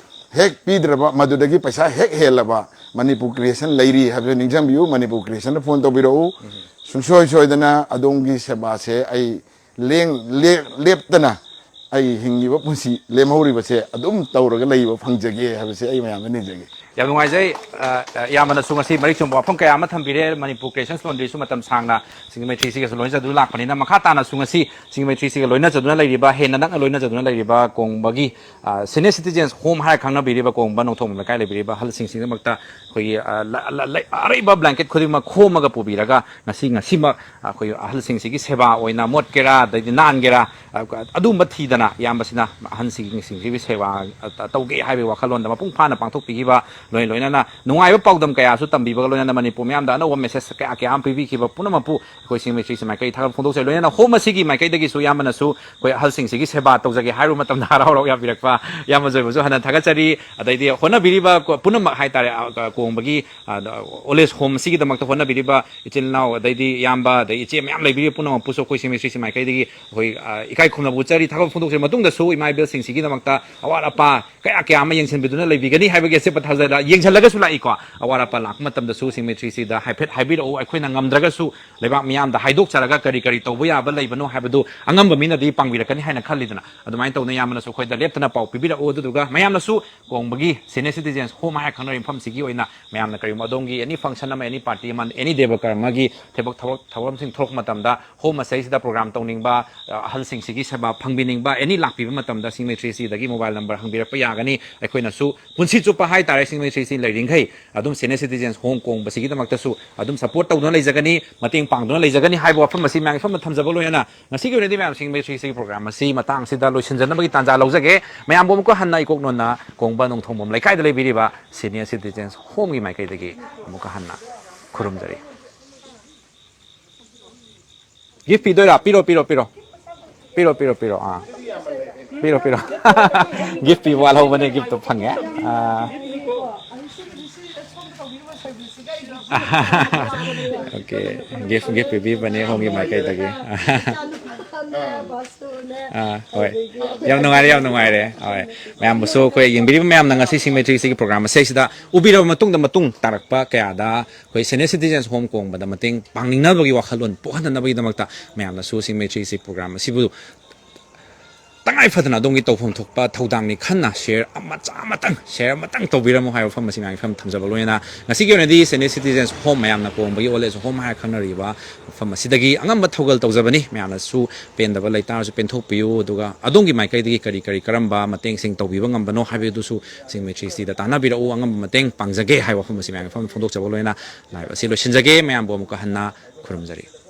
ꯍꯦꯛ ꯄꯤꯗ꯭ꯔꯕ, ꯃꯗꯨꯗꯒꯤ ꯄꯩꯁꯥ ꯍꯦꯛ ꯍꯦꯜꯂꯕ, ꯃꯅꯤꯄꯨꯔ ꯀ꯭ꯔꯤꯌꯦꯁꯟ ꯂꯩꯔꯤ ꯍꯥꯏꯕꯗꯨ ꯅꯤꯡꯁꯤꯡꯕꯤꯌꯨ꯫ ꯃꯅꯤꯄꯨꯔ ꯀ꯭ꯔꯤꯌꯦꯁꯟꯗ ꯐꯣꯟ ꯇꯧꯕꯤꯔꯛꯎ꯫ ꯁꯨꯡꯁꯣꯏ ꯁꯣꯏꯗꯅ ꯑꯗꯣꯝꯒꯤ ꯁꯦꯕꯥꯁꯦ ꯑꯩ ꯂꯦꯡ-, ꯂꯦ-, ꯂꯦꯞꯇꯅ ꯑꯩ ꯍꯤꯡꯉꯤꯕ ꯄꯨꯟꯁꯤ ꯂꯦꯝꯍꯧꯔꯤꯕꯁꯦ ꯑꯗꯨꯝ ꯇꯧꯔꯒ ꯂꯩꯕ ꯐꯪꯖꯒꯦ ꯍꯥꯏꯕꯁꯦ ꯑꯩ ꯃꯌꯥꯝꯗ ꯅꯤꯖꯒꯦ꯫ ꯌꯥꯝ ꯅꯨꯡꯉꯥꯏꯖꯩ꯫ ꯑ, ꯑ, ꯏꯌꯥꯝꯕꯅꯁꯨ ꯉꯁꯤ ꯃꯔꯤꯛ ꯆꯨꯝꯕ ꯋꯥꯐꯝ ꯀꯌꯥ ꯑꯃ ꯊꯝꯕꯤꯔꯦ꯫ ꯃꯅꯤꯄꯨꯔ ꯀ꯭ꯔꯤꯌꯦꯁꯟꯁ ꯂꯣꯟꯗ꯭ꯔꯤꯁꯨ ꯃꯇꯝ ꯁꯥꯡꯅ ꯁꯤꯡꯖꯃꯩ ꯊ꯭ꯔꯤ ꯁꯤꯒꯁꯨ ꯂꯣꯏꯅꯖꯗꯨꯅ ꯂꯥꯛꯄꯅꯤꯅ, ꯃꯈꯥ ꯇꯥꯅꯁꯨ ꯉꯁꯤ ꯁꯤꯡꯖꯃꯩ ꯊ꯭ꯔꯤ ꯁꯤꯒ ꯂꯣꯏꯅꯖꯗꯨꯅ ꯂꯩꯔꯤꯕ, ꯍꯦꯟꯅ ꯅꯛꯅ ꯂꯣꯏꯅꯖꯗꯨꯅ ꯂꯩꯔꯤꯕ ꯀꯣꯡꯕꯒꯤ, ꯑ, ꯁꯦꯅꯤꯌꯔ ꯁꯤꯇꯤꯖꯦꯟꯁ ꯍꯣꯝ ꯍꯥꯏꯔ ꯈꯪꯅꯕꯤꯔꯤꯕ ꯀꯣꯡꯕ ꯅꯣꯡꯊꯣꯡꯕꯝ ꯂꯩꯀꯥꯏ ꯂꯩꯕꯤꯔꯤꯕ ꯑꯍꯜꯁꯤꯡꯁꯤꯒꯤꯗꯃꯛꯇ ꯑꯩꯈꯣꯏꯒꯤ, ꯑ, ꯂ-, ꯂ-, ꯂ-, ꯑꯔꯩꯕ ꯕ꯭ꯂꯥꯡꯀꯦꯠ ꯈꯨꯗꯤꯡꯃꯛ ꯈꯣꯝꯃꯒ ꯄꯨꯕꯤꯔꯒ ꯉꯁꯤ, ꯉꯁꯤꯃꯛ ꯑꯩꯈꯣꯏ ꯑꯍꯜꯁꯤꯡꯁꯤꯒꯤ ꯁꯦꯕꯥ ꯑꯣꯏꯅ ꯃꯣꯠꯀꯦꯔꯥ, ꯑꯗꯩꯗꯤ ꯅꯥꯟꯒꯦꯔꯥ, ꯑ, ꯑꯗꯨꯒꯨꯝꯕ ꯊꯤꯗꯅ ꯏꯌꯥꯝꯕꯁꯤꯅ ꯑꯍꯟꯁꯤꯡꯁꯤꯒꯤ ꯁꯦꯕꯥ, ꯑ, ꯇꯧꯒꯦ ꯍꯥꯏꯕꯒꯤ ꯋꯥꯈꯜꯂꯣꯟꯗ ꯃꯄꯨꯡ ꯐꯥꯅ ꯄꯥꯡꯊꯣꯛꯄꯤꯈꯤꯕ, ꯂꯣꯏ-, ꯂꯣꯏꯅꯅ ꯅꯨꯡꯉꯥꯏꯕ ꯄꯥꯎꯗꯝ ꯀꯌꯥꯁꯨ ꯇꯝꯕꯤꯕꯒ ꯂꯣꯏꯅꯅ ꯃꯅꯤꯄꯨꯔ ꯃꯤꯌꯥꯝꯗ ꯑꯅꯧꯕ ꯃꯦꯁꯦꯖ ꯀꯌꯥ ꯀꯌꯥ ꯑꯃ ꯄꯤꯕꯤꯈꯤꯕ ꯄꯨꯝꯅꯃꯛꯄꯨ ꯑꯩꯈꯣꯏ ꯁꯤꯡꯖꯃꯩ ꯊ꯭ꯔꯤ ꯁꯤ ꯃꯥꯏꯀꯩ ꯊꯥꯒꯠꯄ ꯐꯣꯡꯗꯣꯛꯆꯔꯤ꯫ ꯂꯣꯏꯅꯅ ꯍꯣꯝ ꯑꯁꯤꯒꯤ ꯃꯥꯏꯀꯩꯗꯒꯤꯁꯨ ꯏꯌꯥꯝꯕꯅꯁꯨ ꯑꯩꯈꯣꯏ ꯑꯍꯜꯁꯤꯡꯁꯤꯒꯤ ꯁꯦꯕꯥ ꯇꯧꯖꯒꯦ ꯍꯥꯏꯔꯨꯕ ꯃꯇꯝꯗ ꯍꯔꯥꯎ ꯍꯔꯥꯎ ꯌꯥꯕꯤꯔꯛꯄ ꯏꯌꯥꯝꯕ ꯖꯣꯏꯕꯨꯁꯨ ꯍꯟꯅ ꯊꯥꯒꯠꯆꯔꯤ꯫ ꯑꯗꯩꯗꯤ ꯍꯣꯠꯅꯕꯤꯔꯤꯕ ꯀꯣ-, ꯄꯨꯝꯅꯃꯛ ꯍꯥꯏꯇꯥꯔꯦ, ꯑ, ꯀ-, ꯀꯣꯡꯕꯒꯤ, ꯑ, ꯑꯣꯜ ꯑꯦꯖ ꯍꯣꯝ ꯑꯁꯤꯒꯤꯗꯃꯛꯇ ꯍꯣꯠꯅꯕꯤꯔꯤꯕ ꯏꯆꯤꯜ ꯏꯅꯥꯎ, ꯑꯗꯩꯗꯤ ꯏꯌꯥꯝꯕ, ꯑꯗꯩ ꯏꯆꯦ ꯃꯌꯥꯝ ꯂꯩꯕꯤꯔꯤꯕ ꯄꯨꯝꯅꯃꯛꯄꯨꯁꯨ ꯑꯩꯈꯣꯏ ꯁꯤꯡꯖꯃꯩ ꯊ꯭ꯔꯤ ꯁꯤ ꯃꯥꯏꯀꯩꯗꯒꯤ ꯑꯩꯈꯣꯏ, ꯑ, ꯏꯀꯥꯏ ꯈꯨꯝꯅꯕ ꯎꯠꯆꯔꯤ꯫ ꯊꯥꯒꯠ ꯐꯣꯡꯗꯣꯛꯆꯔꯤ꯫ ꯃꯇꯨꯡꯗꯁꯨ ꯏꯃꯥ ꯏꯕꯦꯜꯁꯤꯡꯁꯤꯒꯤꯗꯃꯛꯇ ꯑꯋꯥꯠ ꯑꯄꯥ ꯀꯌꯥ ꯀꯌꯥ ꯑꯃ ꯌꯦꯡꯁꯤꯟꯕꯤꯗꯨꯅ ꯂꯩꯕꯤꯒꯅꯤ ꯍꯥꯏꯕꯒꯤ ꯑꯆꯦꯠꯄ ꯊꯥꯖꯕ ꯌꯦꯡꯁꯤꯜꯂꯒꯁꯨ ꯂꯥꯛꯏꯀꯣ꯫ ꯑꯋꯥꯠ ꯑꯄꯥ ꯂꯥꯛꯄ ꯃꯇꯝꯗꯁꯨ ꯁꯤꯡꯖꯃꯩ ꯊ꯭ꯔꯤ ꯁꯤꯗ ꯍꯥꯏꯐꯦꯠ ꯍꯥꯏꯕꯤꯔꯛꯎ꯫ ꯑꯩꯈꯣꯏꯅ ꯉꯝꯗ꯭ꯔꯒꯁꯨ ꯂꯩꯕꯥꯛ ꯃꯤꯌꯥꯝꯗ ꯍꯥꯏꯗꯣꯛꯆꯔꯒ ꯀꯔꯤ ꯀꯔꯤ ꯇꯧꯕ ꯌꯥꯕ ꯂꯩꯕꯅꯣ ꯍꯥꯏꯕꯗꯨ ꯑꯉꯝꯕ ꯃꯤꯅꯗꯤ ꯄꯥꯡꯕꯤꯔꯛꯀꯅꯤ ꯍꯥꯏꯅ ꯈꯜꯂꯤꯗꯅ꯫ ꯑꯗꯨꯃꯥꯏꯅ ꯇꯧꯗꯅ ꯏꯌꯥꯝꯕꯅꯁꯨ ꯑꯩꯈꯣꯏꯗ ꯂꯦꯞꯇꯅ ꯄꯥꯎ ꯄꯤꯕꯤꯔꯛꯎ꯫ ꯑꯗꯨꯗꯨꯒ ꯃꯌꯥꯝꯅꯁꯨ ꯀꯣꯡꯕꯒꯤ ꯁꯦꯅꯤꯌꯔ ꯁꯤꯇꯤꯖꯦꯟꯁ ꯍꯣꯝ ꯍꯥꯏꯔ ꯈꯪꯅꯔꯤꯕ ꯃꯐꯝꯁꯤꯒꯤ ꯑꯣꯏꯅ ꯃꯌꯥꯝꯅ ꯀꯔꯤꯒꯨꯝꯕ ꯑꯗꯣꯝꯒꯤ ꯑꯦꯅꯤ ꯐꯪꯁꯟ ꯑꯃ, ꯑꯦꯅꯤ ꯄꯥꯔꯇꯤ ꯑꯃ, ꯑꯦꯅꯤ ꯗꯦꯕ ꯀꯔꯃꯒꯤ ꯊꯕꯛ, ꯊꯕꯛ ꯊꯧꯔꯝꯁꯤꯡ ꯊꯣꯛꯂꯛꯄ ꯃꯇꯝꯗ ꯍꯣꯝ ꯑꯁꯤꯗꯩꯁꯤꯗ ꯄ꯭ꯔꯣꯒ꯭ꯔꯥꯝ ꯇꯧꯅꯤꯡꯕ, ꯑ, ꯑꯍꯜꯁꯤꯡꯁꯤꯒꯤ ꯁꯦꯕꯥ ꯐꯪꯕꯤꯅꯤꯡꯕ, ꯑꯦꯅꯤ ꯂꯥꯛꯄꯤꯕ ꯃꯇꯝꯗ ꯁꯤꯡꯃꯩ ꯊ꯭ꯔꯤ ꯁꯤꯗꯒꯤ ꯃꯣꯕꯥꯏꯜ ꯅꯝꯕꯔ ꯍꯪꯕꯤꯔꯛꯄ ꯌꯥꯒꯅꯤ꯫ ꯑꯩꯈꯣꯏꯅꯁꯨ ꯄꯨꯟꯁꯤ ꯆꯨꯞꯄ ꯍꯥꯏꯇꯥꯔꯦ, ꯁꯤꯡꯃꯩ ꯊ꯭ꯔꯤ ꯁꯤ ꯂꯩꯔꯤꯈꯩ ꯑꯗꯨꯝ ꯁꯦꯅꯤꯌꯔ ꯁꯤꯇꯤꯖꯦꯟꯁ ꯍꯣꯝ ꯀꯣꯡꯕꯁꯤꯒꯤꯗꯃꯛꯇꯁꯨ ꯑꯗꯨꯝ ꯁꯄꯣꯔꯠ ꯇꯧꯗꯨꯅ ꯂꯩꯖꯒꯅꯤ, ꯃꯇꯦꯡ ꯄꯥꯡꯗꯨꯅ ꯂꯩꯖꯒꯅꯤ ꯍꯥꯏꯕ ꯋꯥꯐꯝ ꯑꯁꯤ ꯃꯌꯥꯝꯒꯤ ꯐꯝꯗ ꯊꯝꯖꯕ ꯂꯣꯏꯅꯅ, ꯉꯁꯤꯒꯤ ꯑꯣꯏꯅꯗꯤ ꯃꯌꯥꯝ ꯁꯤꯡꯃꯩ ꯊ꯭ꯔꯤ ꯁꯤꯒꯤ ꯄ꯭ꯔꯣꯒ꯭ꯔꯥꯝ ꯑꯁꯤ ꯃꯇꯥꯡ ꯑꯁꯤꯗ ꯂꯣꯏꯁꯤꯟꯖꯅꯕꯒꯤ ꯇꯥꯟꯖꯥ ꯂꯧꯖꯒꯦ꯫ ꯃꯌꯥꯝꯕꯨ ꯑꯃꯨꯛꯀ ꯍꯟꯅ ꯏꯀꯣꯛ ꯅꯣꯟꯅ ꯀꯣꯡꯕ ꯅꯣꯡꯊꯣꯡꯕꯝ ꯂꯩꯀꯥꯏꯗ ꯂꯩꯕꯤꯔꯤꯕ ꯁꯤꯅꯤꯌꯔ ꯁꯤꯇꯤꯖꯦꯟꯁ ꯍꯣꯝꯒꯤ ꯃꯥꯏꯀꯩꯗꯒꯤ ꯑꯃꯨꯛꯀ ꯍꯟꯅ ꯈꯨꯔꯨꯝꯖꯔꯤ꯫ ꯒꯤꯐ ꯄꯤꯗꯣꯏꯔꯥ? ꯄꯤꯔꯣ, ꯄꯤꯔꯣ, ꯄꯤꯔꯣ꯫ ꯄꯤꯔꯣ, ꯄꯤꯔꯣ, ꯄꯤꯔꯣ꯫ ꯑꯥ꯫ ꯄꯤꯔꯣ, ꯄꯤꯔꯣ꯫ ꯒꯤꯐ ꯄꯤꯕ ꯋꯥꯠꯍꯧꯕꯅꯦ, ꯒꯤꯐꯇꯣ ꯐꯪꯉꯦ꯫ ꯑꯥ꯫ ꯑꯣꯀꯦ꯫ ꯒꯤꯐ, ꯒꯤꯐ ꯄꯤꯕꯤꯕꯅꯦ ꯍꯣꯝꯒꯤ ꯃꯥꯏꯀꯩꯗꯒꯤ꯫ ꯑꯥ, ꯍꯣꯏ꯫ ꯌꯥꯝ ꯅꯨꯡꯉꯥꯏꯔꯦ, ꯌꯥꯝ ꯅꯨꯡꯉꯥꯏꯔꯦ꯫ ꯍꯣꯏ꯫ ꯃꯌꯥꯝꯕꯨꯁꯨ ꯑꯩꯈꯣꯏ ꯌꯦꯡꯕꯤꯔꯤꯕ ꯃꯌꯥꯝꯅ ꯉꯁꯤ ꯁꯤꯡꯃꯩ ꯊ꯭ꯔꯤ ꯁꯤꯒꯤ ꯄ꯭ꯔꯣꯒ꯭ꯔꯥꯝ ꯑꯁꯤꯁꯤꯗ ꯎꯕꯤꯔꯕ ꯃꯇꯨꯡꯗ, ꯃꯇꯨꯡ ꯇꯥꯔꯛꯄ ꯀꯌꯥꯗ ꯑꯩꯈꯣꯏ ꯁꯦꯅꯤꯌꯔ ꯁꯤꯇꯤꯖꯦꯟꯁ ꯍꯣꯝ ꯀꯣꯡꯕꯗ ꯃꯇꯦꯡ ꯄꯥꯡꯅꯤꯡꯅꯕꯒꯤ ꯋꯥꯈꯜꯂꯣꯟ ꯄꯣꯛꯍꯟꯅꯅꯕꯒꯤꯗꯃꯛꯇ ꯃꯌꯥꯝꯅꯁꯨ ꯁꯤꯡꯃꯩ ꯊ꯭ꯔꯤ ꯁꯤ ꯄ꯭ꯔꯣꯒ꯭ꯔꯥꯝ ꯑꯁꯤꯕꯨ ꯇꯉꯥꯏ ꯐꯗꯅ ꯑꯗꯣꯝꯒꯤ ꯇꯧꯐꯝ ꯊꯣꯛꯄ ꯊꯧꯗꯥꯡꯅꯤ ꯈꯟꯅ ꯁꯤꯌꯔ ꯃꯆꯥ ꯑꯃꯇꯪ, ꯁꯤꯌꯥꯔ ꯑꯃꯇꯪ ꯇꯧꯕꯤꯔꯝꯃꯨ ꯍꯥꯏꯕ ꯋꯥꯐꯝ ꯑꯁꯤ ꯃꯌꯥꯝꯒꯤ ꯐꯝ ꯊꯝꯖꯕ ꯂꯣꯏꯅꯅ, ꯉꯁꯤꯒꯤ ꯑꯣꯏꯅꯗꯤ ꯁꯦꯅꯤꯌꯔ ꯁꯤꯇꯤꯖꯦꯟꯁ ꯍꯣꯝ, ꯃꯌꯥꯝꯅ ꯀꯣꯡꯕꯒꯤ ꯑꯣꯜ ꯑꯦꯖ ꯍꯣꯝ ꯍꯥꯏꯔ ꯈꯪꯅꯔꯤꯕ ꯃꯐꯝ ꯑꯁꯤꯗꯒꯤ ꯑꯉꯝꯕ ꯊꯧꯒꯜ ꯇꯧꯖꯕꯅꯤ꯫ ꯃꯌꯥꯝꯅꯁꯨ ꯄꯦꯟꯗꯕ ꯂꯩꯇꯥꯔꯁꯨ ꯄꯦꯟꯊꯣꯛꯄꯤꯌꯨ, ꯑꯗꯨꯒ ꯑꯗꯣꯝꯒꯤ ꯃꯥꯏꯀꯩꯗꯒꯤ ꯀꯔꯤ ꯀꯔꯤ ꯀꯔꯝꯕ ꯃꯇꯦꯡꯁꯤꯡ ꯇꯧꯕꯤꯕ ꯉꯝꯕꯅꯣ ꯍꯥꯏꯕꯗꯨꯁꯨ ꯁꯤꯡꯃꯩ ꯊ꯭ꯔꯤ ꯁꯤꯗ ꯇꯥꯟꯅꯕꯤꯔꯛꯎ꯫ ꯑꯉꯝꯕ ꯃꯇꯦꯡ ꯄꯥꯡꯖꯒꯦ ꯍꯥꯏꯕ ꯋꯥꯐꯝ ꯑꯁꯤ ꯃꯌꯥꯝꯒꯤ ꯐꯝ ꯐꯣꯡꯗꯣꯛꯆꯕ ꯂꯣꯏꯅ ꯂꯥꯏꯚ ꯑꯁꯤ ꯂꯣꯏꯁꯤꯟꯖꯒꯦ꯫ ꯃꯌꯥꯝꯕꯨ ꯑꯃꯨꯛꯀ ꯍꯟꯅ ꯈꯨꯔꯨꯝꯖꯔꯤ꯫